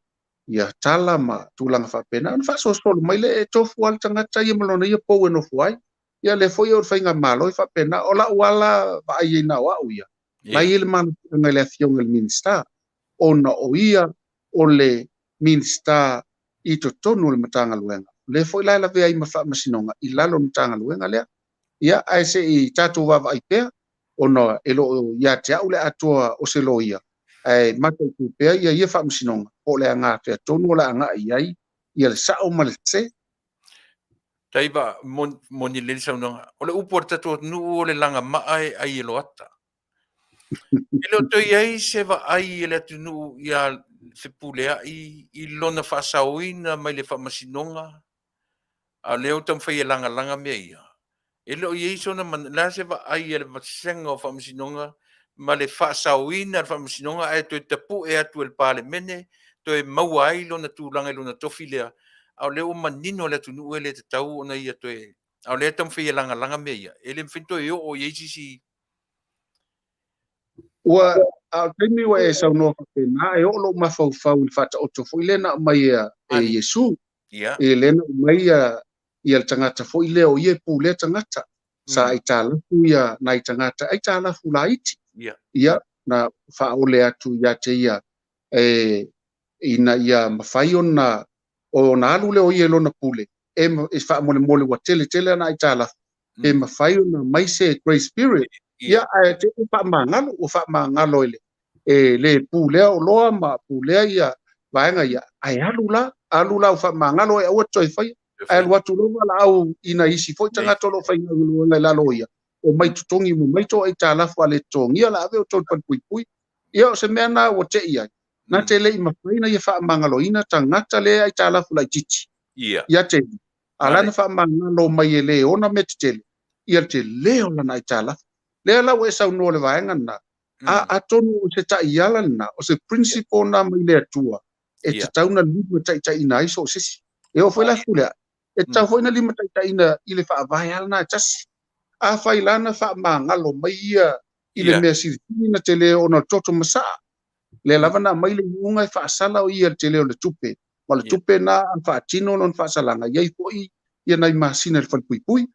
ia tala ma tulaga faapena. Ona faasolosolo mai lea e tofu lava le tagata ia ma lona ia pou e nofo ai. Ia lea foi o le faigamalo e faapena. O lau ala vaai ai na o au ia, la e i ai le malosiaga i le Afioga i le Minisita, ona o ia o le Minisita i totonu o le Matagaluega. O lea foi la e lavea ai ma faamasinoga i lalo o le Matagaluega lea. Ia, ae se i tatou vaavaai pea, ona e le o ia te au le atoa o se loia, ae mataitu pea ia ia faamasinoga po o le agafea tonu o le a agai i ai ia le sao ma le sese. Taiva, moni lelei le saunoaga. O le upu a le tatou atunuu o le lagamaa e ai e loata. E le o toe i ai se vaai a le atunuu ia Fepuleai i lona faasaoina mai le faamasinoga, a o lea ua taumafai e lagalaga mea ia. E le o i ai sona o le a se vaai a le Vasega o Faamasinoga ma le faasaoina o le Faamasinoga ae toe tapue atu e le Palemene toe maua ai lona tulaga i lona tofi lea, a o lea ua manino le atunuu e le tatau ona ia toe, a o lea e taumafai e lagalaga mea ia, e le mafai ona toe oo i ai se isi. Ua, a o le taimi ua e saunoa faapena, e oo lou mafaufau i le faataoto foi lea na aumai e Iesu. E lea na aumai ia le tagata foi lea o ia e pulea tagata. Sa aitalafu ia nai tagata, aitalafu laiti. Ia, na faaole atu ia te ia e, ina ia mafai ona ona alu lea o ia i lona pule, e, e faamolemole ua tele tele ana aitalafu, pe mafai ona mai se grace period. Ia, ae te ua faamagalo, ua faamagalo e le, e le pulea oloa ma pulea ia vaega ia, ae alu la, alu la ua faamagalo e aua toe faia, ae alu atu loa valaau i nai isi foi tagata o lo o faigaluega i lalo o ia, omai totogi uma mai tou aitalafu a le totogia la ave outou i le falepuipui. Ia o se mea na ua te i ai, na te le i mafai ona ia faamagaloina tagata le aitalafu laitiiti ia te ia, a la na faamagalo mai e le ona mea tetele ia le tele o lana aitalafu. Lea la ua e saunoa i le vaega lena, a atonu o se taiala lena, o se principle lena mai le Atua e tatau ona limataitaiina ai so o se isi. E oo foi la Fepuleai, e tatau foi ona limataitaiina i le faavae lava lena e tasi. Afai la na faamagalo mai ia i le mea silisili na tele ona o le toto masaa, lea lava na aumai le iuga e faasala o ia i le tele o le tupe, ma o le tupe na a faatino lona faasalaga, e i ai foi ia nai masina i le falepuipui.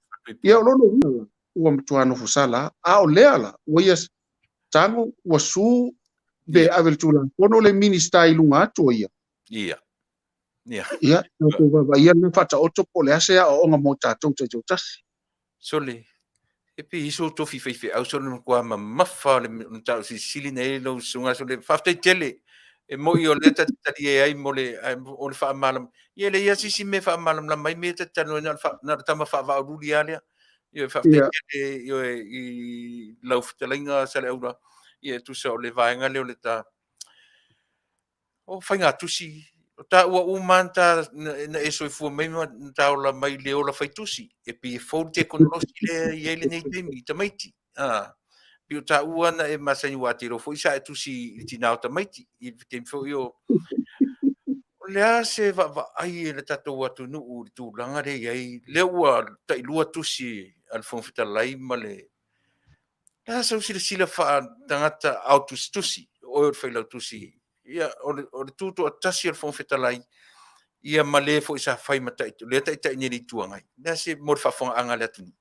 Ia o lona uiga la, ua matua nofosala, a o lea la, ua ia tago, ua su, pe ave le Tulafono le Minisita i luga atu o ia. Ia. Ia. Ia, tatou vaavaaia lena faataoto po o le a se aoaoga mo tatou taitoatasi. Sole, e pei e i ai sou tofi faifeau sole le matua mamafa o le mataupu silisili na i ai lau susuga sole. Faafetai tele. E moi o lea ta te talie ai mo le, o le faamalamalama. Ia e leai lava se isi mea e faamalamalama ai mea ia ta te talanoa ai, na o le tama faavaaululi lava lea. Ioe, faafetai tele ioe i lau fetalaiga Saleaula, ia e tusa o le vaega lea o le ta o faigatusi, o taua uma lava na e soifua mai ma na ta ola mai i le ola faitusi, e pei e fou le tekonolosi lea e i ai lenei taimi i tamaiti. Pei o taua na e masani aua e te iloa foi sa e tusi i le tina o tamaiti i le taimi foi o O le a se vaavaai a le tatou atunuu i le tulaga lea e i ai, lea ua tailua tusi a le Fofoga Fetalai ma le Le a sau silasila faa-tagata ao tusitusi, o oe o le failautusi, ia, o le, o le tutoatasi o le Fofoga Fetalai, ia ma le foi sa fai ma tait, lea taitai nei le Itu Agai. Le a se mo le faafofogaaga a le atunuu?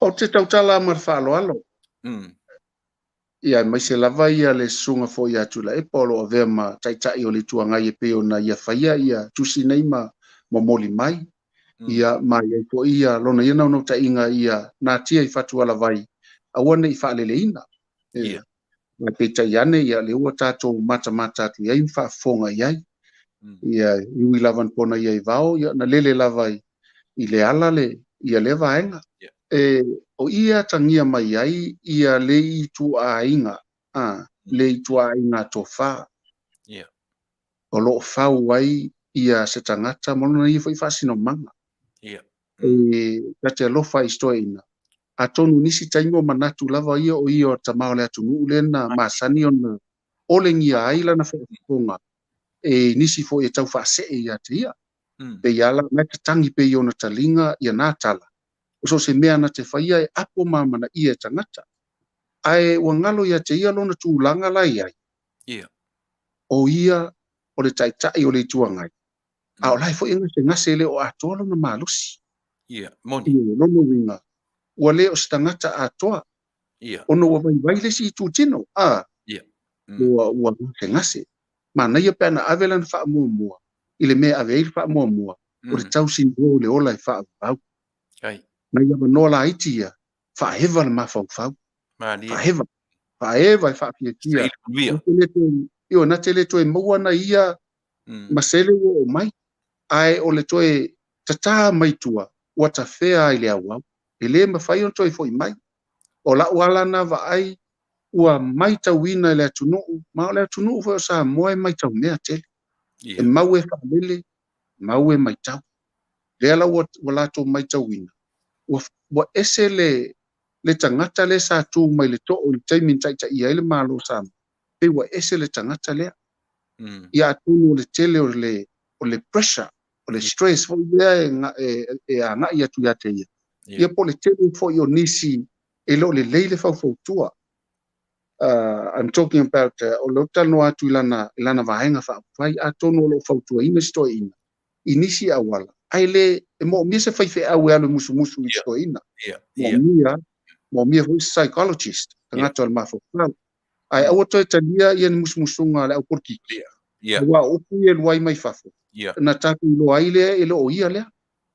Ou te tautala ma le faaaloalo. Ia, aemaise lava ia le susuga foi ia Tuilaepa o lo o avea ma Taitai o le Itu Agai e pei ona ia faia ia tusi nei ma momoli mai. Ia, ma i ai foi ia lona ia naunautaiga ia natia i fatualavai aua ne i faaleleina. Ia. Ae peitai ane ia lea ua tatou matamata atu i ai ma faafofoga i ai. Ia, e ui lava na pona ia i vao, ia, na lele lava i, i le ala le, ia lea vaega. Yeah. E, o i e atagia mai ai ia le ituaiga, a, le ituaiga tofa. Yeah. O lo o fau ai ia se tagata ma lona ia foi faasinomaga. Yeah. E, ta te alofa i si toeaina. Atonu nisi taimi o manatu lava ia o ia o tama o le atunuu lea na masani ona olegia ai lana faafofoga e nisi foi e tau faasee ia te ia. Pei lava la na e tatagi pea i ona taliga ia na tala, o so o se mea na te faia e apo ma amanaia e tagata. Ae ua galo ia te ia lona tulaga la e i ai. O ia o le Taitai o le Itu Agai, a o la e foi e gasegase e le o atoa lona malosi. Moni. I lona uiga, ua le o se tagata atoa, ona ua vaivai le isi itutino, a, ua, ua gasegase. Manaia pe ana ave lana faamuamua i le mea e ave ai le faamuamua, o le tausinuo o le ola e faavavau. Nai avanoa laiti ia, faaeva le mafaufau. Faaeva. Faaeva e faafiafia. Ioe, na te le toe maua na ia masele ua oo mai, ae o le toe tatā mai tua, ua tafea ai le auau. E le mafai ona toe foi mai. O la'u ala na vaai, ua maitauina e le atunuu, ma o le atunuu foi o Samoa e maitau mea tele. E mau e faalele, mau e maitau. Lea la ua latou maitauina, ua ese le le tagata lea sa tu mai le too i le taimi na taitaia ai le Malo o Samoa, pei ua ese le tagata lea. Ia atonu o le tele o le o le pressure, o le stress foi lea e, e, e agai atu ia te ia. Ia po o le tele foi o nisi e le o lelei le faufautua. I'm talking about o lea ou te talanoa atu i lana, i lana vaega faaupufai, atonu o lo o fautuaina si toeaina i nisi auala, ae le, e moomia se faifeau e alu e musumusu i si toeaina. Moomia, moomia foi se psychologist, tagata o le mafaufau. Ae aua toe talia ia ni musumusuga a le au polokiki. Aua o upu ia e luai mai fafo, na tatou iloa ai lea e le o ia lea.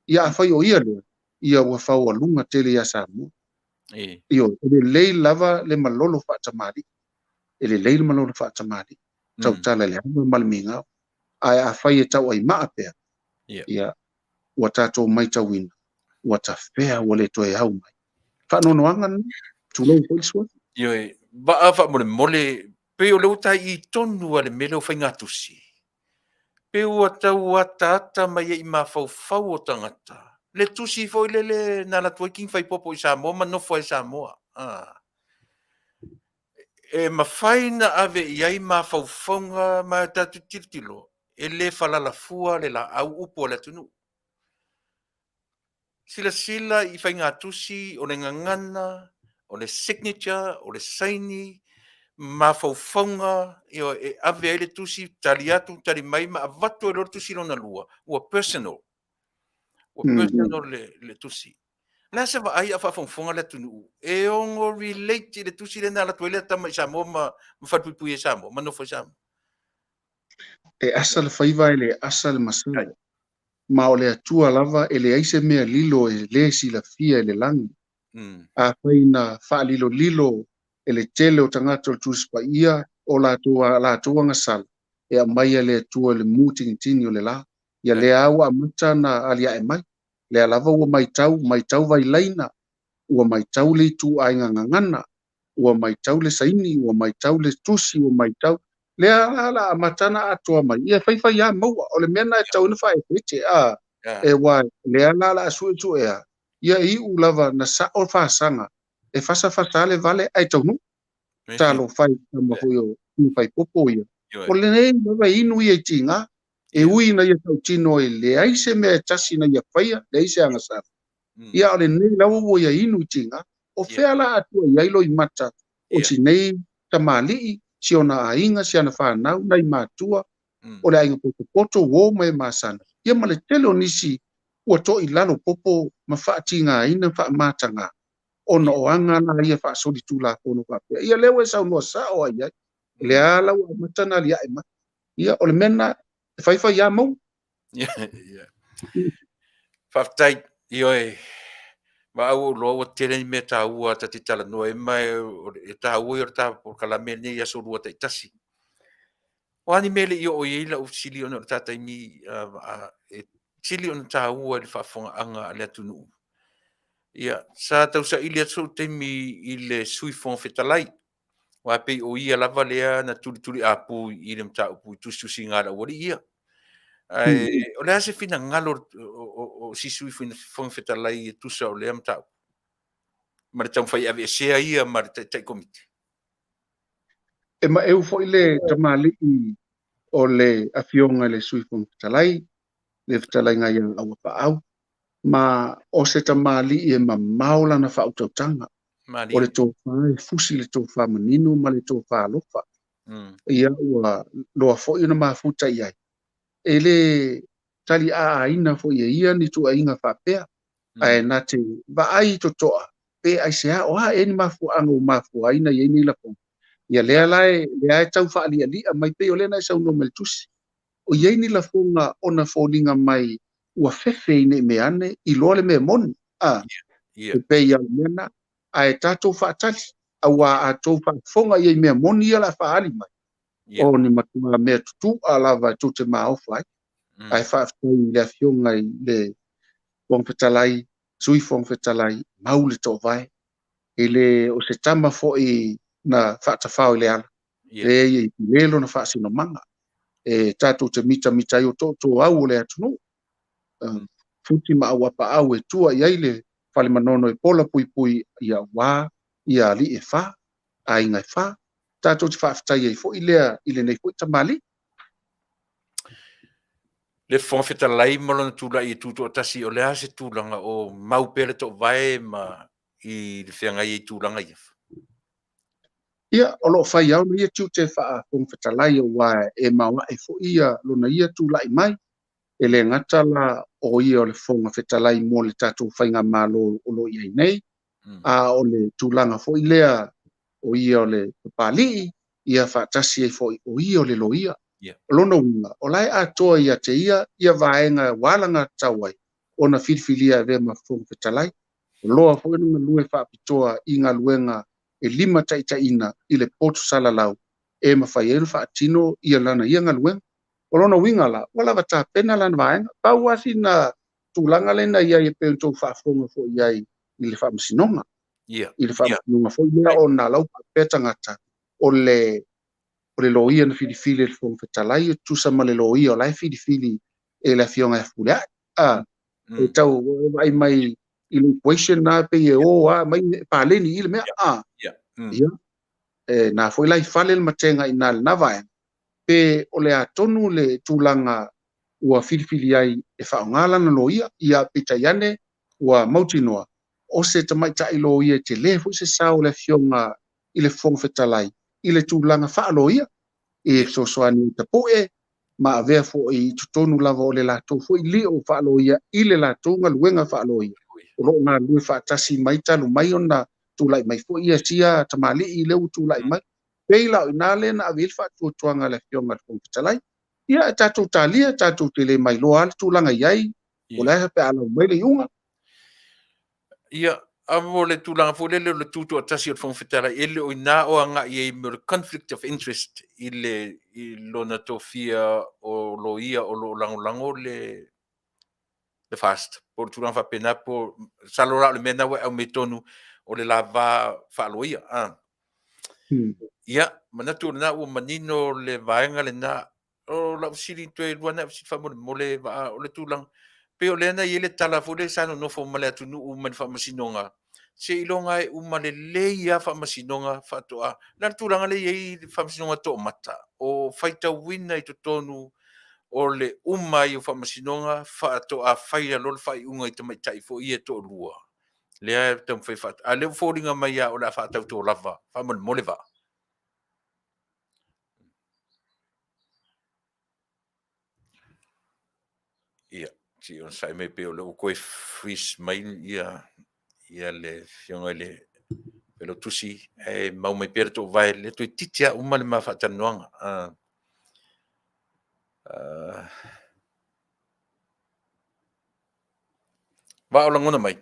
Ia afai o ia lea, ia ua faualuga tele ia Samoa. Ioe, e lelei lava le malolo faatamalii. E lelei le malolo faatamalii. Tautala i le ava ma le migao. Ae afai e tauaimaa pea, ia, ua tatou maitauina, ua tafea, ua le toe au mai. Faanoanoaga lena, tulou foi le suafa. Ioe, vaa faamolemole, pei o lea ua taii tonu lava le mea lea o faigatusi. Pei ua tau ataata mai ai i mafaufau o tagata le tusi foi lele na alu atu ai King Faipopo i Samoa ma nofo ai i Samoa. E mafai na ave i ai mafaufauga ma tatou tilotilo e le falalafua le laau upu a le atunuu. Silasila i faigatusi o le gagana, o le signature, o le saini, mafaufauga e ave ai le tusi, tali atu, tali mai ma avatu ai loa le tusi lona lua, ua personal. Ua personal le tusi. O le a se vaai a o faafogafoga le atunuu e ono relate i le tusi lea na alu atu ai le tama i Samoa ma falepuipui ai Samoa, ma nofo ai Samoa? E asa le faiva e le asa le masalo. Ma o le Atua lava e leai se mea lilo e le silafia e le lagi. Afai na faalilolilo e le tele o tagata o le Tusi Paia o latou a latou agasala, e aumaia e le Atua i le mutinitini o le la. Ia lea ua amata na aliae mai. Lea lava ua maitau, maitau vailaina, ua maitau le ituaiga gagana, ua maitau le saini, ua maitau le tusi, ua maitau. Lea la la amata na atoa mai, ia faifai lava maua. O le mea lena e tatau ona faaeteete, a, e aua lea la la suesuea, ia e iu lava na sao fasaga, e fasafasa lava le vale ae taunuu. Talofa e i le tama foi o Faipopo ia. O lenei lava e inu ia i tiga, e ui ina ia tautino e leai se mea e tasi na ia faia, leai se agasala. Ia a o lenei lava ua ia inu i tiga. O fea la a tua i ai loimata o si nei tamalii, si ona aiga, si ana fanau, nai matua, o le aiga potopoto, uo ma e masani, ia ma le tele o nisi ua to'i lalo popo ma faatigaina ma faamataga ona o aga la ia faasolitulafono faapea. Ia lea ua e saunoa sao lava i ai, o lea la ua amata ona aliae mai. Ia, o le mea lena, e faifai lava maua. Faafetai, ioe, ma au ou loa ua tele ni mea taua ta te talanoa ai, ma e taua ia o le ta polokalame lenei i aso lua taitasi. O a ni mea e le i oo i ai lau fesili ona o le ta taimi e sili ona taua i le faafofogaaga a le atunuu. Ia, sa tausaili atu sou taimi i le Sui Fofoga Fetalai, aua e pei o ia lava lea na tulituliapu i le mataupu i tusitusiga a le aualii ia. Ae o le a se finagalo o si Sui Fofoga Fetalai e tusa o lea mataupu ma le taumafai e aveesea ia ma le Taitai Komiti? E maeu foi le tamalii o le Afioga i le Sui Fofoga Fetalai, le fetalaiga ia Auapaau, ma o se tamalii e mamao lana faautautaga. O le tofa e fusi le tofa manino ma le tofa alofa. Ia ua loa foi ona mafuta i ai. E le taliaaina foi e ia ni tuuaiga faapea, ae na te vaai totoa pe aisea o a ea ni mafuaaga ua mafua ai na i ai nei lafoga. Ia lea la e, lea e tau faalialia mai pei o lea na e saunoa mai i le tusi. O i ai ni lafoga ona foliga mai ua fefe ina i mea ane iloa le mea moni. A, e pei lava o le mea lena. Ae tatou faatali, auā a tou faafofoga i ai mea moni ia o le a faaali mai, o ni matua mea tutu'a lava e tou te maofa ai. Ae faafetai i le Afioga i le Fofoga Fetalai, Sui Fofoga Fetalai, mau le toovae. E le o se tama foi na faatafao i le ala, leai e pule lona faasinomaga. E tatou te mitamita ai o tootooau o le atunuu. Futi ma auapaau e tua i ai le fale manono e pola puipui ia auā ia alii e fa, aiga e fa. Tatou te faafetai ai foi lea i lenei foi tamalii. Le Fofoga Fetalai ma lona tulai e tutoatasi, o le a se tulaga o mau pea le toovae ma i le feagai ai i tulaga ia? Ia, o lo o fai lava ona ia tiute faa-Fofoga Fetalai aua e maoae foi ia lona ia tulai mai. E le gata la o ia o le Fofoga Fetalai mo le tatou faigamalo o lo o i ai nei, a o le tulaga foi lea o ia o le Papalii, ia faatasi ai foi o ia o le loia. O lona uiga, o la e atoa ia te ia ia vaega ua alagatatau ai ona filifilia e avea ma Fofoga Fetalai. Ua loa foi ona galue faapitoa i galuega e limataitaiina i le poto salalau e mafai ai ona faatino ia lana ia galuega. O lona uiga la, ua lava tapena lana vaega. Pau lava sina tulaga lea na i ai e pei ona outou faafofoga foi i ai i le Faamasinoga. I le Faamasinoga foi lea ona la ua faapea tagata o le o le loia na filifili e le Fofoga Fetalai e tutusa ma le loia o la e filifili e le Afioga ia Fepuleai. A, e tau vaai mai i le equation na pei e o lava mai paleni i le mea. A, ia, e na foi la i fale le matega i ina i lena vaega, pe o le a tonu le tulaga ua filifili ai e faaaoga lana loia, ia peitai ane ua mautinoa o se tamaitai loia e tele foi se sao o le Afioga i le Fofoga Fetalai i le tulaga faaloia, e fesoasoani i tapue ma avea foi i totonu lava o le latou foi lio faaloia i le latou galuega faaloia. O lo o galulue faatasi mai talu mai ona tulai mai foi ia sia tamalii lea ua tulai mai. Pei la o i ina lea na ave i ai le faatuatuaga a le Afioga i le Fofoga Fetalai. Ia, e tatou talia, tatou te le mailoa lava le tulaga i ai, o le a pe a lau mai le iuga. Ia, a mo le tulaga foi lele o le tutoatasi o le Fofoga Fetalai, e le o i ina o agai i ai mea o le conflict of interest i le i lona tofia o loia o lo o lagolago le le FAST, po o le tulaga faapena, po masalo la o le mea lena ua e aumai tonu o le la va faaloia. A. Ia, manatu o lena ua manino le vaega lena. O lau fesili toe lua na fesili faamolemole Vaa, o le tulaga pei o lea na i ai le tala foi lea sa nonofo ma le atunuu mai le faamasinoga, seiloga e uma lelei lava faamasinoga faatoa. O le a le tulaga lea e i ai le faamasinoga toomata, o faitauina i totonu o le uma ai o faamasinoga faatoa fai loa le faaiuga i tamaitai foi ia e toalua lea e taumafai a o lea ua foliga mai lava o le a faatautō lava faamolemole Vaa. Ia, se i onosai mai pei o lea ua toe freeze mai ia ia le Afioga i le Failautusi, ae mau mai pea le toovae, lea toeitiiti lava uma le ma faatalanoaga. Vaa o lagona mai.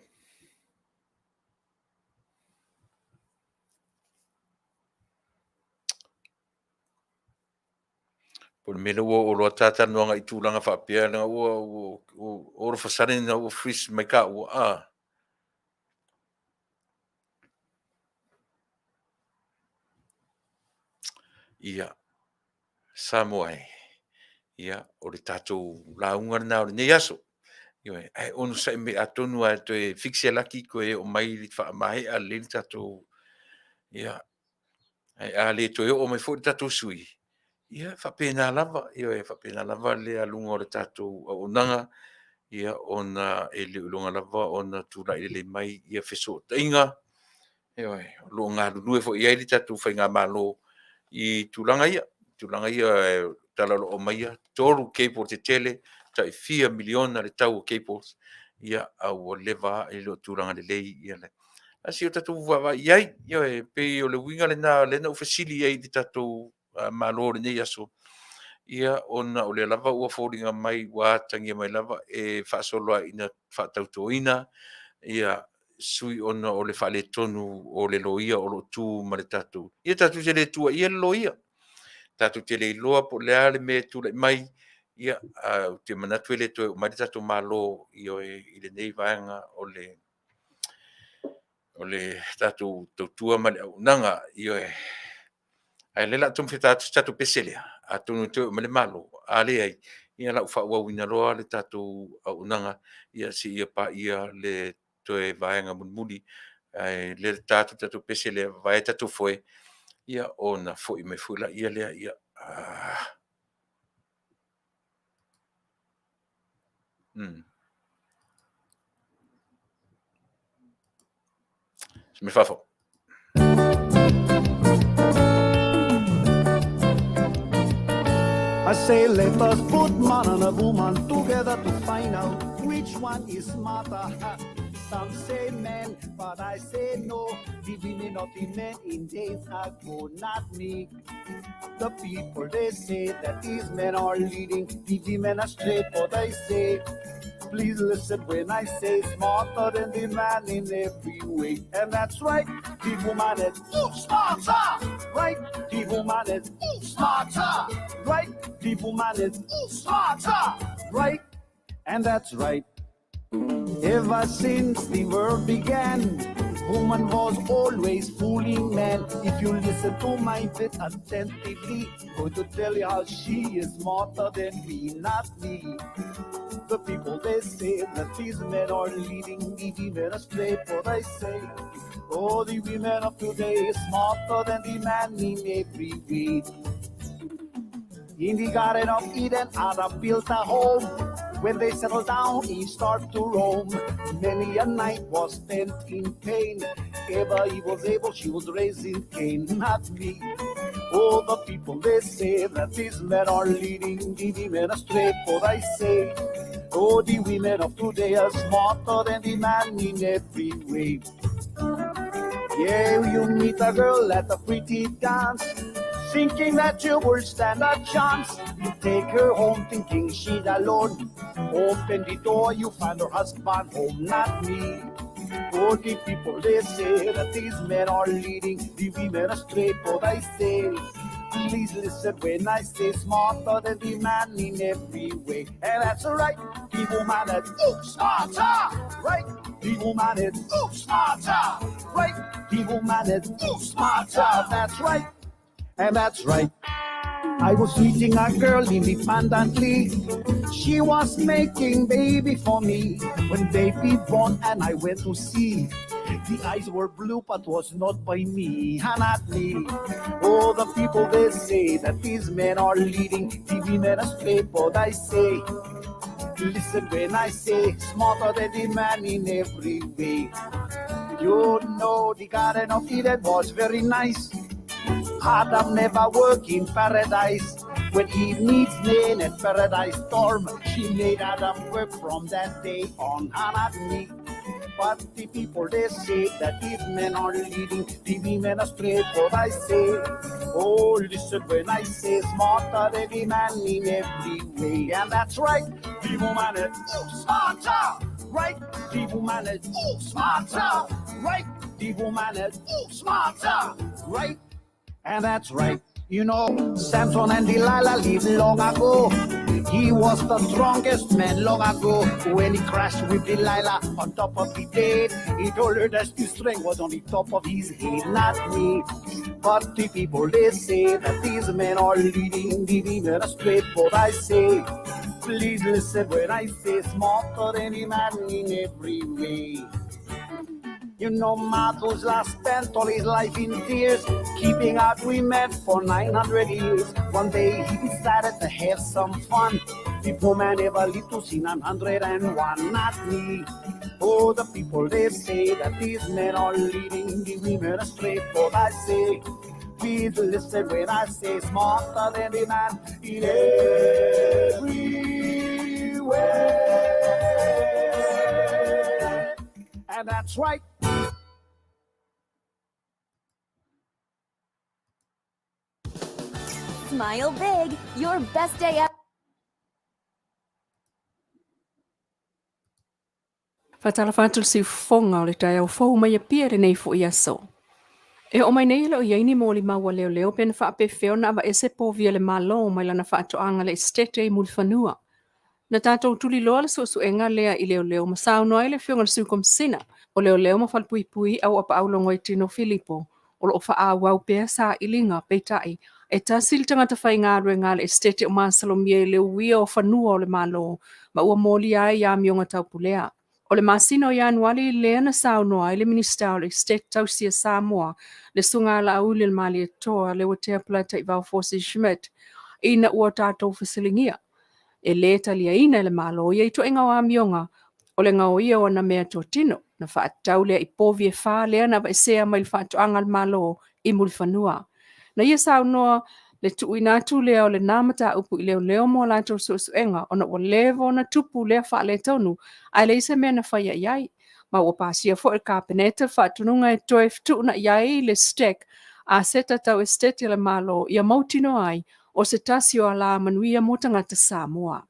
mea lea ua oo loa ta talanoaga i tulaga faapea, leaga ua, ua, ua, all of a sudden ua freeze mai taua, a. Ia, Samoa e, ia, o le tatou lauga lena o lenei aso. Ioe, ae onosai mai atonu lava e toe fix e Laki toe oo mai le faamaea lelei le tatou, ia, ae a le toe oo mai foi le tatou sui, ia e faapena lava, ioe, e faapena lava le aluga o le tatou auaunaga, ia ona e le o iloga lava ona tulai lelei mai fesootaiga, ioe, o lo o galulue foi i ai le tatou faigamalo i tulaga ia, tulaga ia o tala o lo o aumaia, 3 cable tetele, tai fia miliona le tau o cables, ia a ua leva lava e le o tulaga lelei Ae se i o tatou vaavaai i ai. Ioe, e pei o le uiga lena lea na ou fesili ai i le tatou Malo i lenei aso, ia ona o lea lava ua foliga mai ua atagia mai lava e faasolo lava ina faatautoina sui usufono ona o le faaletonu o le loia o lo o tu ma le tatou... Ia tatou te le tuuaia le loia, tatou te le iloa po o le a le mea e tulai mai, ia ae ou te manatu e le toe oo mai le tatou Malo ioe, i lenei vaega o le tatou tautua ma le auaunaga. Ioe. Ae o lea o le a taumafai atu se tatou pese lea, atonu e toe oo mai le Malo, a leai, ia o le a ou faaauauina loa le tatou auaunaga seia paia le toe vaega mulimuli. Ae o lea e ta atu le tatou pese lea e vavae ai tatou foe, ia ona foi mai foi lea. I say let us put man and a woman together to find out which one is smarter. Some say men, but I say no. The women of the men in days ago, not me. The people they say that these men are leading the women astray, but I say, please listen when I say smarter than the man in every way. And that's right, the woman is ooh, smarter, right? The woman is ooh, smarter, right? The woman is ooh, smarter, right? And that's right. Ever since the world began, woman was always fooling man. If you listen to my bit attentively, going to tell you how she is smarter than we, not me. The people they say that these men are leading the women astray, but I say, oh, the women of today is smarter than the man in every way. In the Garden of Eden, Adam built a home. When they settled down, he started to roam. Many a night was spent in pain. Ever he was able, she was raising Cain, not me. Oh, the people, they say that these men are leading the women astray. But I say, oh, the women of today are smarter than the man in every way. Yeah, you meet a girl at a pretty dance, thinking that you will stand a chance. You take her home thinking she's alone. Open the door, you find her husband home, not me. Oh, the people, they say that these men are leading the women astray, but I say, please listen when I say smarter than the man in every way. And that's right, the woman is ooh, smarter, right? The woman is ooh, smarter, right? The woman is ooh, smarter, that's right. And that's right. I was meeting a girl independently. She was making baby for me. When baby born and I went to see. The eyes were blue, but was not by me, and not me. Oh, the people they say that these men are leading the women astray, but I say, listen when I say, smarter than the man in every way. You know the Garden of Eden was very nice. Adam never worked in paradise. When Eve meets man at paradise storm, she made Adam work from that day on, and not me. But the people they say that these men are leading the women astray. But I say, oh, listen when I say smarter than the man in every way. And that's right, the woman is ooh, smarter, right? The woman is ooh, smarter, right? The woman is ooh, smarter, right? And that's right. You know, Samson and Delilah lived long ago. He was the strongest man long ago. When he crashed with Delilah on top of the dead, he told her that the strength was on the top of his head, not me. But the people they say that these men are leading the women astray. But I say, please listen when I say smarter than any man in every way. You know, Methuselah spent all his life in tears, keeping out women for 900 years. One day he decided to have some fun. The poor man never lived to see 901, not me. Oh, the people they say that these men are leading the women astray. But I say, please listen when I say smarter than the man in every way. And that's right. Smile big, your best day ever. Faatalofa atu le siufofoga o le taeao fou mai Apia lenei foʻi aso. E oo mai nei e le o i ai ni molimau a leoleo pe na faapefea ona avaese povi a le Malo mai lana faatoaga le Esetete i Mulifanua. Na tatou tuliloa le suesuega lea i leoleo ma saunoa ai le Afioga i le Sui Komesina o Leoleo ma Falepuipui Auapaau Logoitino Filipo o lo o faaauau pea sailiga, peitai, e tasi le tagata faigaluega a le Esetete o masalomia i le uia o fanua o le Malo ma ua molia ai i amioga taupulea. O le masina o Ianuali lea na saunoa ai le Minisita o le Esetete Tausi a Samoa, le Susuga Laauli o le Malietoa Leuatea Polataivao Fosi Schmidt, ina ua tatou fesiligia e lē taliaina e le Malo ia ituaiga o amioga o le gaoia o ana meatotino, na faatatau lea i povi e fa lea na aveesea mai le faatoaga a le Malo i Mulifanua. Na ia saunoa le tuuina atu lea o lena mataupu i leoleo mo a latou suesuega ona ua leva ona tupu lea faaletonu ae leai se mea na faia i ai. Ma ua pasia foi e le Kapeneta le faatonuga e toe fetuunai ai le STEC, aseta tau esetete a le Malo, ia mautinoa ai o se tasi o alā manuia mo tagata Samoa.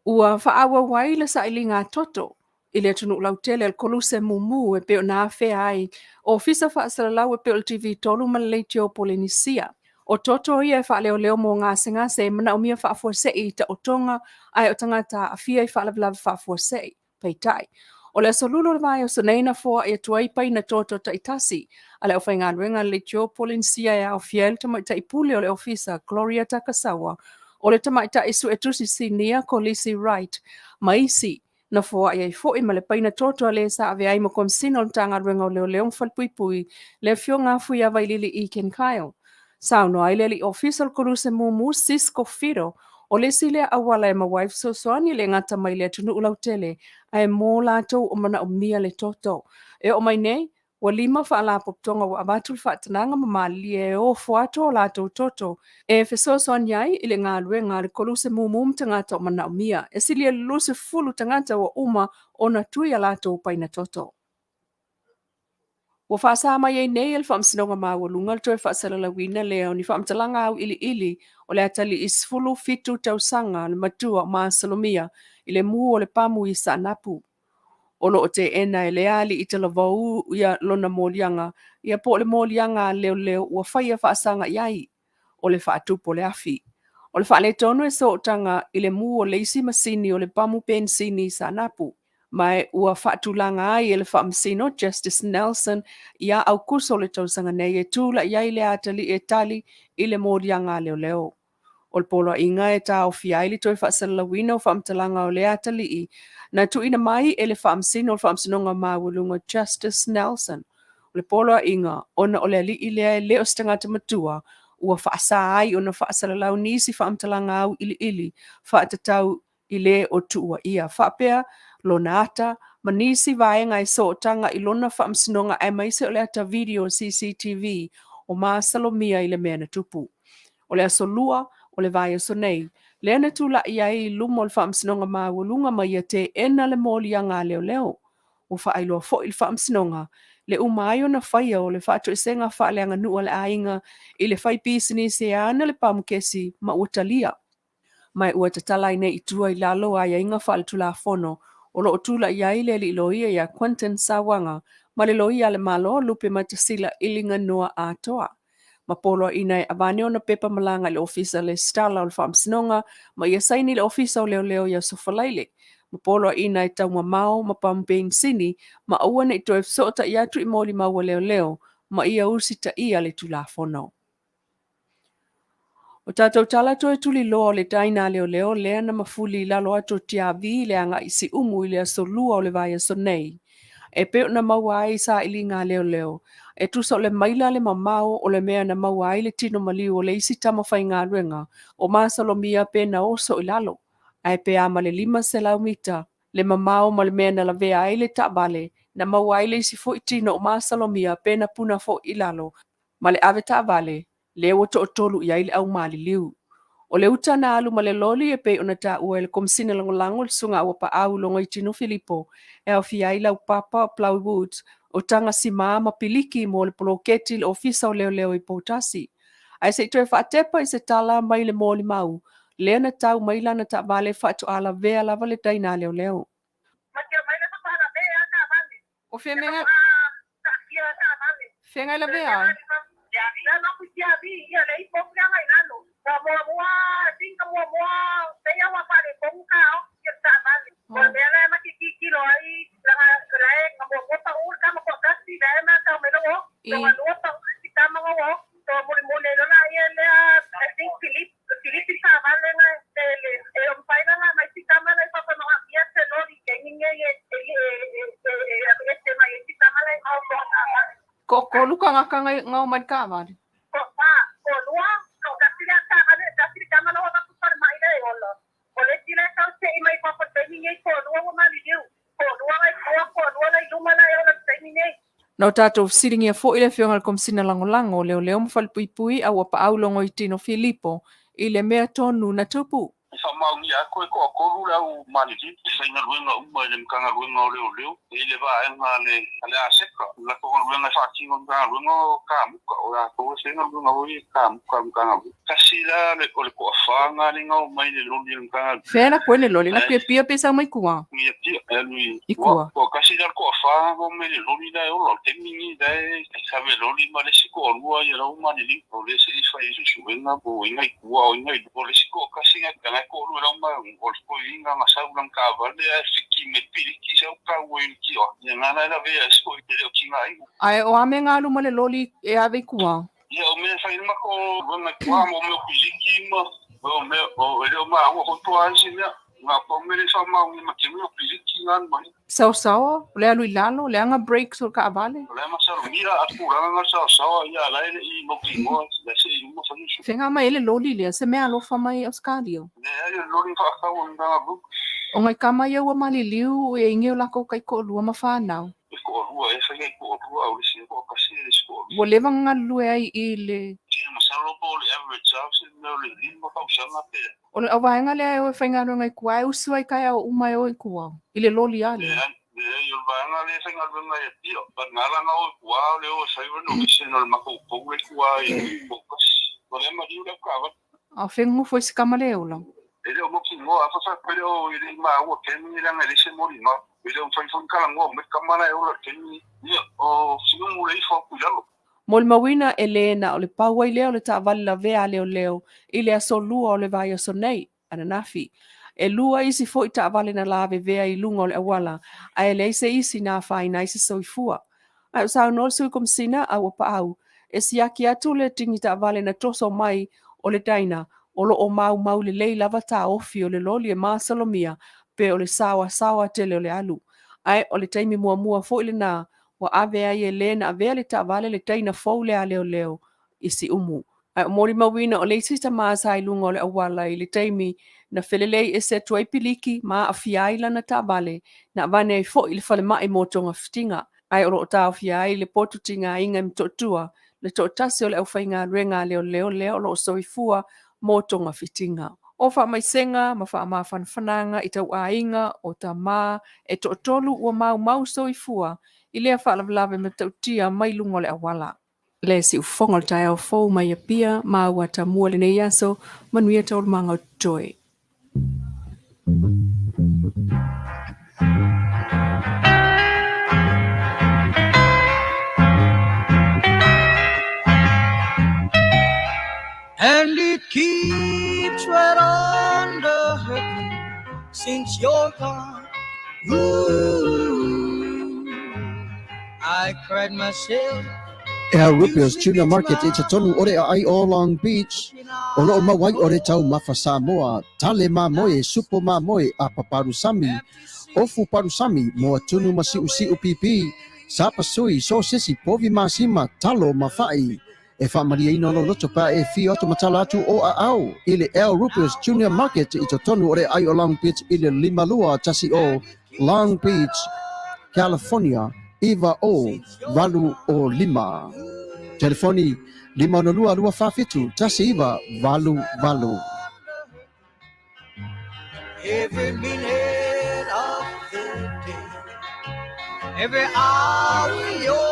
Ua faaauau ai le sailiga a toto i le atunuu lautele a le Koluse Mumu e pei ona afea ai ofisa faasalalau e pei o le TV3 ma le Leitio Polenisia. O toto ia e faaleoleo mo gasegase e manaomia faafuasei i taotoga ae o tagata aafia i faalavelave faafuasei. Peitai, o le aso Lulu o le vaiaso nei na foai atu ai paina toto taitasi a le aufaigaluega a le Leitio Polenisia e aofia ai le tamaitai pule o le ofisa Gloria Takasawa, o le tamaitai suetusi sinia Kolisi Wright ma isi na foai ai foi ma le paina toto a le sa avea ai ma Komesina o le Matagaluega o Leoleo ma Falepuipui, le Afioga Fuiavailili Eakin Kyle. Saunoa ai le alii ofisa o le Koluse Mumu, Cisco Fido, o le isi lea auala e maua ai fesoasoani e le gata mai le atunuu lautele, ae mo latou o manaomia le toto. E oo mai nei, ua lima faalapotopotoga ua avatu le faatanaga ma malilie e ofo atu o latou toto e fesoasoani ai i le galuega a le Koluse Mumu ma tagata o manaomia. E silia i le 20 tagata ua uma ona tui a latou paina toto. Ua faasa mai ai nei e le Faamasinoga Maualuga le toe faasalalauina lea o ni faamatalaga auiliili o le atalii 17 tausaga le matua o Masalomia i le mu o le pamu i Saanapu. O lo o teena e lea alii talavou ia lona moliaga ia po o le moliaga a leoleo ua faia faasaga i ai o le faatupu o le afi. O le faaletonu e sootaga i le mu o le isi masini o le pamu penisini i Saanapu. Ma ua faatulaga ai e le Faamasino Justice Nelson ia Aukuso o le tausaga nei e tulai ai le atalii e tali i le moliaga a leoleo. O le poloaiga e taofia ai le toe faasalalauina o faamatalaga o lea atalii na tuuina mai e le Faamasino o le Faamasinoga Maualuga Justice Nelson. O le poloaiga ona o le alii lea e le o se tagata matua ua faasa ai ona faasalalau nisi faamatalaga auiliili faatatau i le o tuuaia faapea lona ata ma nisi vaega e sootaga i lona faamasinoga aemaise o le ata video CCTV o masalomia i le mea na tupu. O le aso Lua o le vaiaso nei, lea na tulai ai i luma o le Faamasinoga Maualuga ma ia teena le moliaga a leoleo. Ua faailoa foi i le Faamasinoga le uma ai ona faia o le faatoesega faaleaganuu a le aiga i le faipisinisi e ana le pamukesi ma ua talia. Ma ua tatala ai nei i tua i lalo o aiaiga faaletulafono o lo o tulai ai le alii loia ia Quentin Sawaga ma le loia a le Malo Lupe Matasila i Liganoa atoa. Ma poloaiina e avane ona pepa malaga i le Ofisa Lesitala o le Faamasinoga ma ia saini i le Ofisa o Leoleo i Aso Faraile. Ma poloaiina e taumamao ma pamu penisini ma aua ne i toe fesootai atu i molimau a leoleo ma ia usitaia le Tulafono. O tatou tala toe tuliloa o le taina a leoleo lea na mafuli i lalo atu o Tiavi i le agai i Siumu i le aso Lua o le vaiaso nei. E pei ona maua ai i sailiga a leoleo, e tusa o le maila le mamao o le mea na maua ai le tino maliu o le isi tama faigaluega o masalomia pe na oso i lalo, ae pe a ma le 500 mita le mamao ma le mea na lavea ai le taavale na maua ai le isi foi tino o masalomia pe na puna foi i lalo ma le avetaavale lea ua toatolu i ai le au maliliu. O le uta na alu ma le loli e pei ona taua e le Komesina Lagolago le Susuga Auapaau Logoitino Filipo e aofia ai laupapa o plywood, o taga simā ma piliki mo le poloketi i le Ofisa o Leoleo i Poutasi. Ae se i toe faatepa i se tala mai le molimau lea na tau mai lana taavale faatoa lavea lava le taina a leoleo. O fea mea Fea ngai lavea ai? I. Toatolu tagata ngao mai le taavale. Na o tatou fesiligia foi le Afioga i le Komesina Lagolago o Leoleo ma Falepuipui Auapaau Logoitino Filipo i le mea tonu na tupu. E faamaonia atu e toatolu le au maliliu e faigaluega uma i le Matagaluega o Leoleo e i le vaega a le a le Aseta. O le latou galuega e faatino e le Matagaluega o kamuta, o latou e faigaluega foi i kamuta a le Matagaluega. Tasi la le o le toafa na le na omai i le loli a le Matagaluega. Fea la koe le loli, la kuia pia pe sau mai kua? Kuia pia, e alu i kua. Toatasi la le toafa na omai i le loli la e ola. O le taimi lenei la e save loli ma le isi toalua ia la ua maliliu. O lea se i fai ai suesuega po o ai na i tua o ai na i luma. O le isi toatasi na e toalua e lau o le toeaina na sau i lana taavale ae fiki mai le piliki sau tau ai i le tioata. Ia na la e lavea ai si toeaina e le o tigaina. Ae o a mea nga alu ma le loli e ave i kua? Ia o mea e fai ai le matou galuega i tua mo mea o piliki ma o mea o e le o maua foi po o a isi mea. Na o pau mea lea e faamaonia ma te mea o piliki na alu mai. Saosaoa, o le alu i lalo, leaga brakes o le taavale. O la e masalomia a tulaga na saosaoa ia la e le i mautinoa la se i uma fai usu. Fea mai ai le loli lea, se mea alofa mai Ausetalia. Leai o le loli na faatau e le Matagaluega. O ngai tama ia ua maliliu e inge o lakou kaitoalua ma fanau. E toalua e fai ai toalua a o le isi e toatasi e le isi toalua. Ua leva na galulue ai i le. Tia masalo po o le average lava se mea o le 5 tausaga pe. O le auvaega lea e o e faigaluega i tua e usu ai taeao uma e o i tua i le loli a lea. Leai, leai o le vaega lea e faigaluega i Apia but na ala na o i tua o le o e fai renovation o le matou pou la i tua i Poutasi. O lea e maliu le aukavale. A o fea nofo ai si tama le ola? E le o mautinoa, a faapea e le o e le i maua taimi leaga e leai se molimau. E le o mafai foi ona talanoa mai le tama la e ola i le taimi ia, o siumu le ifo atu i lalo. Molimauina e le na o le pau ai lea o le taavale lavea a leoleo i le aso Lua o le vaiaso nei, ananafi. E lua isi foi taavale na lavevea i luga o le auala, ae leai se isi na afaina ai se soifua. Ae o saunoa le Sui Komesina a ua paau e siaki atu le tini taavale na toso mai o le taina o lo o maumau lelei lava taofi o le loli e masalomia pe o le saoasaoa tele o le alu. Ae o le taimi muamua foi lena ua ave ai e le na avea le taavale le taina fou lea a leoleo i Siumu. Ae o molimauina o le isi tama sa i luga o le auala i le taimi na felelei ese atu ai piliki ma aafia ai lana taavale, na avane ai foi i le falemai mo togafitiga, ae o lo o taofia ai le potu tigaina i Motootua le toatasi o le aufaigaluega a leoleo lea o lo o soifua mo togafitiga. O faamaisega ma faamafanafanaga i tauaiga o tama e toatolu ua maumau soifua i lea faalavelave matautia mai luga o le auala. Le siufofoga o le taeao fou mai Apia ma ua tamua lenei aso, manuia taualumaga o totoe. Keeps right on to hurting since you're gone. Ooh, I cried myself. Al Rupio's Tuna Market i totonu o le aai o Long Beach, o loo maua ai o le taumafa Samoa, tale mamoe, supo mamoe, apa palusami, ofu palusami, moa tunu ma siusiu pipi, sapasui, sosesi, povi masima, talo ma fa'i. E faamalieina lou loto pe a e afio atu ma tala atu o aao i le Al Rupio's Junior Market i totonu o le aai o Long Beach i le 5210 Long Beach, California 90805. Telefoni 562 247 1988. Every minute of the day, every hour you're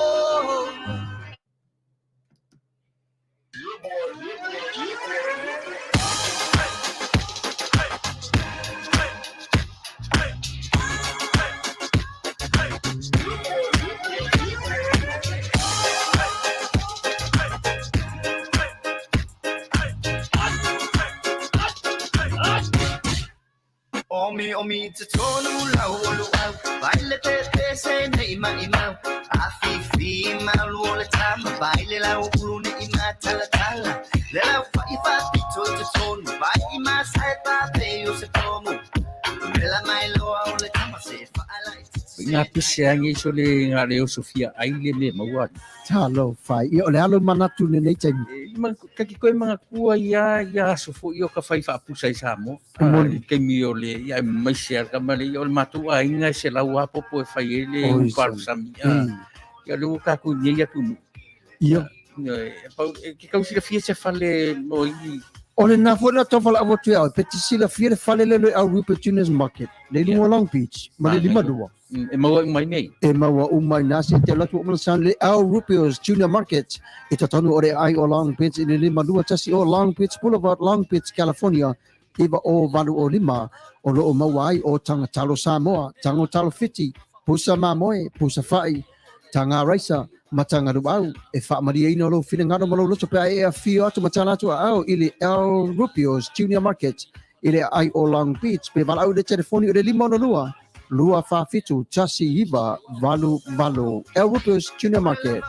Omi omi te tonu lau o luau Vai le te te se nei mai mau A fi fi mau lu o le tama Vai le lau ulu ni i ma tala tala Le lau fa i fa pito te tonu Vai i ma sai pa pe o se tomu Le la mai loa o le tama se fa ala i te Ngā pese angi so le ngā leo Sofia ai le me maua. Talofa. Ia o le alo manatu lenei taimi. E, kaki koe mga kua ia ia aso fo i o ka whai whaapusa i Samoa. E moni. Kemi o le ia mai se ka male ia o le mātou a inga se lau a popo e whai e le Oi, uparu sami. Ia le o kākou nei atu nu. Ia. E pau, e ke kau silafia se fale mo i O le na foi na tau fala avotu au, pe te silafia le fale le le au Rupert Junior's Market, le lunga Long Beach, ma le 52. E maua uma i nei. E maua uma i nā se te latu o mana san le Al Rupio's Junior Market i totonu o le ai o Long Beach i le 52 o Long Beach Boulevard, Long Beach, California, 90805, o loo maua ai o taga talo Samoa, tago talo Fiti, pusa mamoe, pusa fa'i, taga raisa, ma taga luau. E faamalieina lou finagalo ma lou loto pe a e afio atu ma tala atu aao i le Al Rupio's Junior Market i le aai o Long Beach pe valaau i le telefoni o le 562 247 1988. Al Rupio's Junior Market.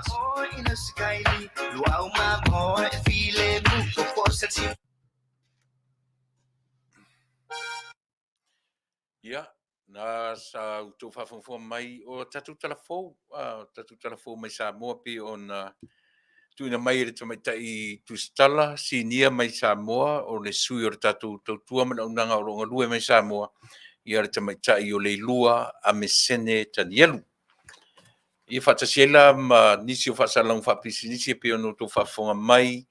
Ia, na sa outou faafogafoga mai o tatou tala fou, o tatou tala fou mai Samoa pei ona tuuina mai e le tamaitai Tusitala, sinia mai Samoa, o le sui o le tatou tautua ma le auaunaga o lo o galue mai Samoa, ia le tamaitai o Leilua Amesene Tanielu. Ia faatasi ai la ma nisi o faasalaga faapisinisi e pei ona outou faafofoga mai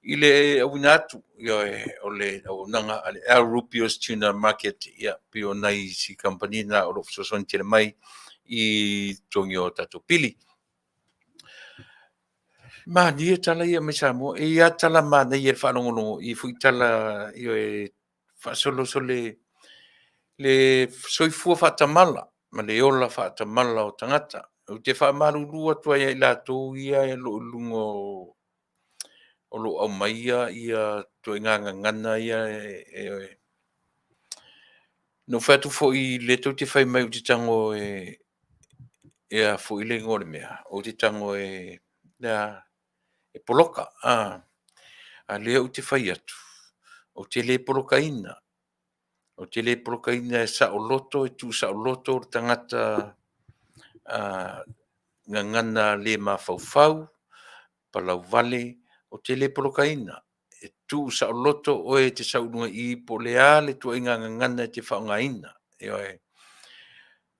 i le auina atu ia, o le auaunaga a le Al Rupios Tuna Market, ia pei o nai isi kamupani na o lo o fesoasoani tele mai i totogi o tatou pili. Manie tala ia mai Samoa, e ia tala manaia i le faalogologo, e foi tala ia e faasolosolo le soifua faatamala ma le ola faatamala o tagata. Ou te faamalulu atu ai ia i latou ia e lo o i luga o lo o aumaia ia ituaiga gagana ia e Na ou fai atu foi le tou te fai mai ou te tago e e a foi le igoa o le mea, ou te tago e le a e poloka, a a lea ou te fai atu, ou te le polokaina, ou te le polokaina e saoloto, e tuusaoloto le tagata a gagana le mafaufau, palauvale, ou te le polokaina. E tuusaoloto oe e te sau i luga i i po o le a le tuuaiga gagana e te faaaogaina. Ioe.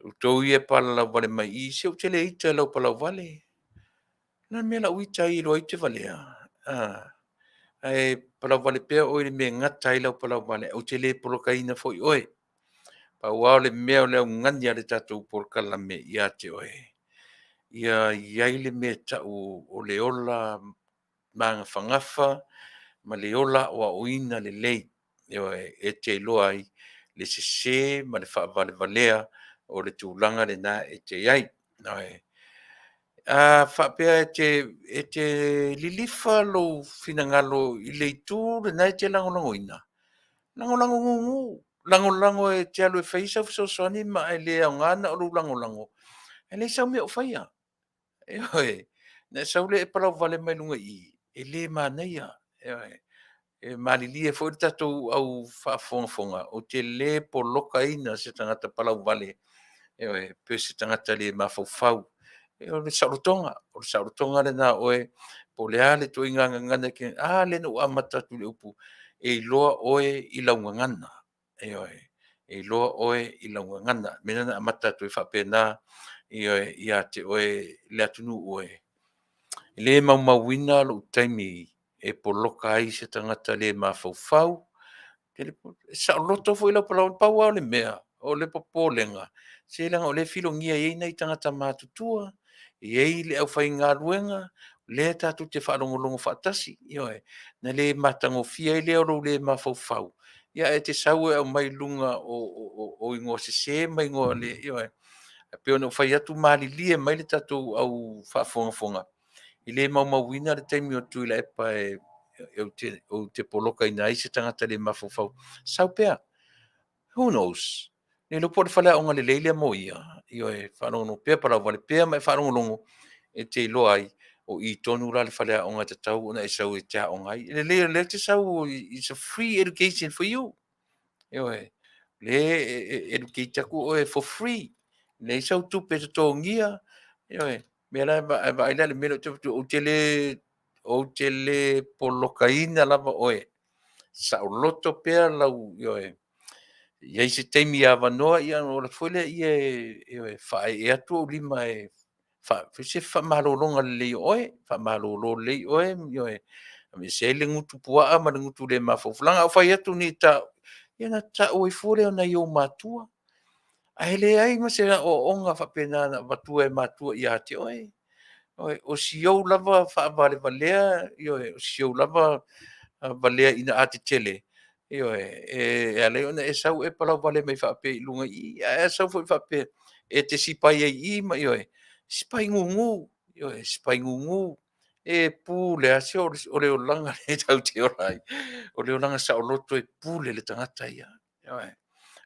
Outou ia e palalauvale mai i i, se ou te le ita i lau palauvale. O le a le mea la ou ita ai i loa ai ou te valea? A, ae palauvale pea oe i le mea e gata ai lau palauvale, ou te le polokaina foi oe. Pau lava o le mea o le augani a le tatou polokalame ia te oe, ia i ai le mea e tau o le ola magafagafa ma le ola aoaoina lelei, ioe, e te iloa ai le sese ma le faavalevalea o le tulaga lena e te i ai. Ioe. A faapea e te, e te lilifa lou finagalo i le itu lena e te lagolagoina, lagolago gugu, lagolago e te alu e fai sau fesoasoani ma e le aoga na o lou lagolago, e leai sau mea o faia. Ioe, na e sau lea e palauvale mai luga i i, e le manaia. Ioe. E malilie foi le tatou au faafogafoga, ou te le polokaina se tagata palauvale, ioe, pe se tagata le mafaufau. O le saolotoga, o le saolotoga lena o oe, po o le a le ituaiga gagana e te... A lea na ou amata atu i le upu, e iloa oe i lau gagana. Ioe, e iloa oe i lau gagana. O le mea lena na amata atu ai faapena, ioe, ia te oe le atunuu e. E le maumauina lou taimi e poloka ai se tagata le mafaufau. E saoloto foi lau palauvale. Pau lava o le mea, o le popolega, se leaga o lea e filogia e i ai nai tagata matutua, e i ai le aufaigaluega, lea tatou te faalogologo faatasi, ioe, ona le matagofie ai lea o lou le mafaufau, ae e te sau e aumai i luga o igoa sese ma igoa le... ioe. E pei ona ou fai atu, malilie mai le tatou au faafogafoga, e le maumauina le taimi o Tuilaepa ou te polokaina ai se tagata le mafaufau. Sau pea, who knows? Le iloa po o le faleaoga lelei lea mo ia. Ioe, faalogologo pea, palauvale pea ma e faalogologo e te iloa ai o i tonu la le faleaoga e tatau ona e sau e te aoga ai. E lelei o lea e te sau, it's a free education for you. Ioe, o lea e educate atu oe for free, leai sau tupe e totogia. Ioe, o lea la e vaai la i le mea lea ou te fai atu ai, ou te le polokaina lava oe, saoloto pea lau, ioe, i ai se taimi avanoa ona ou alu atu foi lea e faaee atu ou lima e fai se faamalologa lelei o oe, faamalolo lelei oe, ioe, aveese ai le gutu puaa ma le gutu le mafaufau. Leaga a ou fai atu nei ta, ia ona tau ai fua lea o nai ou matua. Ae leai ma se aoaoga faapena na avatua e matua ia te oe. O si ou lava faavalevalea, ioe, o si ou lava valea ina a tetele, ioe, e ala ai ona e sau e palauvale mai faapea i luga i i, ae a sau foi faapea e te sipai ai i i, ma ioe, sipai gugu, ioe, sipai gugu. E pule lava, se o le olaga lea tatou te ola ai, o le olaga saoloto e pule le tagata ia. Ioe.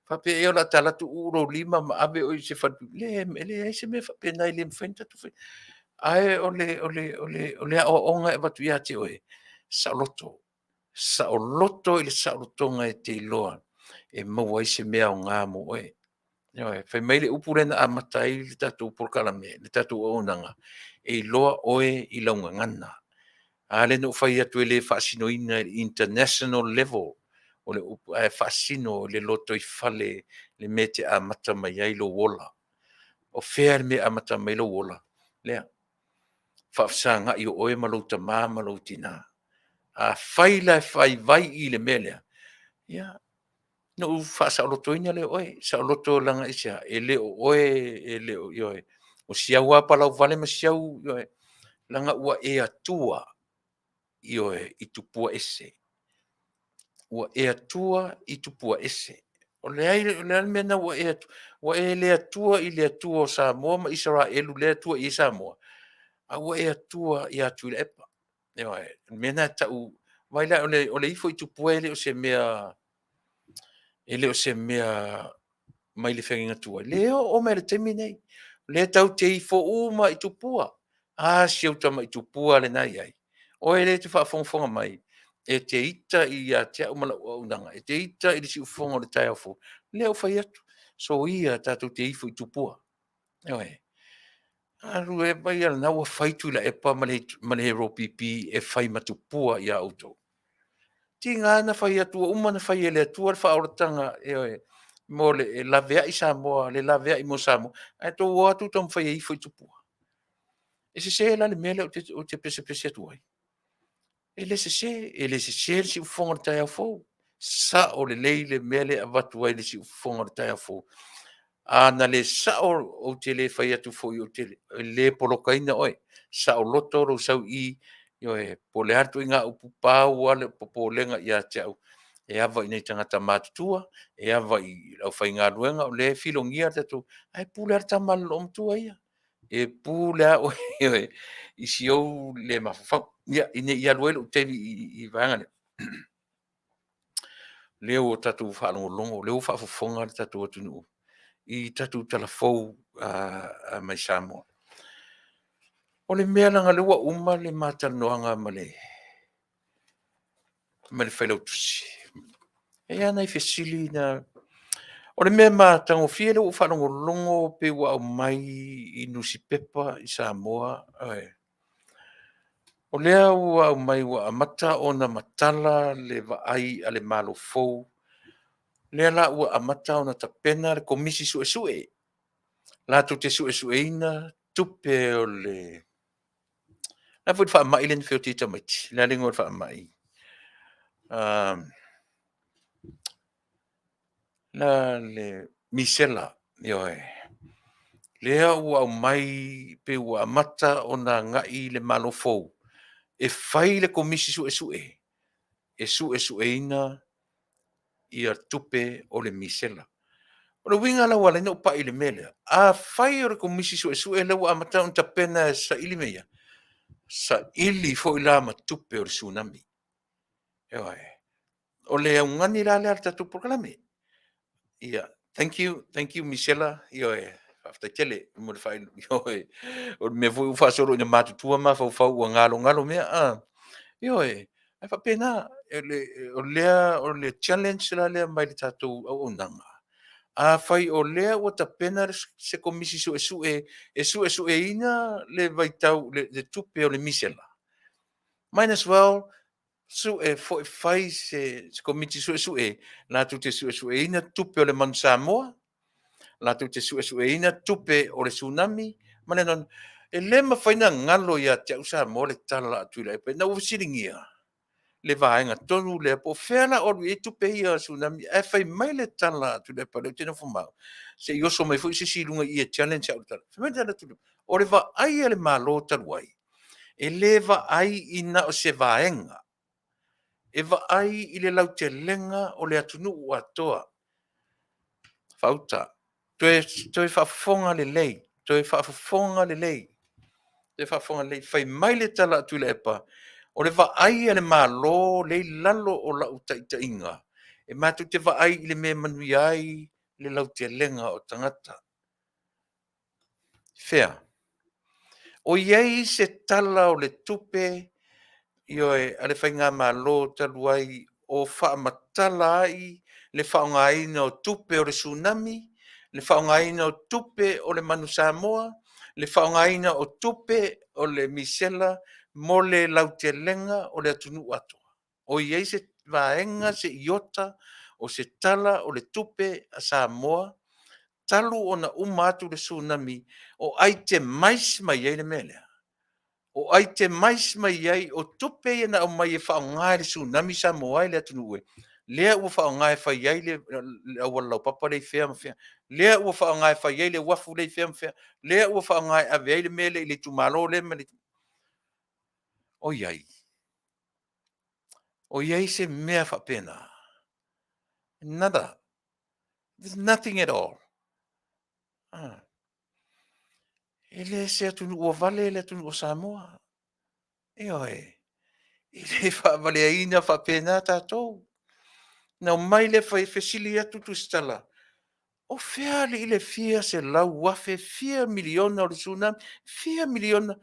Faapea ea o le a ta alu atu uu lou lima ma ave oe i se fale, e leai se mea faapena e le mafai ona tatou faia. Ae o le aoaoga e avatu ia te oe, saoloto, saoloto i le saolotoga e te iloa e maua ai se mea aoga mo oe. Ioe, fai mai le upu lea na amata ai le tatou polokalame, le tatou auaunaga, e iloa oe i lau gagana. A lea na ou fai atu e le faasinoina i le international level, o le upu, ae faasino i le lotoifale le mea e te amata mai ai lou ola. O fea le mea e amata mai ai lou ola? Lea. Faafesagai o oe ma lou tama ma lou tina. Afai la e vaivai i le mea lea, ia, ona ou faasaolotoina lea o oe. Saoloto leaga aisea? E le o oe, e le o, ioe, o si au lava palauvale ma si au, ioe, leaga ua e atua, ioe, i tupua ese. Ua e atua i tupua ese. O le a le mea lena ua e atua? Ua e le atua i le Atua o Samoa ma Isaraelu lea e atua i ai Samoa, a ua e atua ia Tuilaepa. Ioe, o le mea lena e tau, vaai la o le ifo i tupua e le o se mea, e le o se mea mai le feagaiga tuai, lea e oo mai lava i le taimi lenei. O lea tatou te ifo uma lava i tupua. A si ou tamai tupua lena e i ai, oe lea e te faafogafoga mai, e te ita ia te au ma lau auaunaga, e te ita i le siufofoga o le taeao fou, lea ua ou fai atu, soia tatou te ifo i tupua. Ioe. Alu e vaai o lena ua fai Tuilaepa ma le HRPP e fai ma tupua ia outou. Tiga na fai atu ua uma ona fai e le Atua le faaolataga, ioe, mo le e laveai Samoa, le laveai mo Samoa, ae outou o atu taumafai e ifo i tupua. E sese la le mea lea ou te pesepese atu ai? E le sese, e le sese le siufofoga o le taeao fou. Sao lelei le mea lea e avatu ai le siufofoga o le taeao fou. A na le sao, ou te le fai atu foi, ou te le polokaina oe. Saoloto lou sau i i, ioe, po o le a le ituaiga upu, pau lava le popolega ia te au, e ava i nai tagata matutua, e ava i le aufaigaluega, o lea e filogia le tatou... Ae pule lava le tama a le loomatua ia. E pu le a oe i si ou le mafaufau. Ia, ina ne i alu ai lou taimi i vaega lea. Lea ua tatou faalogologo, lea ua faafofoga le tatou atunuu i tatou tala fou mai Samoa. O le mea leaga o lea ua uma le ma talanoaga ma le Failautusi, e i ai lava nai fesili na... O le mea matagofie lea ua ou faalogologo pei ua aumai i nusipepa i Samoa, o lea ua aumai ua amata ona matala le vaai a le Malo fou, lea la ua amata ona tapena le Komisi Suesue latou te suesueina tupe o le a foi le faamai lea na feoti ai tamaiti? O le a le igoa o le faamai? Le misela, ioe. Lea ua aumai pei ua amata ona agai le Malo fou e fai le Komisi Suesue e suesueina tupe o le misela. O le uiga la ua ala ai ona ou pai i le mea lea, afai o le Komisi Suesue lea ua amata ona tapena e saili mea ia, saili foi la ma tupe o le Tsunami. Ioe. O le augani la lea a le tatou polokalame. Ia, thank you, thank you Misela. Ioe, faafetai tele mo le ioe. O le mea foi ua faasolo ina matutua mafaufau ua galogalo mea a. Ioe, ae faapena, o lea o le challenge la lea mai le tatou auaunaga. Afai o lea ua tapena se Komisi Suesue e suesueina le vaitau le tupe o le misela, might as well sue foi, fai se Komiti Suesue latou te suesueina tupe o le Manu Samoa, latou te suesueina tupe o le Tsunami ma le anoano. E le mafai ona galo ia te au Samoa le tala a Tuilaepa ina ua fesiligia le vaega tonu lea po o fea o le a alu i ai tupe ia o le Tsunami, ae fai mai le tala a Tuilaepa, lea ou te nofo ma au, se i oso mai foi se isi i luga i i e challenge au i le tala. Fai mai le tala a Tuilaepa, o le vaai a le Malo talu ai, e le vaai i na o se vaega, e vaai i le lautelega o le atunuu atoa. Faauta, toe faafofoga lelei, toe faafofoga lelei, toe faafofoga lelei. Fai mai le tala a Tuilaepa, o le vaai a le Malo lea e i lalo o lau taitaiga, e matou te vaai i le mea e manuia ai le lautelega o tagata. Fea? O i ai se Tala o le Tupe, ioe, a le Faigamalo talu ai o faamatala ai le faaaogaina o tupe o le Tsunami, le faaaogaina o tupe o le Manu Samoa, le faaaogaina o tupe o le misela mo le lautelega o le atunuu atoa? O i ai se vaega, se iota o se Tala o le Tupe a Samoa talu ona uma atu le Tsunami o itemize mai ai le mea lea? O itemize mai ai o tupe ia na aumai e faaaoga i le Tsunami Samoa e le atunuu e, lea ua faaaoga e fai ai le auala laupapa lea i fea ma fea, lea ua faaaoga e fai ai le uafu lea i fea ma fea, lea ua faaaoga e ave ai le mea lea i le itumalo lea ma le... O i ai? O i ai se mea faapena? Nada. There's nothing at all. Ah. E le se atunuu ua vale le atunuu o Samoa. Ioe. E le faavaleaina faapena tatou. Na omai lea fai fesili atu Tusitala, o fea alii le fia selau afe, fia miliona o le Tsunami, fia miliona,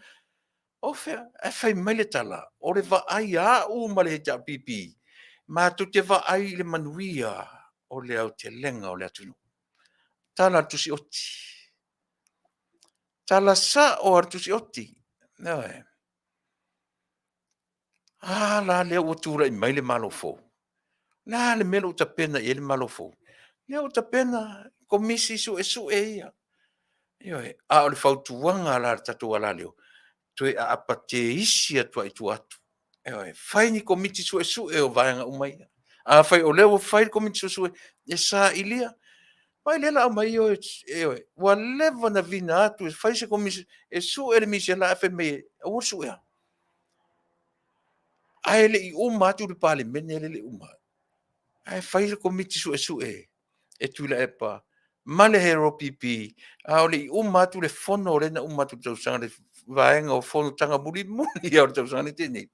o fea? Ae fai mai le tala, o le vaai a au ma le HRPP, matou te vaai i le manuia o le aotelega o le atunuu. Tala a le Tusioti. Tala sao a le Tusioti. Ioe. A la lea ua tulai mai le Malo fou. O le a le mea lea ua tapena i ai le Malo fou? Lea ua tapena Komisi Suesue ia. Ioe. A o le fautuaga la a le tatou alaleo, toe aapa teisi atu lava i tua atu. Ioe. Fai ni Komiti Suesue o vaega uma ia. Afai o lea ua fai le Komiti Suesue e sailia, vaai lea o le a aumai ioe, ua leva ona vina atu e fai se Komisi e sue le misela ae fai mai e aua le suea. Ae le i uma atu le Palemene lea e le i uma atu, ae fai le Komiti Suesue e Tuilaepa. ma le HRPP, a o le i uma atu le fono lea na uma atu i le tausaga, le vaega o fonotaga mulimuli lava o le tausaga lea na tea nei,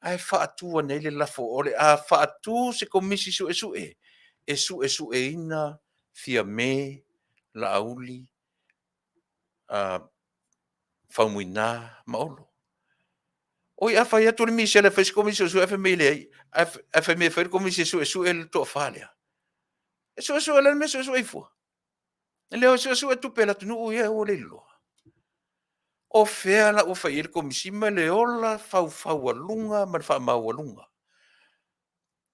ae faatu ane ai le lafo o le a faatu se Komisi Suesue e suesueina Fiame Laauli Faumuina ma Olo. Oi, a fai atu le misela e fai se Komisi Suesue ae fai mai e leai, ae fai mai e fai le Komisi e suesue le toafa lea. E suesue, o le a le mea e suesue ai fua? E le o suesue tupe a le atunuu ia ua leiloa. O fea la ua fai i ai le Komisi ma le ola faufaualuga ma le faamaualuga?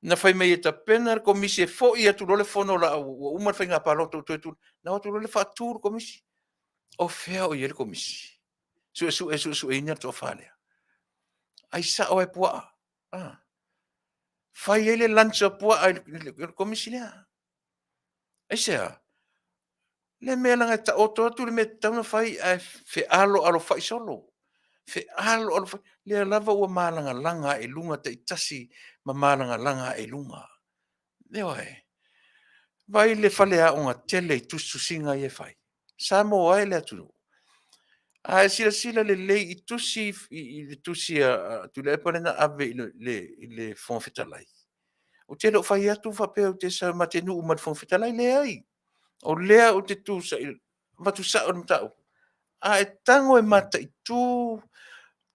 Na fai mai e tapena le Komisi e foi atu loa le fono ua uma le faiga palota ua toe tulai, ona o atu loa lea faatu le Komisi. O fea o i ai le Komisi Suesue e suesueina le toafa lea? Ai sao ai lava puaa, a. Fai ai le lunch a puaa i le Komisi lea. Aisea? Le mea leaga e taoto atu le mea e tatau ona fai ae fealoalofai solo, fealoalofai. Lea lava ua malagalaga ae i luga taitasi ma malagalaga ae i luga. Ioe. Vaai le faleaoga tele i tusitusiga ia e fai. Samoa e le atunuu, a e silasila lelei i tusi i le tusi a Tuilaepa lea na ave i le Fofoga Fetalai, ou te le o fai atu faapea ou te sau ma te nuu ma le Fofoga Fetalai, leai. O lea ou te avatu sao le mataupu. A e tago e mataitu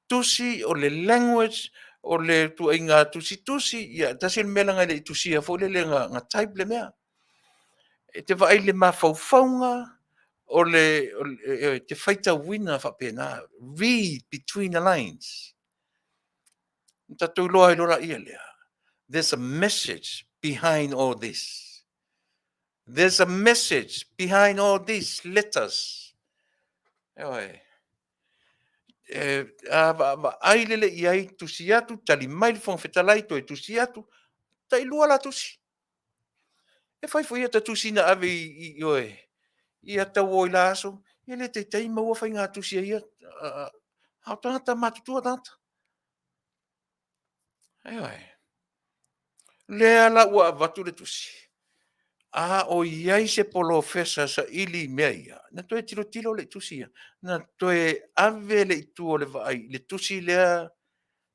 tusi, o le language, o le ituaiga tusitusi, ia tasi le mea leaga e le i tusia foi lele na type le mea. E te vaai i le mafaufauga, o le e te faitauina faapena, read between the lines. Ona tatou iloa ai loa lea, there's a message behind all this. There's a message behind all these letters. Ioe. E, a vaai lele i ai, tusi atu, tali mai le Fofoga Fetalai, toe tusi atu, tailua la tusi. E fai foi ia ta tusi na ave i, i, ioe, ia tauo i la aso, e le taitai maua faigatusi a ia, a o tagata matutua tagata. Ioe. Lea la ua avatu le tusi, a o i ai se polofesa saili i mea ia, na toe tilotilo lea i tusi ia, na toe ave le itu o le vaai i le tusi lea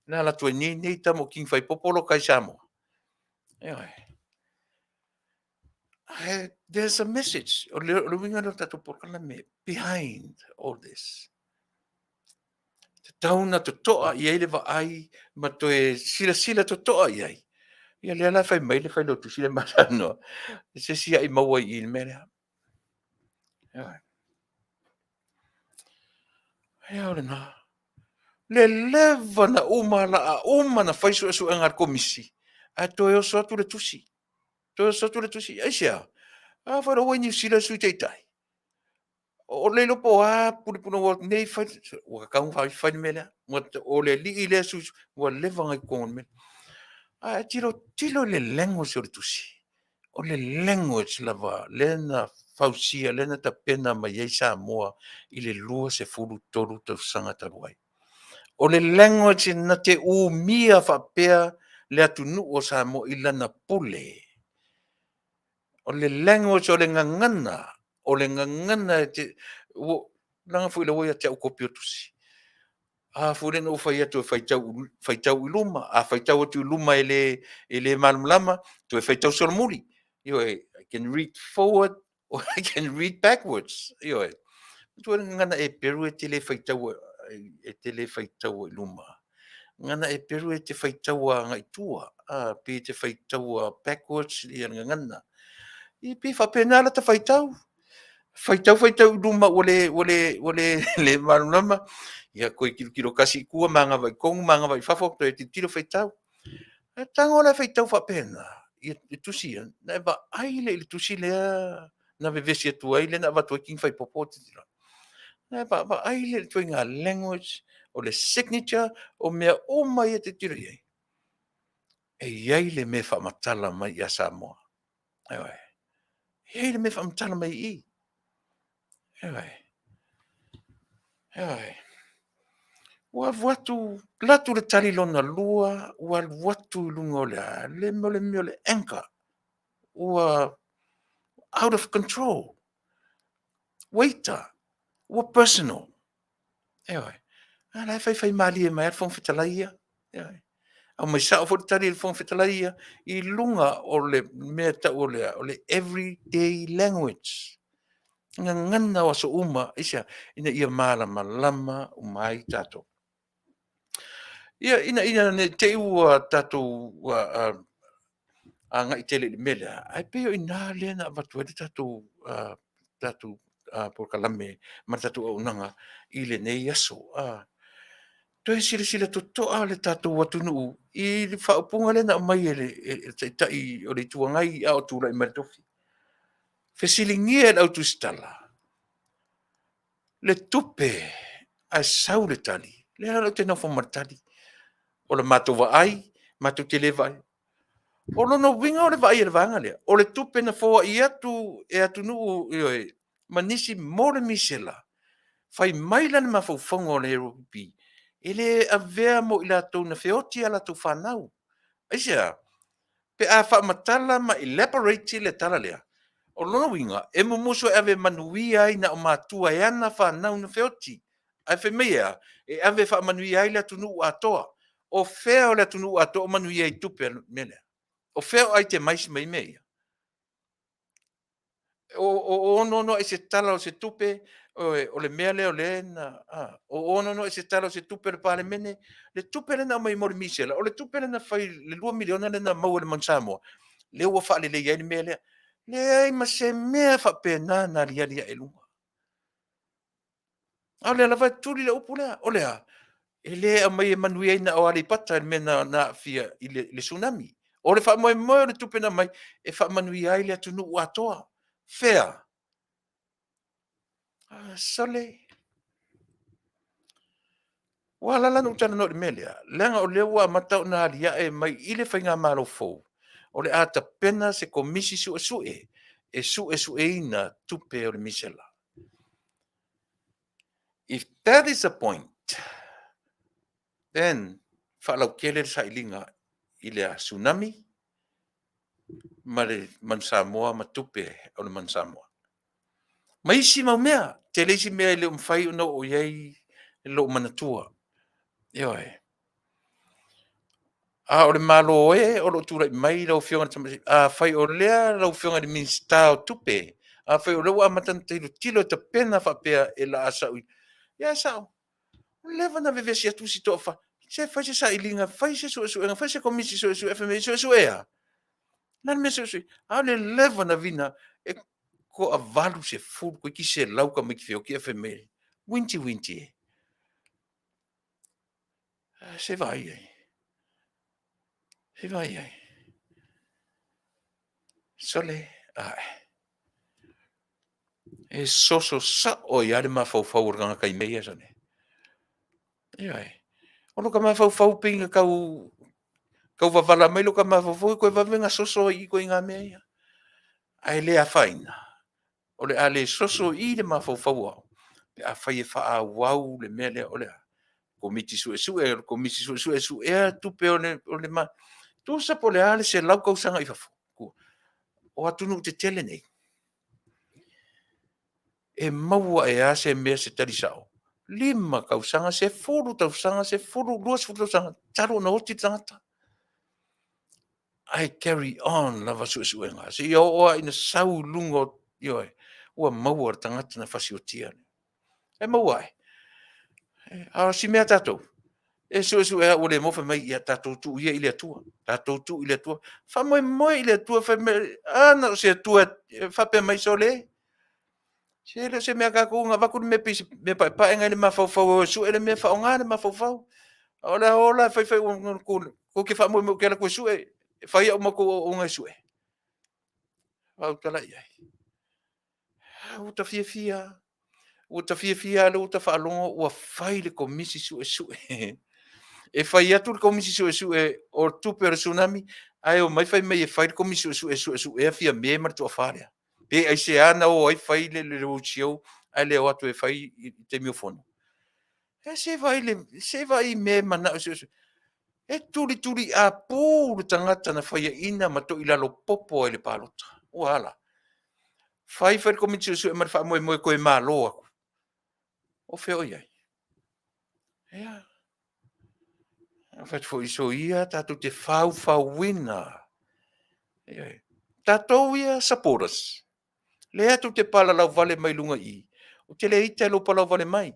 na alu atu ai nei nei tama o King Faipopo loka i Samoa. Ioe. Ae there's a message. O le uiga lea o le tatou polokalame behind all this. Tatau ona totoa i ai le vaai ma toe silasila totoa i ai. Ia lea la e fai mai le failautusi lea ma saunoa, se isi a'i maua i i le mea lea. Ioe. Ia o lena. Le leva na uma la a uma na fai suesuega a le komisi, ae toe oso atu le tusi. Toe oso atu le tusi. Aisea? A fai loa ua i Niu Sila le Sui Taitai. O le iloa po o a punepunaoa nei fai, ua tatau ona fai le mea lea. O le alii lea sui, ua leva ona i totonu o le mea. Ae tilotilo i le language o le tusi. O le language lava lea na fausia, lea na tapena mai ai Samoa i le 23 tausaga talu ai. O le language na te umia faapea le atunuu o Samoa i lana pule. O le language o le gagana, o le gagana e te, ua, leaga foi lea ua ia te au kopi o tusi. A foi lea na ou fai atu e faitau, faitau i luma, a faitau atu i luma e le, e le malamalama, toe faitau solomuli. Ioe, I can read forward or I can read backwards. Ioe. Matua le gagana Eperu e te le faitaua, e te le faitaua i luma. Gagana Eperu e te faitaua agai tua, a, pe te faitaua backwards ia le gagana. I pei faapena lata faitau. Faitau faitau i luma ua le, ua le, ua le, le malamalama. Ia toe tilotilo tasi i tua, manava i totonu, manava i fafo, toe tilotilo faitau. Ae tago la e faitau faapena, ia le tusi ia, na e vaai lea i le tusi lea na vevesi atu ai, lea na avatu ai King Faipopo. Na e vaai lea i le ituaiga language, o le signature, o mea uma ia e tilotilo i ai. E i ai le mea e faamatala mai ia Samoa. Ioe. E i ai le mea e faamatala mai i i. Ioe. Ioe. Ua alu atu, alu atu le tali lona lua, ua alu atu i luga o le a, le mea o le mea o le anger. Ua Out of control. Waiter, ua personal. Ioe. A la e faifai malie mai a le Fofoga Fetalai ia. Ioe. Aumai sao foi le tali a le Fofoga Fetalai ia i luga o le mea tau o le, o le everyday language. Gagana o aso uma, aisea, ina ia malamalama uma ai tatou. Ia, ina ia ne i te i ua tatou agai tele i le mea lea, ae pei o i ina lea na avatu ai le tatou, tatou polokalame ma le tatou auaunaga i lenei aso. Toe silasila totoa le tatou atunuu i le faaupuga lea na aumai e le Taitai o le Itu Agai a o tulai mai i le tofi. Fesiligia e le au tusitala le tupe ae sau le tali, lea la ou te nofo ma le tali. O le matou vaai, matou te le vaai. O lona uiga o le vaai a le vaega lea, o le tupe na foai atu e atunuu, ioe, ma nisi mo le misela, fai mai la le mafaufauga o le AOP, e le avea mo i latou na feoti a latou fanau. Aisea? Pe a faamatala ma elaborate le tala lea, o lona uiga, e mumusu e ave manuia ai na o matua e ana fanau na feoti. Ae fai mai e a? E ave e faamanuia ai le atunuu atoa. O fea o le atunuu atoa o manuia ai i tupe a le mea lea? O fea o itemize mai ai mea ia? O 6 i se Tala o se Tupe, o le mea lea o lea na, o 6 i se Tala o se Tupe a le Palemene, le tupe lea na aumai mo le misela, o le tupe lea na fai, le $2 miliona lea na maua e le Manu Samoa, lea ua faaleleia ai le mea lea. Leai ma se mea faapena na aliali ae i luga. A o lea lava e tuli le upu lea. O le a? E le aumai e manuia ai na o Aleipata i le mea na aafia i le tsunami. O le faamoemoe o le tupe na aumai, e faamanuia ai le atunuu atoa. Fea? Ah, sole. Ua ala la ona ou talanoa i le mea lea, leaga o lea ua amata ona aliae mai i le faigamalo fou, o le a tapena se komisi suesue e suesueina tupe o le misela. If that is the point, then faalautele le sailiga i le tsunami ma le Manu Samoa ma tupe o le Manu Samoa. Ma isi mau mea, tele isi mea e le o mafai ona oo i ai lou manatua. Ioe. A o le Malo e o lo o tulai mai lau Afioga i le Tamaitai, afai o lea lau Afioga i le Minisita o Tupe, afai o lea ua amata ona tilotilo e tapena faapea e laa sau i... Ia e sao, ua leva ona vevesi atu isi toafa, se fai se sailiga, fai se suesuega, fai se komisi suesue, fai mai e suesue a? O le a le mea e suesue? A o le leva na vina e toa 80 toeitiiti 100 tamaiti feoti ae fai mai, winti winti e. Se vaai ai. Se vaai ai. Sole, ae. E soso sao ai lava le mafaufau o le tagata i mea ia, sole. Ioe. O lo ta mafaufau pei na tau, tau vavala mai lo ta mafaufau, e toe vave ona soso ai i ituaiga mea ia. Ae le afaina. O le a le soso i le mafaufau o au, pe afai e faaauau le mea lea o le a? Komiti Suesue, o le Komisi Suesue e suea tupe o le, o le ma... Tusa po o le a le 100 tausaga i fafo, o atunuu tetele nei, e maua e a se mea se tali sao? 5 tausaga, 10 tausaga, 10, 20 tausaga, talu ona oti le tagata. Ae carry on lava suesuega, seia oo lava ina sau i luga o, ioe, ua maua le tagata na fasiotia. E maua ai. A o si mea a tatou, e suesue lava ua le maua, fai mai, ia tatou tuu ia i le Atua, tatou tuu i le Atua. Faamoemoe i le Atua, fai mai, a na o se Atua e faapea mai, sole, se le o se mea a tatou na avatu le mea pei se mea paepae na i le mafaufau e o e sue le mea, faaaoga le mafaufau. A o le a o la e fai fai ua tou te faamoemoe ou te alu atu e sue, e fai au ma tou auauna e sue. Faautala i ai. Ua ta fiafia, ua ta fiafia lea ua ta faalogo ua fai le komisi suesue. E fai atu le komisi suesue o tupe o le tsunami, ae omai fai mai e fai le komisi suesue e suesuea Fiame ma le toafa lea. Pe aisea na o ai fai le roadshow ae le o atu e fai i le taimi o fono. E se vaai le, se vaai i mea e manao e suesue. E tulituliapu le tagata na faiaina ma toilalo popo ai i le palota. Ua a la? Fai fai le Komiti Suesue ma le faamoemoe toe malo atu. O fea o i ai? Ia. Fai atu foi soia tatou te faufauina. Ioe. Tatou ia supporters, lea tou te palalau vale mai luga i i, ou te le ita i lou palau vale mai,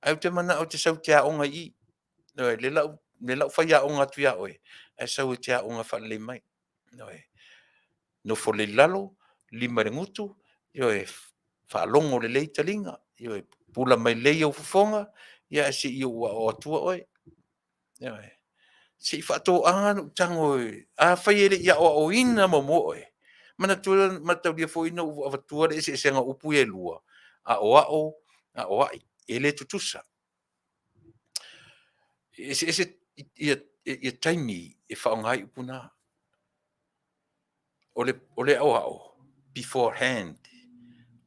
ae ou te manao e te sau e te aoga i i. Ioe, le lau, le lau faiaoga atu ia oe, ae sau e te aoga faalelei mai. Ioe. Nofo lelei i lalo, lima i le gutu, ioe, faalogo lelei taliga, ioe, pupula mai lelei ou fofoga, ia ae se i ou aoao atua oe. Ioe. Se i faatoaga ona ou tago, afai e le i aoaoina muamua oe, manatua, mataulia foi na ou avatua le eseesega o upu ia e lua, aoao, aoai, e le tutusa. E eseese ia taimi e faaaoga ai upu na. O le aoao, beforehand,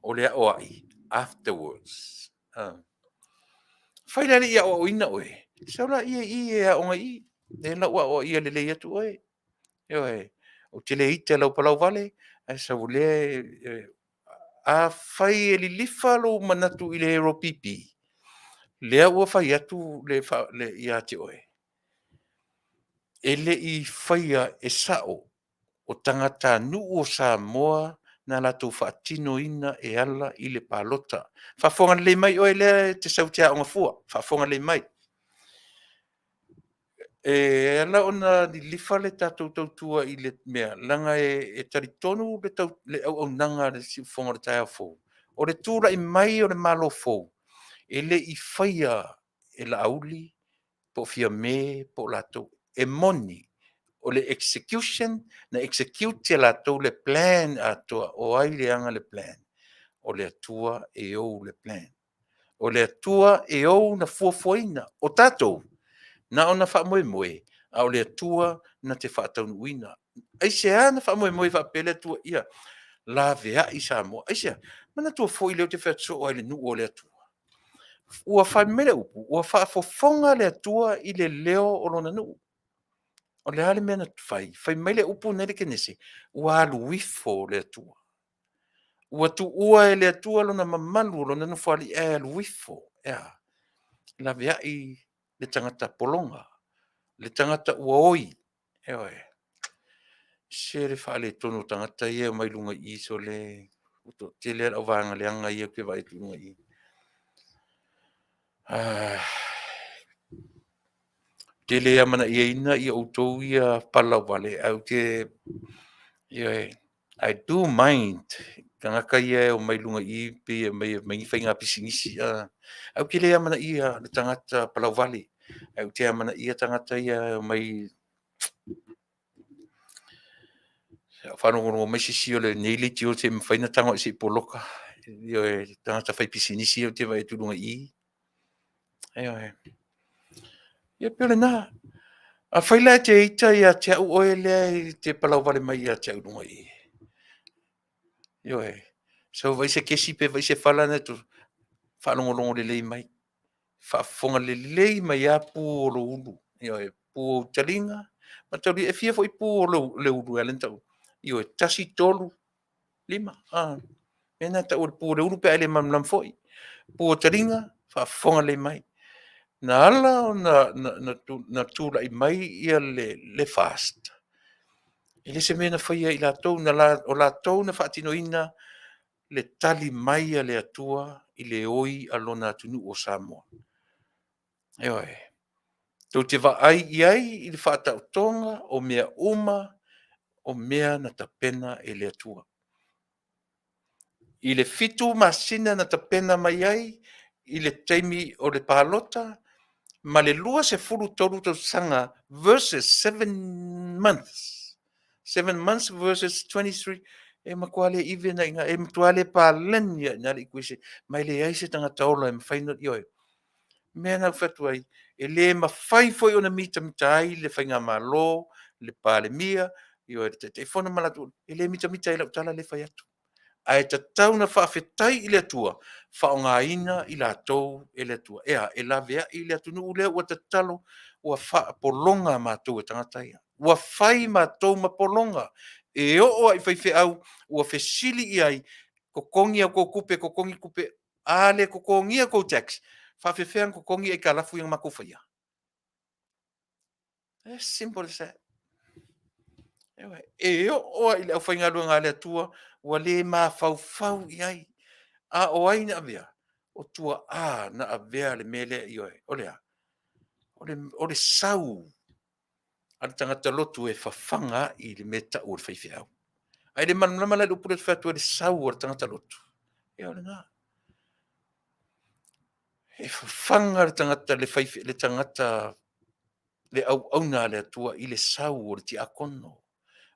o le aoai, afterwards. Afai la e le i aoaoina oe, sau laia i i e aoga i i, lea la ua aoaia lelei atu oe. Ioe, ou te le ita i lau palauvale, ae sau o lea e... Afai e lilifa lou manatu i le AOPP, lea ua fai atu le, le, ia te oe, e le i faia e sao o tagatanuu o Samoa na latou faatinoina e ala i le palota. Faafofoga lelei mai oe lea e te sau e te aoga fua, faafofoga lelei mai. E ala ona lilifa le tatou tautua i le mea, leaga e talitonu le auaunaga a le Siufofoga o le taeao fou, o le tulai mai o le Malo fou, e le i faia e Laauli po o Fiame po o latou. E moni, o le execution, na execute e latou le plan atoa. O ai le ana le plan? O le Atua e ou le plan. O le Atua e ou na fuafuaina. O tatou, na ona faamoemoe, a o le Atua na te faataunuuina. Aisea na faamoemoe ai faapea le Atua ia laveai Samoa? Aisea? Manatua foi lea ou te fai atu soo lava i le nuu o le Atua. Ua fai mai le upu, ua faafofoga le Atua i le leo o lona nuu. O le a le mea na fai? Fai mai le upu lena i le Kenese, ua alu ifo le Atua. Ua tuua e le Atua lona mamalu o lona nofoalii ae alu ifo. E a? Laveai le tagata pologa, le tagata ua oi. Ioe. Se le faaletonu o tagata ia e omai i luga i i, sole, ua toatele lava le auvaega leaga ia ou te vaai atu i luga i i. Ou te le amanaiaina outou ia palalauvale, ae ou te, ioe, I do mind tagata ia e omai i luga i i pei e omai e fai ni faiga pisinisi. Ae ou te le amanaia le tagata palauvale, ae ou te amanaia tagata ia e omai. Sa ou faalogologo mai se isi o lenei leitio se i mafai ona tago ese i poloka. Ioe, tagata faipisinisi ia ou te vaai atu i luga i i. Ioe. Ia pei o lena. Afai la e te ita ia te au oe lea e te palauvale mai ia te au i luga i i. Ioe. Sau vaai se kesi pe vaai se fala na e faalogologo lelei mai. Faafofoga lelei mai lava pu o lou ulu. Ioe, pu o ou taliga, mataulia e fia foi pu o le ulu e ala ona tau. Ioe, 1, 3, 5. A, mea na e tau o le pu o le ulu pe a e le malamalama foi. Pu o taliga, faafofoga lelei mai. Na ala ona na tulai mai ia le FAST, e le o se mea na faia e i latou, o latou na faatinoina le tali mai a le Atua i le oi a lona atunuu o Samoa. Ioe. Tou te vaai i ai i le faataotoga o mea uma o mea na tapena e le Atua. I le 7 masina na tapena mai ai i le taimi o le palota ma le 23 tausaga versus 7 months. 7 months versus 23. E matua le even lava i ina, e matua le paleni lava i ina le equation. Ma e leai se tagata ola e mafai ona, ioe. O le mea lena ou te fai atu ai, e le mafai foi ona mitamita ai le faigamalo, le Palemia, ioe, le Taitaifono ma latou, e le mitamita ai i lau tala lea e fai atu. Ae tatau ona faafetai i le Atua, faaaogaina i latou e le Atua. E a? E laveai le atunuu lea ua tatalo, ua faapologa matou e tagata ia. Ua fai matou ma pologa. E oo lava i faifeau ua fesili i ai. Totogi a outou tupe, totogi tupe, a le totogia tou tax, faafefea ona totogi aitalafu ia na matou faia? As simple as that. E oo lava i le aufaigaluega a le Atua ua le mafaufau i ai. A o ai na avea? O tuaa na avea le mea lea, ioe, o le a? O le sau a le tagata lotu e fafaga ai le mea e tau o le faifeau. Ae le malamalama la i le upu lea ou te fai atu ai, le sau a le tagata lotu. Ia o lena. E fafaga le tagata, le tagata, le auauna a le Atua i le sau o le tiakono,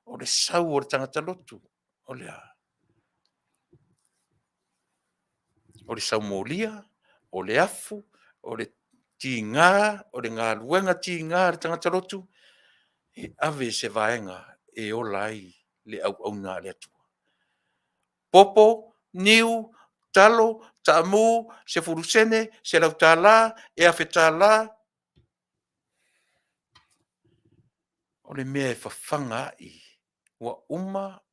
o le sau o le tagata lotu. O le a? O le saumolia, o le afu, o le tiga, o le galuega tiga a le tagata lotu, e ave se vaega e ola ai le auauna a le Atua. Popo, niu, talo, taamu, 10 sene, $100, e $1000. O le mea e fafaga ai, ua uma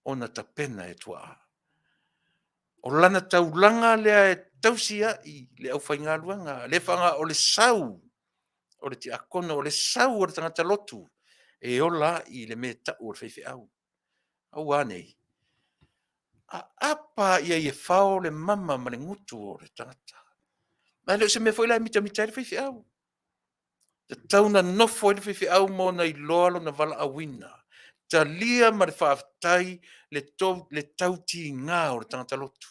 ona tapena e tuaa. O lana taulaga lea e tausi ai le aufaigaluega, le o le sau o le tiakono, o le sau o le tagata lotu e ola ai le mea e tau o le faifeau. Aua ne i aapa i ai e fao le mama ma le gutu o le tagata. Ma e le o se mea foi la e mitamita ai le faifeau. E tatau ona nofo ai le faifeau ma ona iloa lona valaauina. Talia ma le faafetai le tautiga o le tagata lotu.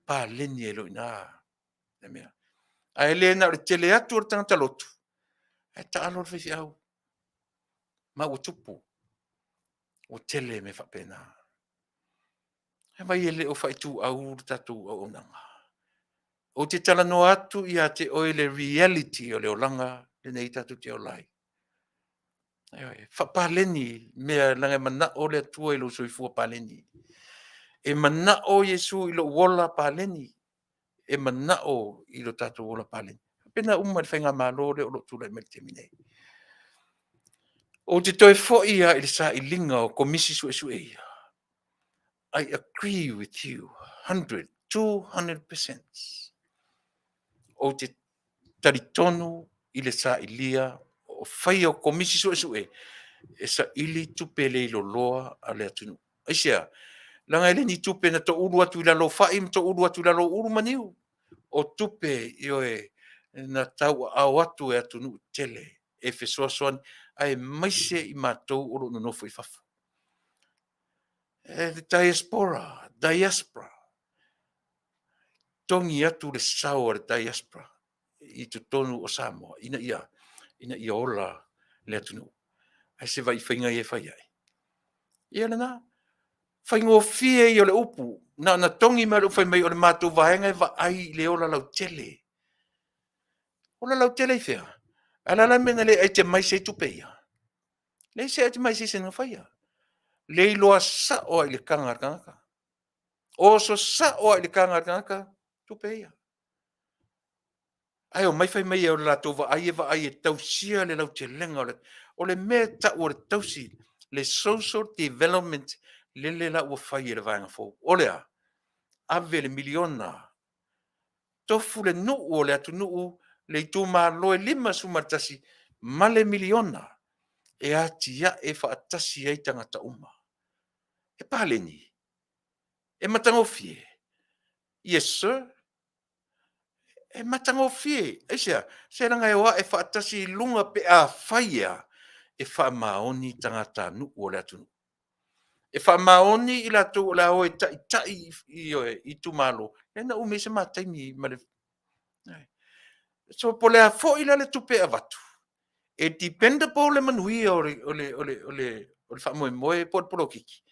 Paleni ai loa i ina le mea. Ae le na o le tele atu o le tagata lotu, ae taalo le faifeau. Ma ua tupu, ua tele mea faapena. E vai e le o faaituau le tatou auaunaga. Ou te talanoa atu ia te oe le reality o le olaga lenei tatou te ola ai. Faapaleni mea leaga e manao le Atua i lou soifua paleni. E manao Iesu i lou ola paleni. E manao i lo tatou ola paleni. E faapena uma i le faigamalo lea o lo o tulai mai i le taimi nei. Ou te toe foi lava i le sailiga o Komisi Suesue ia. I agree with you 100, 200%. Ou te talitonu i le sailia o faia o Komisi Suesue e saili tupe leiloloa a le atunuu. Aisea? Leaga e le ni tupe na toulu atu i lalo o fai ma toulu atu i lalo o ulu ma niu. O tupe, ioe, na tauaao atu e atunuu tele e fesoasoani, aemaise i matou o lo o nonofo i fafo. E diaspora, diaspora, togi atu le sao a le diaspora i totonu o Samoa ina ia ola le atunuu. Ae se vaai i faiga ia e fai ai? Ia lena. Faigofie ia o le upu, na ona togi mai o le upu fai mai o le matou vaega e vaai i le ola lautele. Ola lautele i fea? Ae o le a la le mea na le itemize ai tupe ia? Leai se itemization na faia. Le iloa sao lava i le taga a le tagata. Oso sao lava i le taga a le tagata tupe ia. Ae omai fai mai o le latou vaai e vaai e tausia le lautelega o le mea e tau o le tausi le social development lele la ua fai e le vaega fou. O le a? Ave le miliona, tofu le nuu o le atunuu, le itumalo e 51 ma le miliona e atiae faatasi ai tagata uma. E paleni? E matagofie? Yes sir. E matagofie. Aisea? Se leaga e o ae faatasi i luga pe afai ea e faamaoni tagatanuu o le atunuu. E faamaoni i latou o le a o e taitai i itumalo, lea na umi ai se ma taimi ma le. So po o le a foi la le tupe e avatu, e dependable le manuia o le faamoemoe po o le polokiki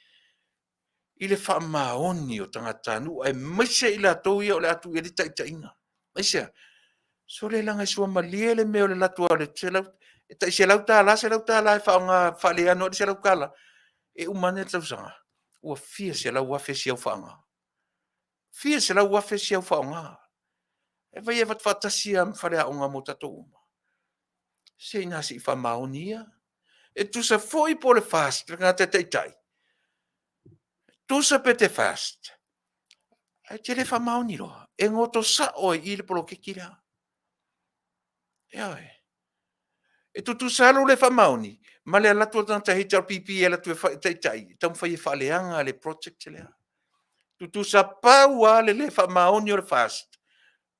i le faamaoni o tagatanuu, aemaise i latou ia o le a tuu i ai le taitaiga. Aisea? Sole leaga e suamalie le mea o le alu atu o le e tai $100, $100 e faaaoga faaleano ai le $100. E uma ane le tausaga, ua fia selau afe si au faaaoga. Fia selau afe si au faaaoga. E vai e avatu faatasi lava ma faleaoga mo tatou uma. Se ina se i faamaoni ia. E tusa foi po o le FAST, le tagata e taitai. Tusa pe te fast, ae te le faamaoni loa, e goto sao ai i le poloketi lea. Ioe. E tutusa lou le faamaoni ma le alu atu o le tagata HRPP e alu atu e taitai, e taumafai e faaleaga le project lea. Tutusa pau lava le le faamaoni o le FAST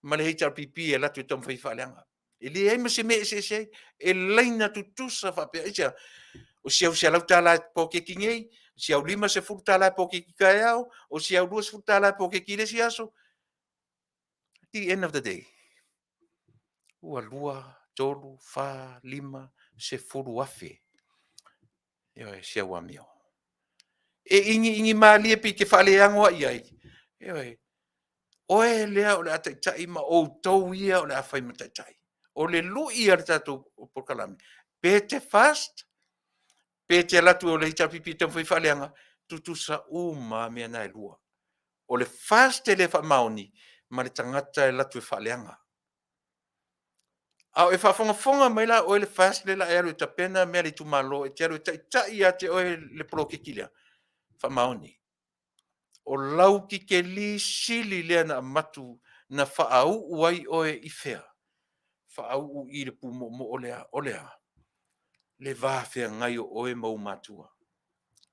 ma le HRPP e alu atu e taumafai e faaleaga. E leai ma se mea e eseese ai, e laina tutusa faapea. Aisea? O si au $100 e poloketi nei, o si au $50 e poloketi taeao, o si au $20 e poloketi i le isi aso. At the end of the day, ua 2, 3, 4, 5, 10 afe. Ioe, si au amio. E ʻigiʻigi malie pe i te faaleago ai ai. Ioe, oe lea o le a taitai ma outou ia o le a fai ma taitai. O le lui a le tatou polokalame, pe te fast, pe te alu atu o le HRPP e taumafai e faaleaga, tutusa uma lava mea na e lua. O le fast e le faamaoni ma le tagata e alu atu e faaleaga. A o e faafogafoga mai la oe le FAST lea o le a e alu e tapena mea a le itumalo e te alu e taitai ia te oe le poloketi lea, faamaoni. O lau titeli sili lea na avatu na faauu ai oe i fea? Faauu i le pumoomoo lea, o le a? Le va feagai o oe ma ou matua.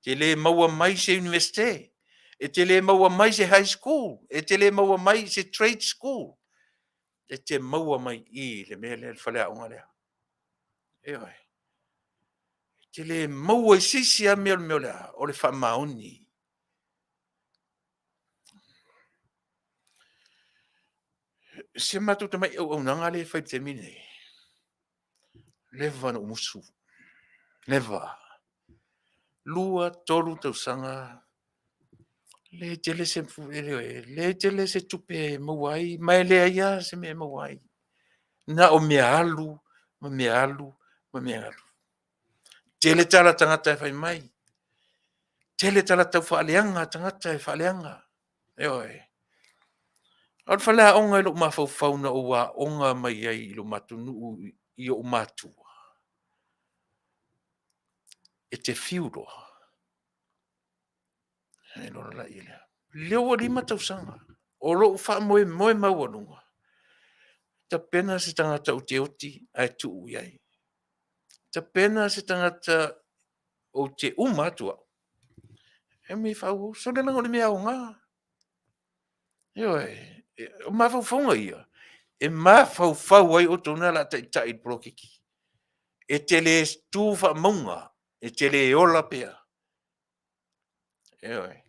E te le maua mai se Iunivesite, e te le maua mai se high school, e te le maua mai se trade school, e te maua mai i i le mea lea, le faleaoga lea. Ioe. E te le maua i se isi lava mea o le mea o le a? O le faamaoni. Si a matou tamai auaunaga lea e fai i le taimi lenei, leva ona ou musu, leva. 2, 3 tausaga, leai tele se, leai tele se tupe e maua ai, ma e leai lava se mea e maua ai. Na o mea alu ma mea alu ma mea alu. Tele tala a tagata e fai mai, tele tala taufaaleaga a tagata e faaleaga. Ioe. O le faleaoga i lou mafaufau na ou aoga mai ai i lo matou nuu i ou matua, e te fiu loa, lea ua 5 tausaga o lou faamoemoe maualuga, tapena se tagata ou te oti ae tuu i ai. Tapena se tagata ou te uma atu au, e omai e faaauau. Sole leaga o le mea aoga. Ioe, o mafaufauga ia, e mafaufau ai outou na o le a taitai i le poloketi. E te le tu faamauga, e te le ola pea. Ioe.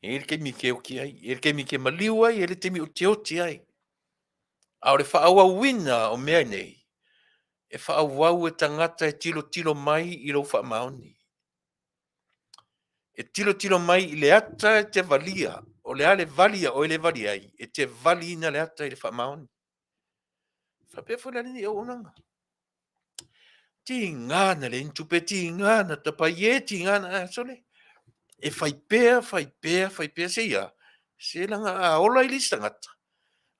E i ai le taimi e te oti ai, e i ai le taimi e te maliu ai, e i ai le taimi ou te oti ai. A o le faaauauina o mea nei, e faaauau e tagata e tilotilo mai i lou faamaoni. E tilotilo mai i le ata e te valia, o le a le vali a oe lea e vali ai, e te valiina le ata i le faamaoni. Faapea foi la lenei auaunaga. Tiga na leai ni tupe, tiga na tapai e, tiga na, a sole. E fai pea, fai pea, fai pea, seia, se leaga a ola ai le isi tagata,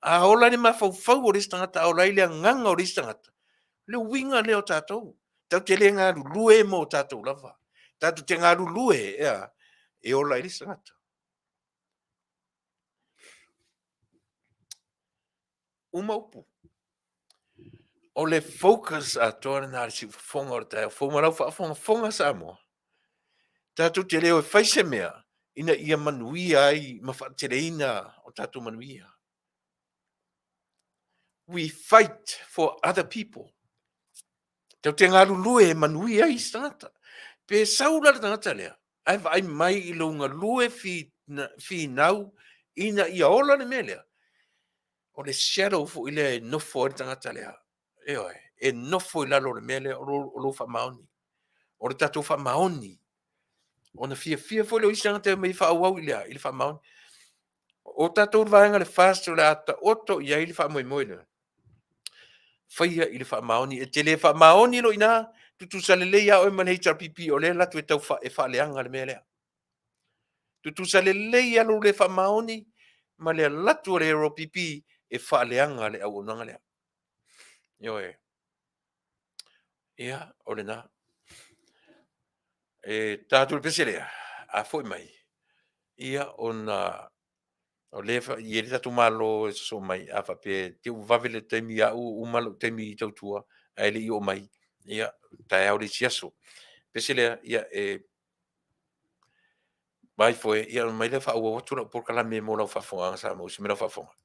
a ola ai le mafaufau o le isi tagata, a ola ai le agaga o le isi tagata, le uiga lea o tatou. Tatou te le galulue mo tatou lava. Tatou te galulue, ea, e ola ai le isi tagata. Uma upu. O le focus atoa lena a le siufofoga o le taeao fou ma lau faafogafoga Samoa. Tatou te le o e fai se mea ina ia manuia ai ma faateleina o tatou manuia. We fight for other people. Tatou te galulue e manuia ai isi tagata. Pe sau la le tagata lea, ae vaai mai i lou galue finau ina ia ola le mea lea. O le shadow foi lea e nofo ai le tagata lea. Ioe, e nofo i lalo o le mea lea o lou faamaoni. O le tatou faamaoni. Ona fiafia foi lea o isi tagata e omai e faaauau i le a? I le faamaoni. O tatou vaega le FAST o le a taoto i ai le faamoemoe lea. Faia i le faamaoni. E te le faamaoni loa i ina, tutusa lelei lava oe ma le HRPP o lea e alu atu e tau e faaleaga le mea lea. Tutusa lelei lava lou le faamaoni ma le alu atu a le HRPP e faaleaga le auaunaga lea. Ioe. Ia, o lena. E tatou le pese lea, a foi mai, ia ona o lea e i ai le tatou Malo e sosoo mai, a faapea e te i ua vave le taimi ia au ua uma lou taimi i tautua ae le i oo mai, ia, taeao le isi aso. Pese lea, ia e vaai foi, ia ona mai lea faaauau atu lau polokalame mo lau faafofogaaga Samoa, usi mai lau faafofoga.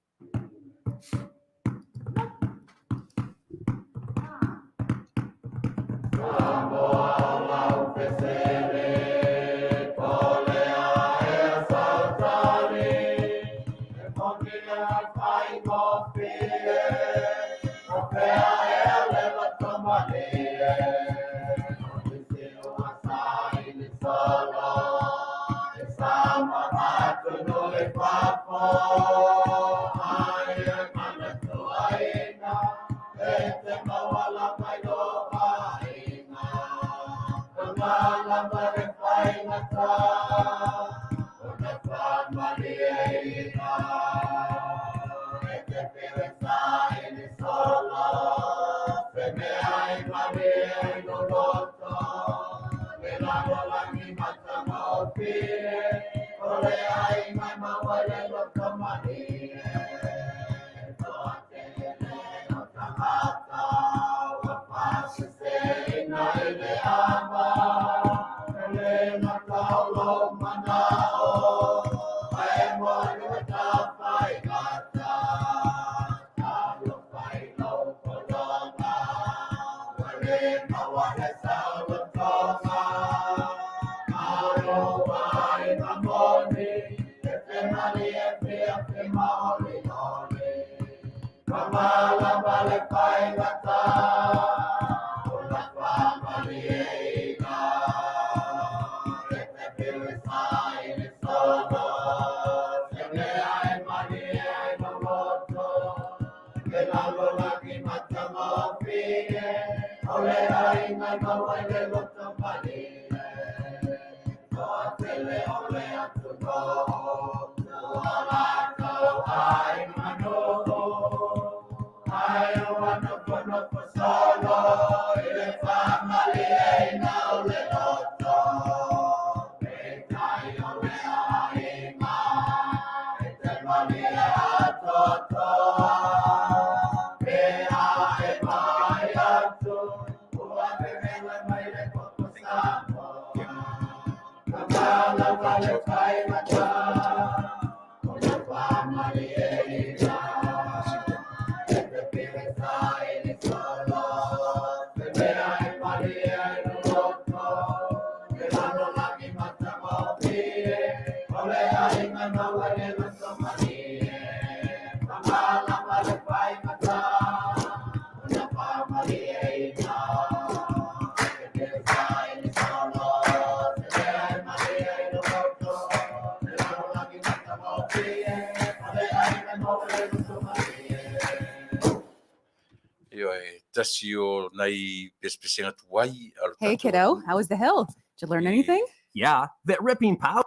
Ioe, tasi o nai pesepesega tuai a lo Hey, tatou kiddo, atunuu how was the hill? Did you learn i anything? Yeah, that ripping pow.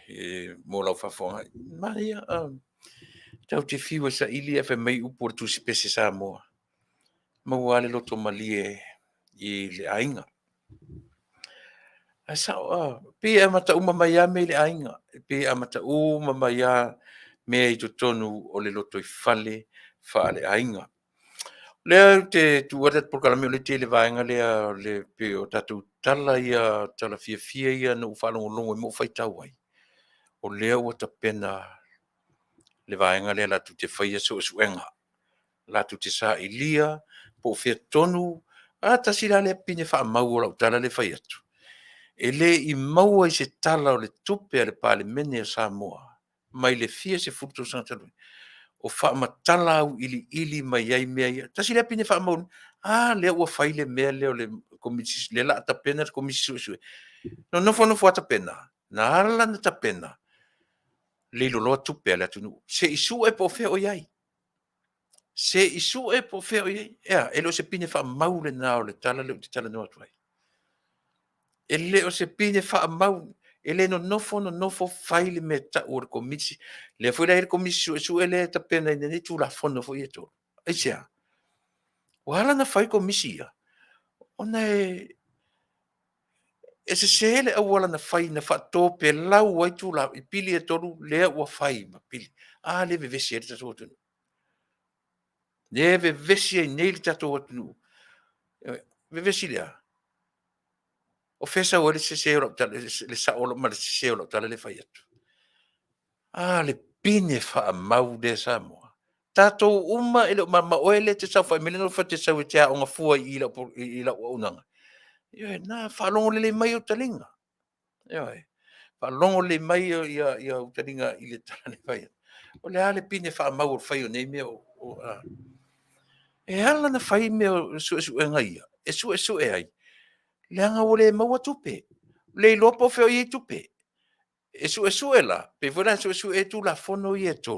e mo lau faafofoga. Manaia, um, tau te fiu e saili ae fai mai upu o le tusi pese Samoa. Maua lava le loto malie i le aiga. Ae sao, ah, pei e amata uma mai lava mea i le aiga. Pei e amata uma mai lava mea i totonu o le lotoifale faaleaiga. O lea ou te tuua le tatou polokalame o lea e tele vaega lea o le pei o tatou tala ia, tala fiafia ia na ou faalogologo ai ma ou faitau ai, o lea ua tapena le vaega lea latou te faia suesuega, latou te sailia po o fea tonu, a tasi la lea pine faamau o lau tala lea e fai atu, e le i maua i se Tala o le Tupe a le Palemene o Samoa mai le fia sefulu tausaga talu ai, o faamatala auiliili mai ai mea ia. Tasi lea pine faamau, a lea ua fai le mea lea o le Komisi, lea o le a tapena le Komisi Suesue. Na nofonofo lava tapena, na ala ona tapena, lilo loa tupe a le atunuu. Se i sue po o fea o i ai. Se i sue po o fea o i ai. Ea, e le o se pine faamau lena o le tala lea ou te talanoa atu ai. E le o se pine faamau, e le nonofo nonofo fai le mea e tau o le Komisi. Lea foi la e i ai le Komisi Suesue lea e tapena i nei Tulafono foi ia e tolu. Aisea? Ua ala ona fai komisi ia, ona e e sese le auala na fai na faatopelau ai tula i pili e tolu lea ua fai ma pili. A lea e vevesi ai le tatou atunuu. Lea e vevesi ai nei le tatou atunuu. Vevesi i le a? O fea e sau ai le sese o lau tala, le sao ma le sese o lau tala lea e fai atu? A, le pine faamau lea Samoa. Tatou uma e le o ma, ma oe lea e te saofai mai lea e te sau e te aoga fua i i lau auaunaga. Ioe, na faalogo lelei mai ou taliga. Ioe, faalogo lelei mai ia ou taliga i le tala lea e fai atu. O le a le pine faamau o le fai o nei mea o a? E ala ona fai mea o suesuega ia, e suesue ai, leaga ua le maua tupe. Le iloa po o fea o i ai tupe. E suesue la, pei foi la e suesue ai Tulafono ia e 3,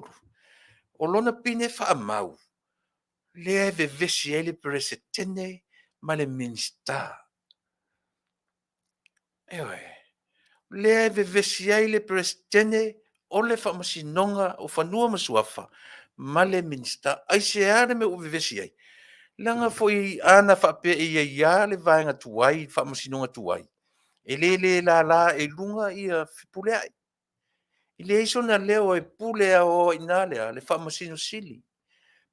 o lona pine faamau, lea e vevesi ai le Peresetene ma le Minisita. Ioe. Lea e vevesi ai le Peresetene o le Faamasinoga o Fanua ma Suafa ma le Minisita. Aisea le mea ua vevesi ai? Leaga foi ana faapea e i ai lava le vaega tuai, le faamasinoga tuai, e le le lala i luga ia Fepuleai. E leai sona leo e pule aoao ai i ina le a? Le Faamasino Sili.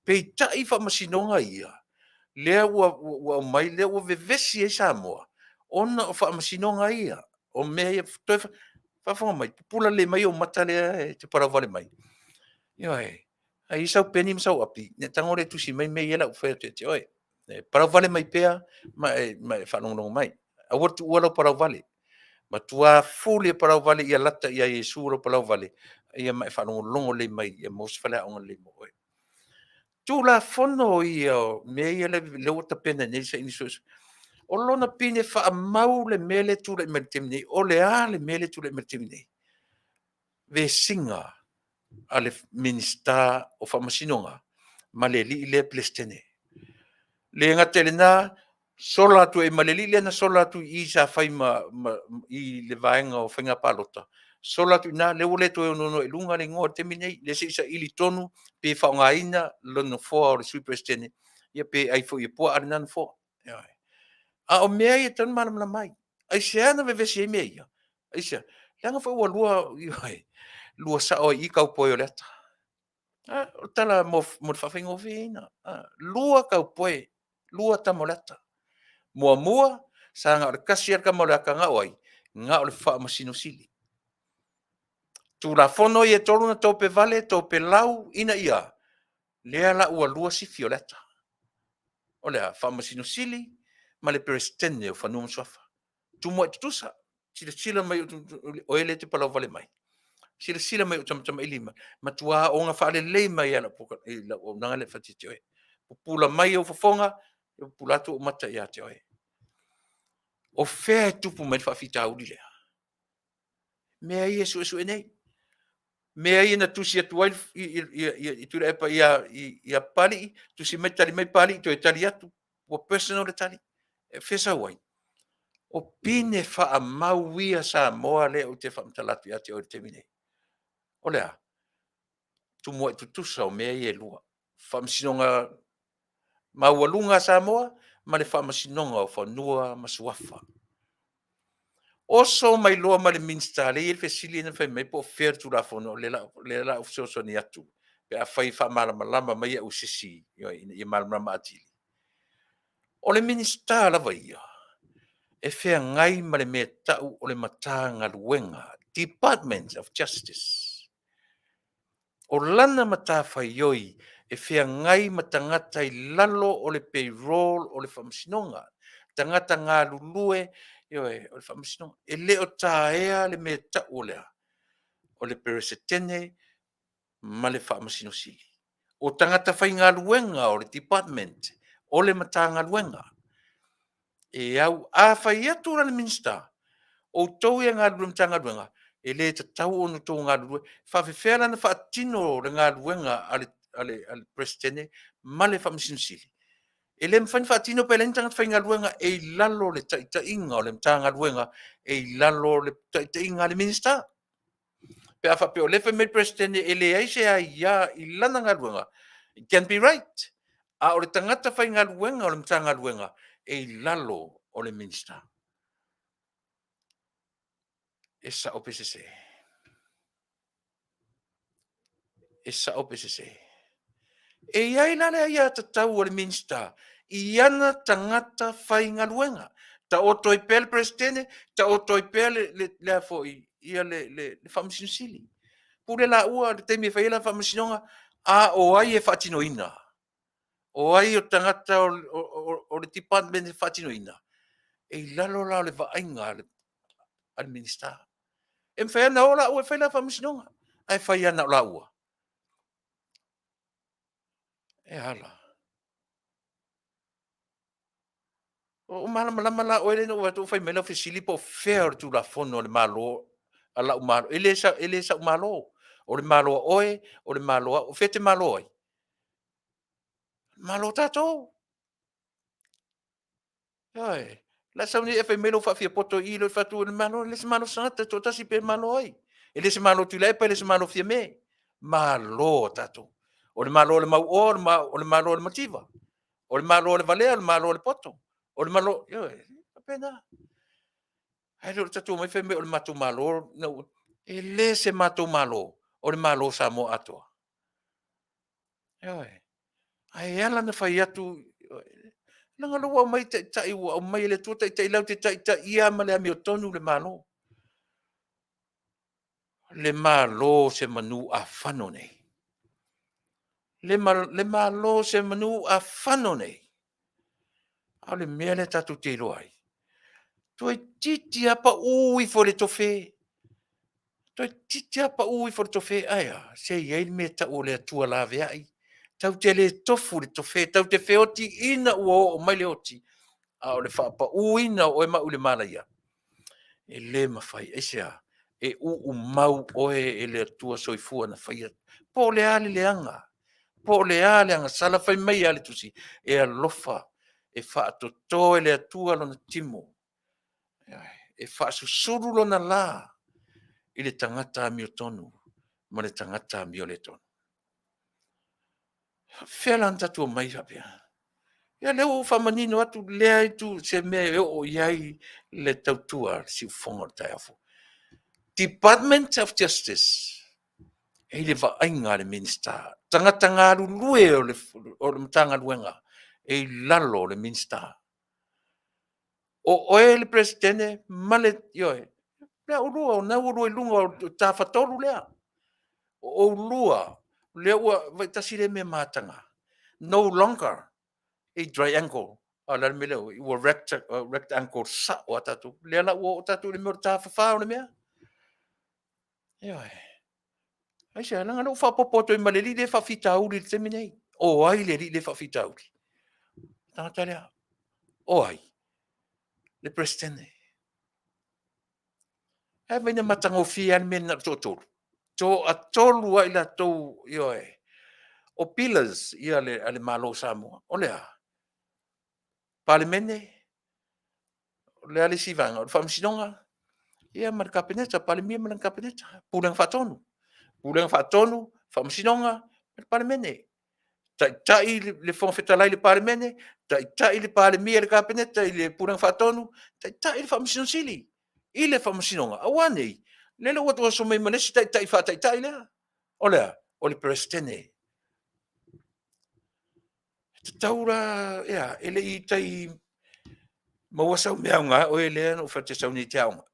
Peitai faamasinoga ia, lea ua aumai, lea ua vevesi ai Samoa, ona o faamasinoga ia. O mea ia, toe faafofoga mai, pupula lelei mai ou mata lea e te palauvale mai. Ioe, a i ai sau peni ma sau api, ona e tago lea e tusi mai mea ia o le a ou fai atu ia te oe. E palauvale mai pea ma e faalogologo mai. Aua le tuua lou palauvale. Matua full ia palauvale ia lata ia Iesu lou palauvale, ia ma e faalogologo lelei mai ia maua se faleaoga lelei mo oe. Tulafono ia o mea ia lea ua tapena nei saini suesue. O lona pine faamau le mea lea e tulai mai i le taimi nei. O le a le mea lea e tulai mai i le taimi nei? Vesiga a le Minisita o Faamasinoga ma le alii lea Peresetene. Le gata i lena, sola atu ai ma le alii lea na sola atu i i sa fai ma i le vaega o faiga palota, sola atu i ina, lea ua le toe onono i luga le igoa i le taimi lenei, lea se i saili tonu pe faaaogaina le nofoa o le Sui Peresetene, ia pe ai foi e puaa lena nofoa. Ioe. A o mea ia e tatau ona malamalama ai. Aisea na vevesi ai mea ia? Aisea? Leaga foi ua lua, ioe, lua sao ai i i kaupoe o le ata. O le tala mo le faafaigofieina. Lua kaupoe, lua tama o le ata. Muamua, sa na o le tasi lava le tama o le ata, na o ai? Na o le Faamasino Sili. Tulafono ia e 3 na topevale, topelau ina ia, lea la ua lua sifi o le ata. O le a? Faamasino Sili ma le Peresetene o Fanua ma Suafa. Tumuai tutusa, silasila mai oe lea e te palauvale mai, silasila mai i ou tamatamailima, matua aoga faalelei mai lava i lau auaunaga lea e fai atu ia te oe. Pupula mai ou fofoga, pupula atu ou mata ia te oe. O fea e tupu mai ai le faafitauli lea? Mea ia e suesue nei. Mea ia na tusi atu ai Tuilaepa ia Papalii, tusi mai tali mai Papalii, toe tali atu, ua personal le tali. E fea e sau ai? O pine faamau ia Samoa lea ou te faamatala atu ia te oe i le taimi nei. O le a? Tumuai tutusa o mea ia e lua. Faamasinoga Maualuga a Samoa ma le Faamasinoga o Fanua ma Suafa. Oso mai loa ma le Minisita, lea e i ai le fesili na fai mai po o fea le Tulafono, lea o le a ou fesoasoani atu pe afai e faamalamalama mai au e se isi ina ia malamalama atili. O le Minisita lava ia, e feagai ma le mea e tau o le Matagaluega, Department of Justice. O lana matafaioi e feagai ma tagata i lalo o le payroll o le Faamasinoga, tagata galulue, ioe, o le Faamasinoga. E le o taea le mea e tau o le a? O le Peresetene ma le Faamasino Sili. O tagata faigaluega o le Department, o le Matagaluega. E au, a fai atu la le Minisita, outou ia e galulue i le Matagaluega, e le tatau ona outou galulue. E faapefea la ona faatino le galuega a le Peresetene ma le Faamasino Sili? E le mafai ona faatino pe leai ni tagata faigaluega e i lalo o le taitaiga o le Matagaluega, e i lalo o le taitaiga a le Minisita. Pe a faapea o lea e fai mai le Peresetene e leai se aia i lana galuega, it can be right. A o le tagata faigaluega o le Matagaluega e i lalo o le Minisita. E sao pe sese? E sao pe sese? E i ai la le aiatatau a le Minisita i ana tagata faigaluega. Taoto ai pea le Peresetene, taoto ai pea le, le, le, a foi, ia le, le, le Faamasino Sili. Pule laua le taimi e fai ai la faamasinoga, a o ai e faatinoina? O ai o tagata o, o, o, o le department e faatinoina? E i lalo la o le vaaiga a le, a le Minisita. E mafai ona o laua e fai la faamasinoga, ae fai lava na o laua. E a la? O malamalama la oe lea na ou vaai atu o fai mai lau fesili po o fea o le Tulafono a le Malo, a lau Malo. E le, e le sa'u Malo. O le Malo a oe, o le Malo a au. O fea e te Malo ai? Malo tatou. Ioe. La e sau nei e fai mai lou faafiapoto i i lea fai atu o le Malo, e le se Malo o se tagata e toatasi pe Malo ai. E le se Malo Tuilaepa, e le se Malo Fiame. Malo a tatou. O le Malo o le Mauoa, o le Malo o le Mativa. O le Malo o le Valea, o le Malo o le Poto. O le Malo, ioe, faapena. Ae le o le tatou omai fai mai o le matou Malo, e le se matou Malo, o le Malo o Samoa atoa. Ioe. Ae ala ona fai atu, leaga o lea ua aumai taitai ua aumai e le Atua taitai latou te taitaia ma le amiotonu le Malo. Le Malo o se manu a fano nei. Le Malo o se manu a fano nei. A o le mea lea tatou te iloa ai, toeitiiti lava pau ifo i le tofe, toeitiiti lava pau ifo i le tofe. Ae a? Se i ai le mea e tau o le Atua laveai. Tatou te le tofu i le tofe, tatou te feoti ina ua oo mai le oti, a o le faapauina o oe ma au i le malaia, e le mafai. Aisea? E uumau oe e le Atua soifua na faia. Po o le a le leaga, po o le a le agasala, fai mai lava le Tusi, e alofa, e faatoto e le Atua lona timo, e faasusulu lona la i le tagata amiotonu ma le tagata amioletonu. E faapefea la ona tatou omai faapea? Ia lea ua ou faamanino atu lea itu se mea e oo i ai le tautua a le siufofoga o le taeao fou. Department of Justice, e i le vaaiga a le Minisita, tagata galulue o le, o le Matagaluega e i lalo o le Minisita. O oe le Peresetene ma le, ioe, lea oulua, o lena ua oulua i luga o le tafatolu lea. O oulua, lea ua, vaai tasi lea mea mataga, no longer a triangle. A o le a le mea lea ua rectangle sao lava tatou. Lea la ua oo tatou i le mea o le tafafa o le mea. Ioe. Aisea? Leaga o lea ua faaopoopo atu ai ma le alii lea e faafitauli i le taimi nei. O ai le alii lea e faafitauli? Le tagata lea. O ai? Le Peresetene. Ae vaai ina matagofie lava le mea na o le toatolu. Toatolu lava i latou, ioe, o pillars ia a le Malo o Samoa. O le a? Palemene, o le a le isi vaega? O le Faamasinoga, ia ma le Kapeneta, Palemia ma lana Kapeneta, Pulega Faatonu. Pulega Faatonu, Faamasinoga ma le Palemene. Taitai le Fofoga Fetalai i le Palemene, taitai le Palemia i le Kapeneta i le Pulega Faatonu, taitai le Faamasino Sili i le Faamasinoga. Aua nei, lele ua oso mai ma le isi taitai faataitai lea. O le a? O le Peresetene. E tatau la, ea, e le i tai maua sau mea aoga oe lea na ou fai atu e te sau nei e te aoga.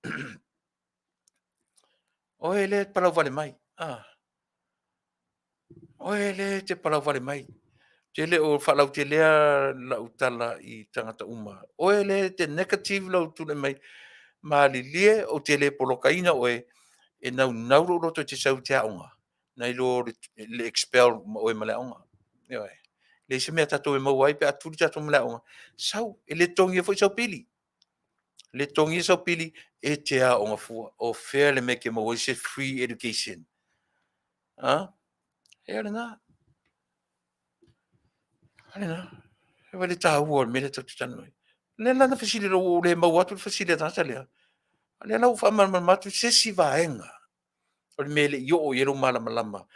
Oe lea e palau vale mai. Ah. Oe lea e te palau vale mai. Te le o faalautelea lau tala i tagata uma. Oe lea e te negative lau tulai mai. Malilie ou te le polokaina oe e naunau lou loto e te sau e te aoga nai lo le expel ma oe ma le aoga. Ioe. Leai se mea tatou e maua ai pe a tuli tatou ma le aoga. Sau, e le totogia foi sau pili. Le totogia sau pili e te aoga fua. O fea le mea e te maua ai se free education? Ha? E o lena. O lena. E vai le tāua o le mea lea tatou te talanoa ai. Lea la na fesili loa ua ou le maua atu le fesili a le tagata lea. Lea la ua faamalamalama atu se isi vaega o le mea e le i oo i ai lou malamalama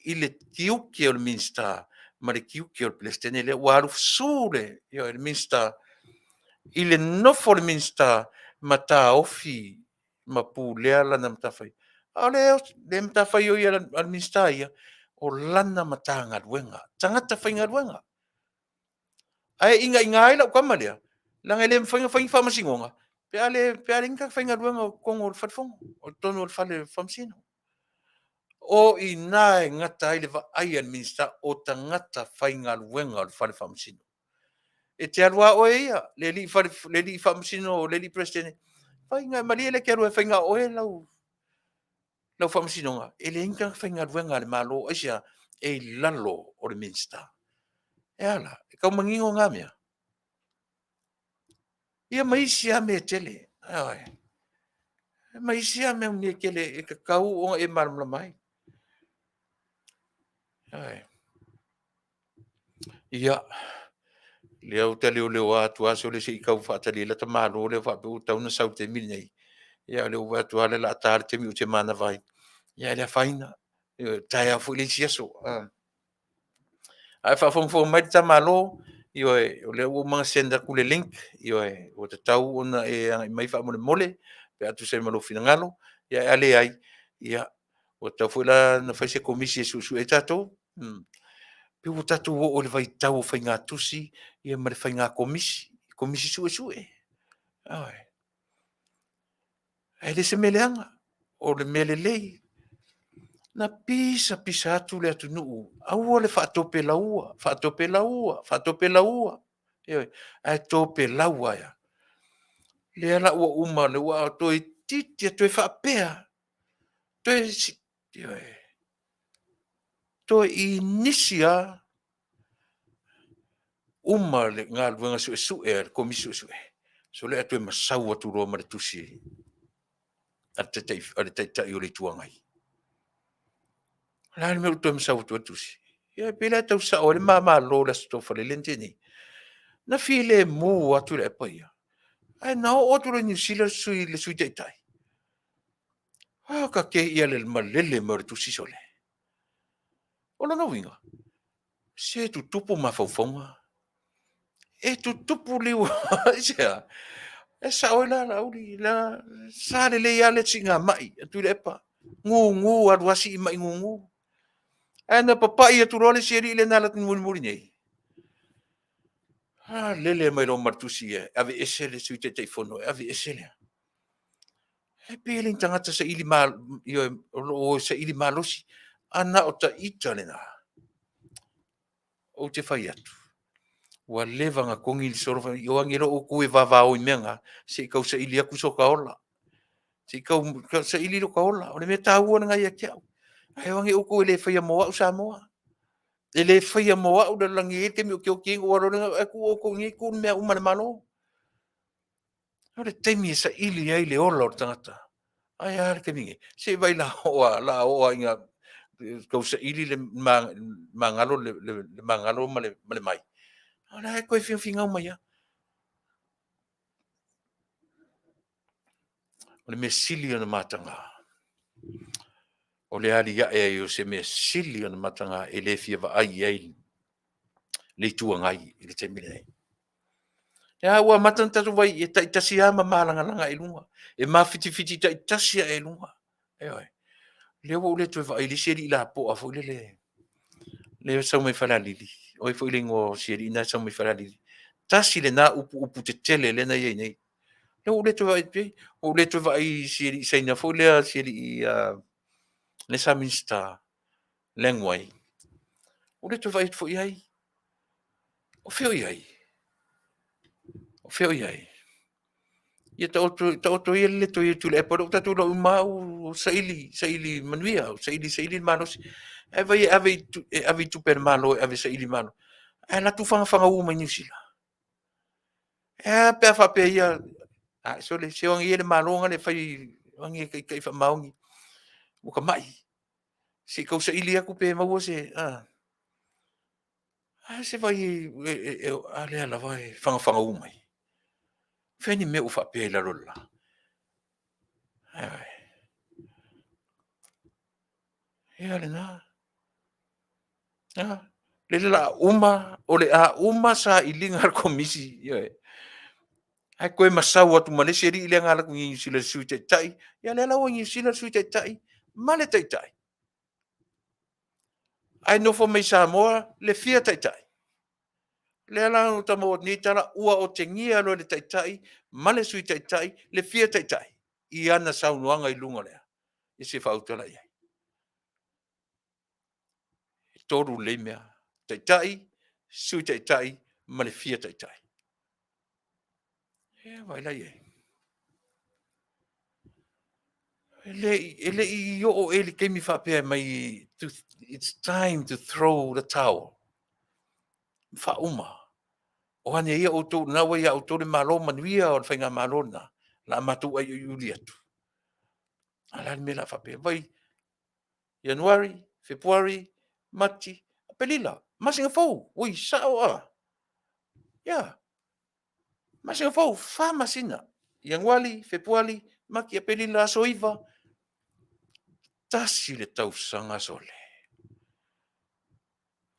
i le tiute o le Minisita ma le tiute o le Peresetene lea ua alu fesu le, ioe, le Minisita i le nofo a le Minisita ma taofi ma pulea lana matafaioi. A o le, le matafaioi a le Minisita ia, o lana Matagaluega, tagata faigaluega. Ae inaina ai lau tama lea, leaga e le mafai ona fai ni faamasinoga pe a leai ni tagata faigaluega o totonu o le Fale Fono, o totonu o le Fale Faamasino. O i ina e gata ai le vaai a le Minisita o tagata faigaluega o le Fale Faamasino. E te alu lava oe ia, le alii Faamasino, le alii Peresetene, fai, malie lea e te alu e fai na o oe lau faamasinoga, e leai ni tagata faigaluega a le Malo. Aisea? E i lalo o le Minisita. E a la? E tau manino na mea? Ia ma isi lava mea e tele. Ioe. Ma isi lava mea e tele e tatau ona e malamalama ai. Ioe. Ia, lea ou te leoleoa atu lava sole se i tau faatali ai lata Malo lea faapea ua tatau ona sau i le taimi lenei. Ia o lea ua vaai atu lava o lea o le a ta le taimi ou te manava ai. Ia ae le afaina, ioe, taeao foi le isi aso. A o faafogafoga mai le ta Malo, ioe, o lea ua uma ona send atu le link, ioe, ua tatau ona e agai mai faamolemole pe a tusa ai ma lou finagalo. Ae a leai, ia, ua tatau foi la ona fai se komisi e suesue ai tatou. Pei ua tatou oo i le vaitau o faigatusi ma le faiga komisi, komisi suesue. Ioe. Ae le o se mea leaga, o le mea lelei. Na pisapisa atu le atunuu, aua le faatopelaua, faatopelaua, faatopelaua, ioe, ae topelau lava e a? Lea la ua uma, lea ua toeitiiti lava toe faapea lava, ioe, toe inisi lava uma le galuega suesue a le Komisi Suesue, sole ae toe masau atu loa ma le tusi a le Taitai o le Itu Agai. O le a le mea ua toe masau atu ai le tusi? Ia pei la e tau sao ai le ma Malo i le Aso Toafale lea na tea nei. Na filemu lava Tuilaepa ia, ae na oo atu loa i Niu Sila le Sui Taitai, a ka te i le malele mai o le tusi sole. O lona uiga, se tutupu mafaufauga, e tutupu liu. Aisea? E sao ai la Laauli, sa lelei lava le siigamai a Tuilaepa, gugu alu lava sii mai gugu. Ae na papai atu loa le isi alii lea na alu atu mulimuli nei, a, lele mai loa ma le tusi e aveese le Sui Taitaifono, e aveese le… E pei e le o ni tagata o lo o o e saili malosi, ae na o ita lena. Ou te fai atu, ua leva ona togi le solo, fai mai, o age loa outou e vavao i mea na, se i tau saili atu so ta ola. Se i tau saili lo ta ola, o le mea taua lena ia te au. Ae o age outou e le faia mo au Samoa. E le faia mo au le lalolagi e i ai le taimi ou te oti ai ona ou alu atu lea, ae tuu outou i inei tuu mea uma a le Malo. O le taimi e saili ai le ola o le tagata. Ae a le taimi nei? Se i vaai o le a oo lava ina tau saili le magalo ma le mai, a o la e toe finafinau mai lava. O le mea sili ona mataga, o le aliae ai o se mea sili ona mataga e le fia vaai i ai le Itu Agai i le taimi lenei. Lea ua amata ona tatou vaai e taitasi lava ma malagalaga i luga, e mafitifiti taitasi lava i luga. Ioe. Lea ua ou le toe vaai i le isi alii lapoa foi lele lea e sau mai Falealili, o ai foi le igoa o si alii lena e sau mai Falealili. Tasi lena upuupu tetele lea na i ai nei. Lea ua ou le toe vaai atu i ai. Ua ou le toe vaai i si alii Saina foi lea, si alii lea sa Minisita, Lang Wei. Ua ou le toe vaai atu foi i ai. O fea o i ai? O fea o i ai? Ia taoto ia le le toe i o Tuilaepa, o lea ua tatou iloa uma lava ua saili, saili manuia, ua saili saili le malosi. Ae vaai e ave i tupe a le Malo e ave e saili malosi, ae alu atu fagafagaú mai Niu Sila. E a pe a faapea ia, a sole, se o age ia le Malo gale e fai, o age e taitai faamaoni, ua ta mai. Se i tau saili atu pe maua se a? A se vaai, a lea lava e fagafagaú mai. O fea ni mea ua faapea i lalo o le la? Ioe. Ia lena. Lele la uma, o le a uma sailiga a le Komisi, ioe. Ae toe masau atu ma le isi alii lea na alu atu i Niu Sila, le Sui Taitai. Ia lea la ua i Niu Sila le Sui Taitai ma le Taitai. Ae nofo mai Samoa le fia Taitai. Lea la ua ta maua atu nei tala ua otegia loa e le Taitai ma le Sui Taitai le fia Taitai i ana saunoaga i luga o le a? I se faautala i ai. E tolu lelei mea, Taitai, Sui Taitai ma le fia Taitai. E vaai la i ai. E le i oo ea i le taimi faapea mai it's time to throw the towel. Faauma. O a nei outou, o lena ua ia outou le Malo, manuia le Faigamalo lena, o le a matou aioi atu. A o le a le mea o le a faapea? Vaai, Ianuari, Fepuari, Mati, Aperila, masina fou, ui sao a? Ia, masina fou, 4 masina. Ianuari, Fepuari, Mati, Aperila, aso 9, tasi le tausaga sole.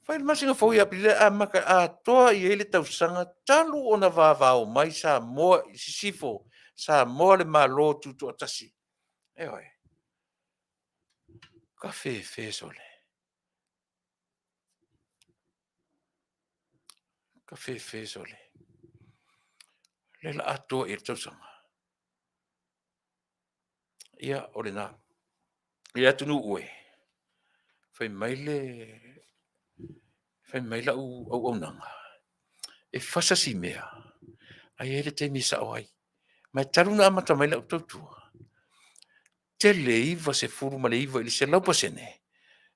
Fai le masina fou ia Aperila e amata atoa i ai le tausaga talu ona vavao mai Samoa i sisifo, Samoa le Malo Tutoatasi. Ioe. Tafefe sole. Tafefe sole. Lea la atoa i ai le tausaga. Ia, o lena. I le atunuu e, fai mai le fai mai lau auaunaga, e fasa si mea, ae i ai le taimi e sao ai. Ma e talu ona amata mai lau tautua, tele 99 i le 100%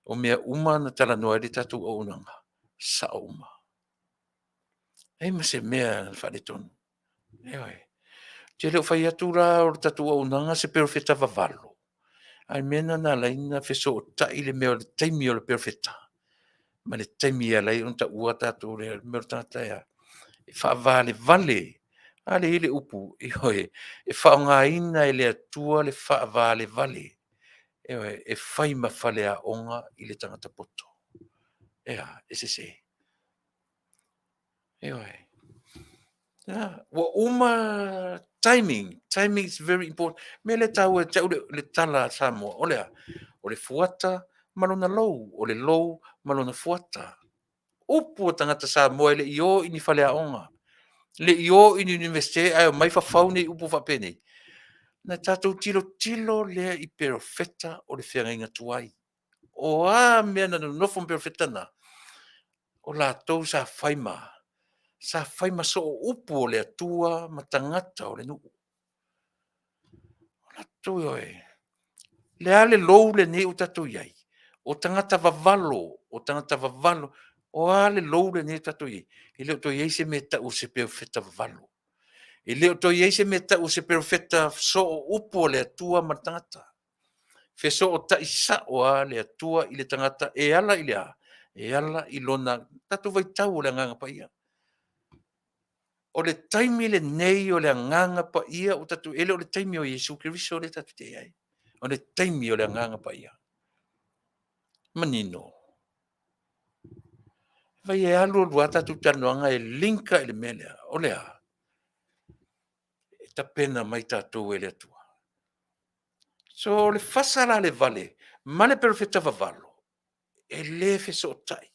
o mea uma na talanoa ai le tatou auaunaga, sao uma. E leai ma se mea na faaletonu. Ioe. Ou te le o fai atu la o le tatou auaunaga o se perofeta vavalo, a o le mea lena na ala ai ona fesootai le mea o le taimi o le perofeta ma le taimi e ala ai ona taua tatou le mea o le tagata e faavalevale. A lea e i ai le upu, ioe, e faaaogaina e le Atua le faavalevale, ioe, e fai ma faleaoga i le tagata poto. E a? E sese. Ioe. Ua uma timing, timing is very important. O le mea lea e taua ia te au le tala a Samoa, o le a? O le fuata ma lona lou, o le lou ma lona fuata. Upu a tagata Samoa e le i o i ni faleaoga, e le i o i ni Iunivesite ae omai fafau nei upu faapenei. Ona tatou tilotilo lea i perofeta o le feagaiga tuai. O a mea na nonofo ma perofeta na, o latou sa fai ma, sa fai ma sooupu o le Atua ma tagata o le nuu. O latou, ioe. O le a le lou lenei ua tatou i ai? O tagata vavalo, o tagata vavalo. O a le lou lenei ua tatou i ai? E le o toe i ai se mea e tau o se perofeta vavalo. E le o toe i ai se mea e tau o se perofeta sooupu o le Atua ma le tagata. Fesootai sao lava le Atua i le tagata e ala i le a? E ala i lona tatou vaitau o le Agaga Paia. O le taimi lenei o le Agaga Paia ua tatou, e le o le taimi o Iesu Keriso lea tatou te i ai. O le taimi o le Agaga Paia. Manino. Vai e alu alu lava tatou talanoaga e link i le mea lea. O le a? E tapena mai tatou e le Atua. So o le fasa la le vale ma le perofeta vavalo, e le fesootai.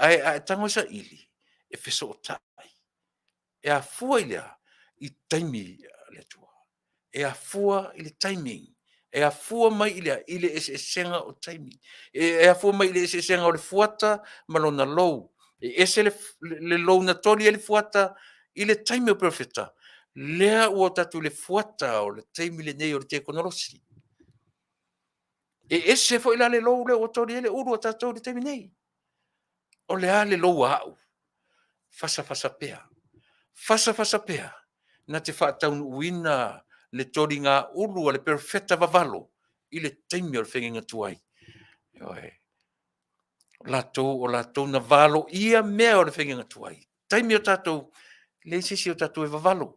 Ae a e tago e saili, e fesootai. E afua i le a? I taimi a le Atua. E afua i le timing. E afua mai i le a? I le eseesega o taimi. E afua mai i le eseesega o le fuata ma lona lou. E ese le lou na toli ai le fuata i le taimi o perofeta, lea ua tatou i le fuata o le taimi lenei o le tekonolosi. E ese foi la le lou lea ua toli ai le ulu a tatou i le taimi nei. O le a le lou a au? Fasafasa pea. Fasafasa pea na te faataunuuina le toliga ulu a le perofeta vavalo i le taimi o le feagaiga tuai. Ioe. O latou, o latou na valoia mea o le feagaiga tuai. Taimi o tatou, leai se isi o tatou e vavalo.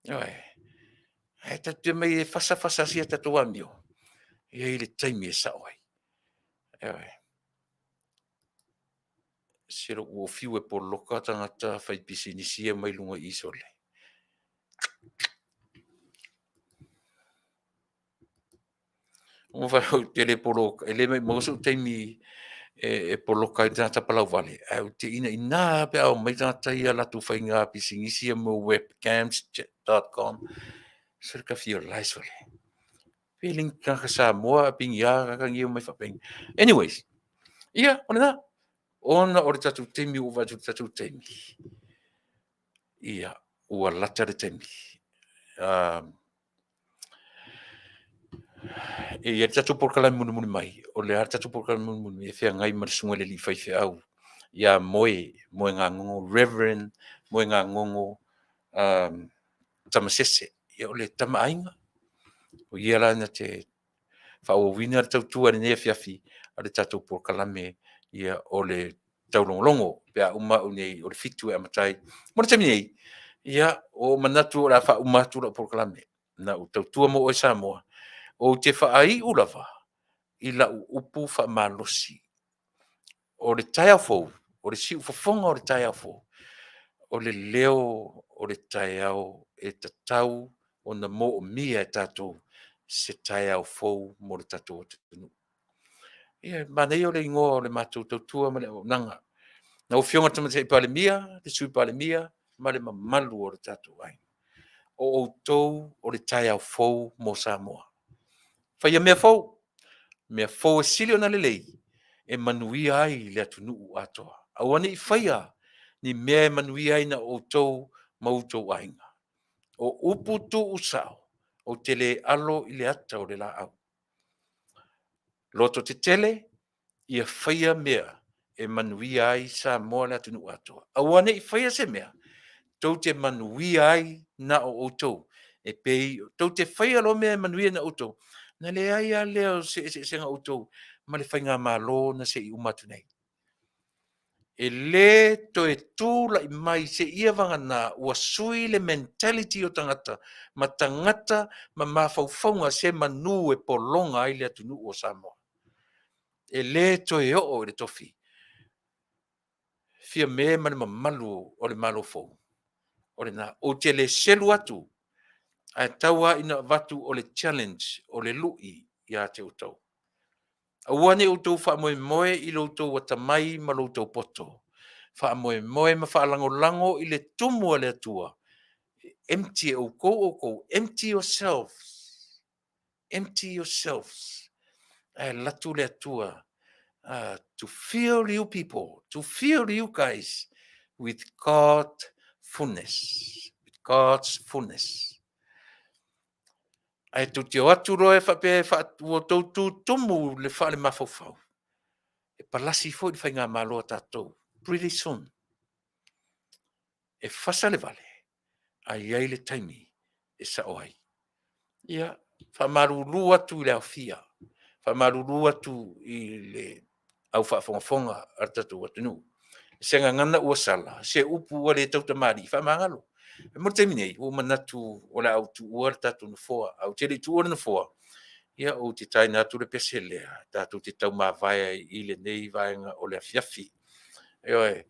Ioe. Ae tatou te omai e fasafasa si a tatou amio, e i ai le taimi e sao ai. Ioe. Se ua ou fiu e poloka tagata faipisinisi ia mai luga i i sole. Ua fai ou te le poloka, e le maumau sou taimi e poloka ai tagata palauvale, ae ou te inaina lava pe a omai tagata ia latou faiga pisinisi ia mo webcams.com. Sole ka fia lae sole. Feeling tagata Samoa a pingia tagata nei omai faapeni. Anyways, ia, o lena. Ona o le tatou taimi ua vaai atu i le tatou taimi. Ia, ua lata le taimi. E i ai le tatou polokalame mulimuli mai, o le a le tatou polokalame mulimuli mai e feagai ma le susuga i le alii faifeau ia Moe, Moegagogo, Reverend Moegagogo Tamasese. Ia o le Tama a Aiga. O ia la na te faaauauina le tautua i lenei afiafi a le tatou polokalame ia o le taulogologo pe a uma au nei o le 7 e amata ai. Mo le taimi nei, ia, ua ou manatu o le a faauma atu lau polokalame. Na ou tautua mo oe Samoa, ou te faaiu lava i lau upu faamalosi. O le taeao fou, o le siufofoga o le taeao fou, o le leo o le taeao e tatau ona moomia e tatou se taeao fou mo le tatou atunuu. Ia, manaia o le igoa o le matou tautua ma le auaunaga. Lau Afioga i le Tamaitai Palemia, le Sui Palemia ma le mamalu o le tatou aiga. O outou o le taeao fou mo Samoa. Faia mea fou, mea fou e sili ona lelei e manuia ai le atunuu atoa. Aua ne i faia ni mea e manuia ai na o outou ma outou aiga. O upu tuusao, ou te le alo i le ata o le laau. Lototetele, ia faia mea e manuia ai Samoa le atunuu atoa. Aua ne i faia se mea tou te manuia ai na o outou, e pei tou te faia loa mea e manuia na outou, na leai lava lea o se eseesega o outou ma le faigamalo na se i uma atu nei. E le toe tulai mai seia vagana ua sui le mentality o tagata ma tagata ma mafaufauga se manu e pologa ai le atunuu o Samoa. E le toe oo i le tofi Fiame ma le mamalu o le Malo fou. O lena, ou te le selu atu, ae tau lava ina avatu o le challenge, o le lui ia te outou. Aua ne i outou faamoemoe i lo outou atamai ma lo outou poto. Faamoemoe ma faalagolago i le tumu a le Atua. Empty e outou outou, empty yourselves. Empty yourselves. Ae alu atu le Atua to fill you people, to fill you guys with God fullness. With God's fullness. Ae tou te o atu loa e faapea e ua outou tutumu le faalemafaufau, e palasi foi le faigamalo a tatou pretty soon. E fasa le vale, ae i ai le taimi e sao ai. Ia, faamalulu atu i le aofia, faamalulu atu i le au faafogafoga a le tatou atunuu. Se gagana ua sala, se upu ua le tautamalii, faamagalo. E mo le taimi nei, ua ou manatu o le a ou tuua le tatou nofoa. Ae ou te le i tuua le nofoa, ia ou te taina atu le pese lea, tatou te taumavae ai i lenei vaega o le afiafi. Ioe.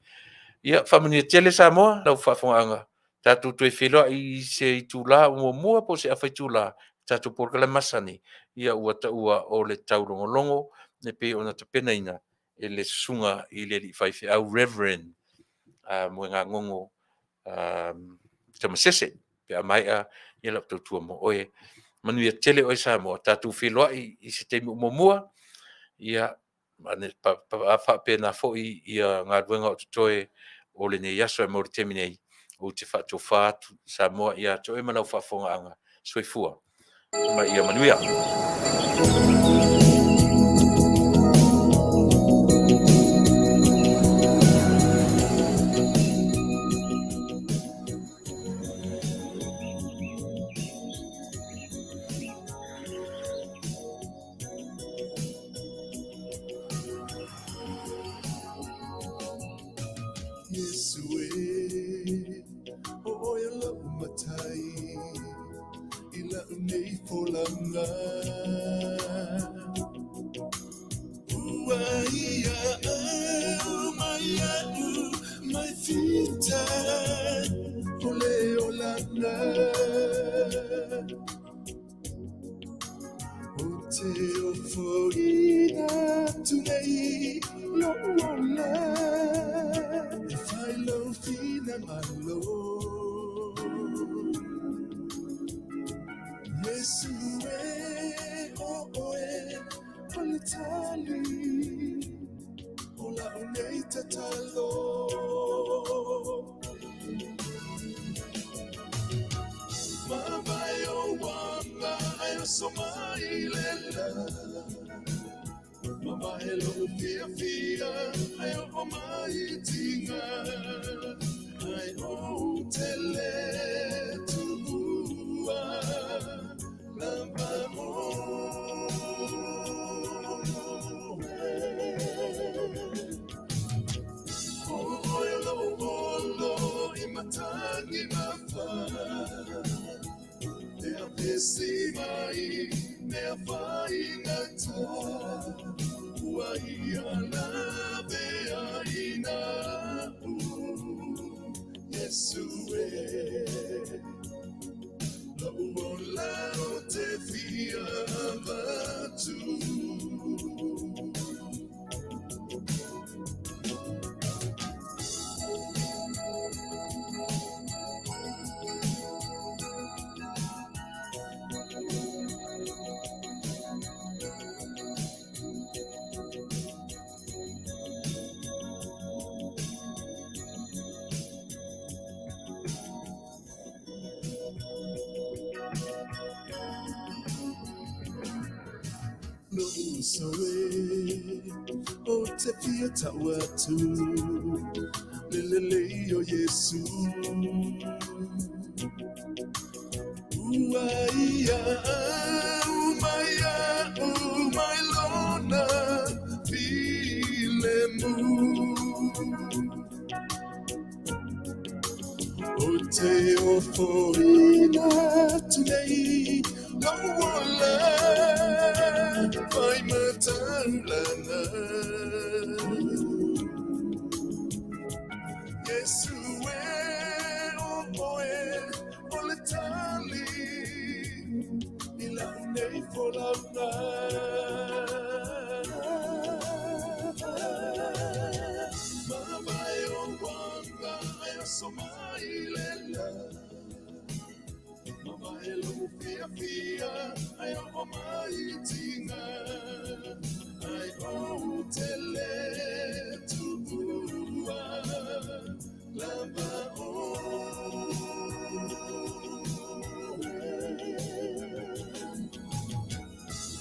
Ia, faamanuia tele Samoa, lau faafofogaaga, tatou toe feiloai i se itula muamua po o se afa itula, tatou polokalame masani, ia ua taua o le taulogologo e pei ona tapenaina e le susuga i le alii faifeau Reverend Moegagogo Tamasese pe a maea ia lau tautua mo oe. Manuia tele oe Samoa, tatou feiloai i se taimi o muamua, ia a faapena foi ia galuega o totoe o lenei aso. Ae mo le taimi nei, ou te faatofa atu Samoa ia te oe ma lau faafofogaaga. Soifua ma ia manuia. Iesu e, o oe o lo'u matai i la'u nei folauga. Ua ia au mai. O te ofoina atu nei lo'u ola e fai lou finagalo. Iesu e o oe o le tali o la'u nei tatalo. Mavae o aga ai oso mai le la. Mavae lo'u fiafia ai o'o mai tiga. Ai ou te le tuua lava oe. O oe lo'u olo i matagi mafa. Mea pesi mai, mea faigata. Ua ia lavea ina u. Iesu e. La'u ola o te fia avatu. Lo'u uso e o te fia tau atu le lelei o Iesu. Ua ia aumai a'u mai lona filemu. O te ofoina atu nei la'u ola fai mataulana. Iesu e o oe o le tali i la'u nei folauga. Mavae o aga ai oso mai le la. Mavae lo'u fiafia ai o'o mai tiga. Ai ou te le tuua lava oe.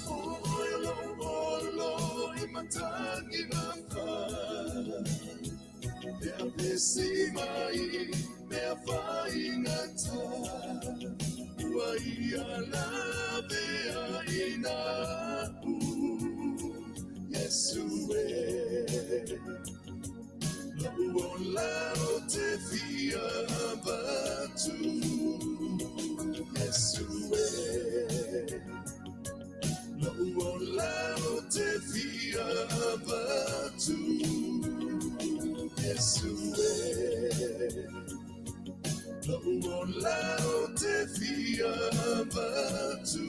O oe lo'u olo i matagi mafa. Mea pesi mai, mea faigata. Ua ia lavea ina u. Iesu e. La'u ola o te fia avatu. Iesu e. La'u ola o te fia avatu. Iesu e. La'u ola o te fia avatu.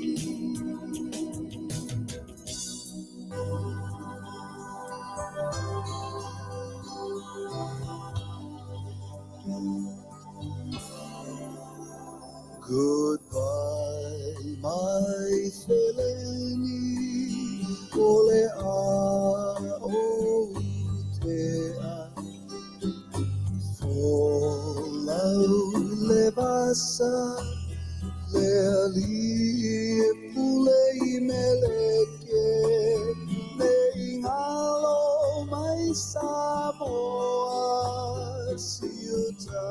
Goodbye, my Feleni, o le a o te a. Folau le vasa, le ali e pule i meleke, me ingalo mai Samoa, siuta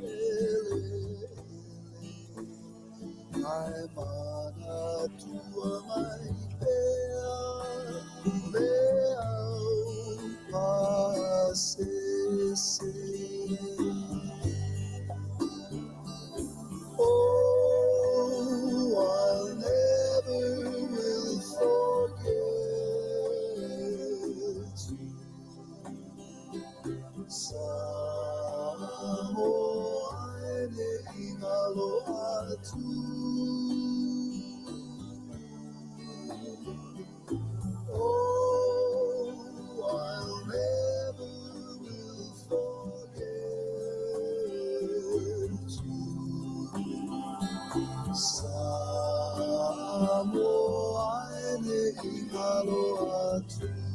ele. Ai mana tua mai pea, le au pasese. Oh, I'll never will forget you. Samoa e ne ingalo. atu. Oh, I'll never will forget you. Samoa e nei alo atu.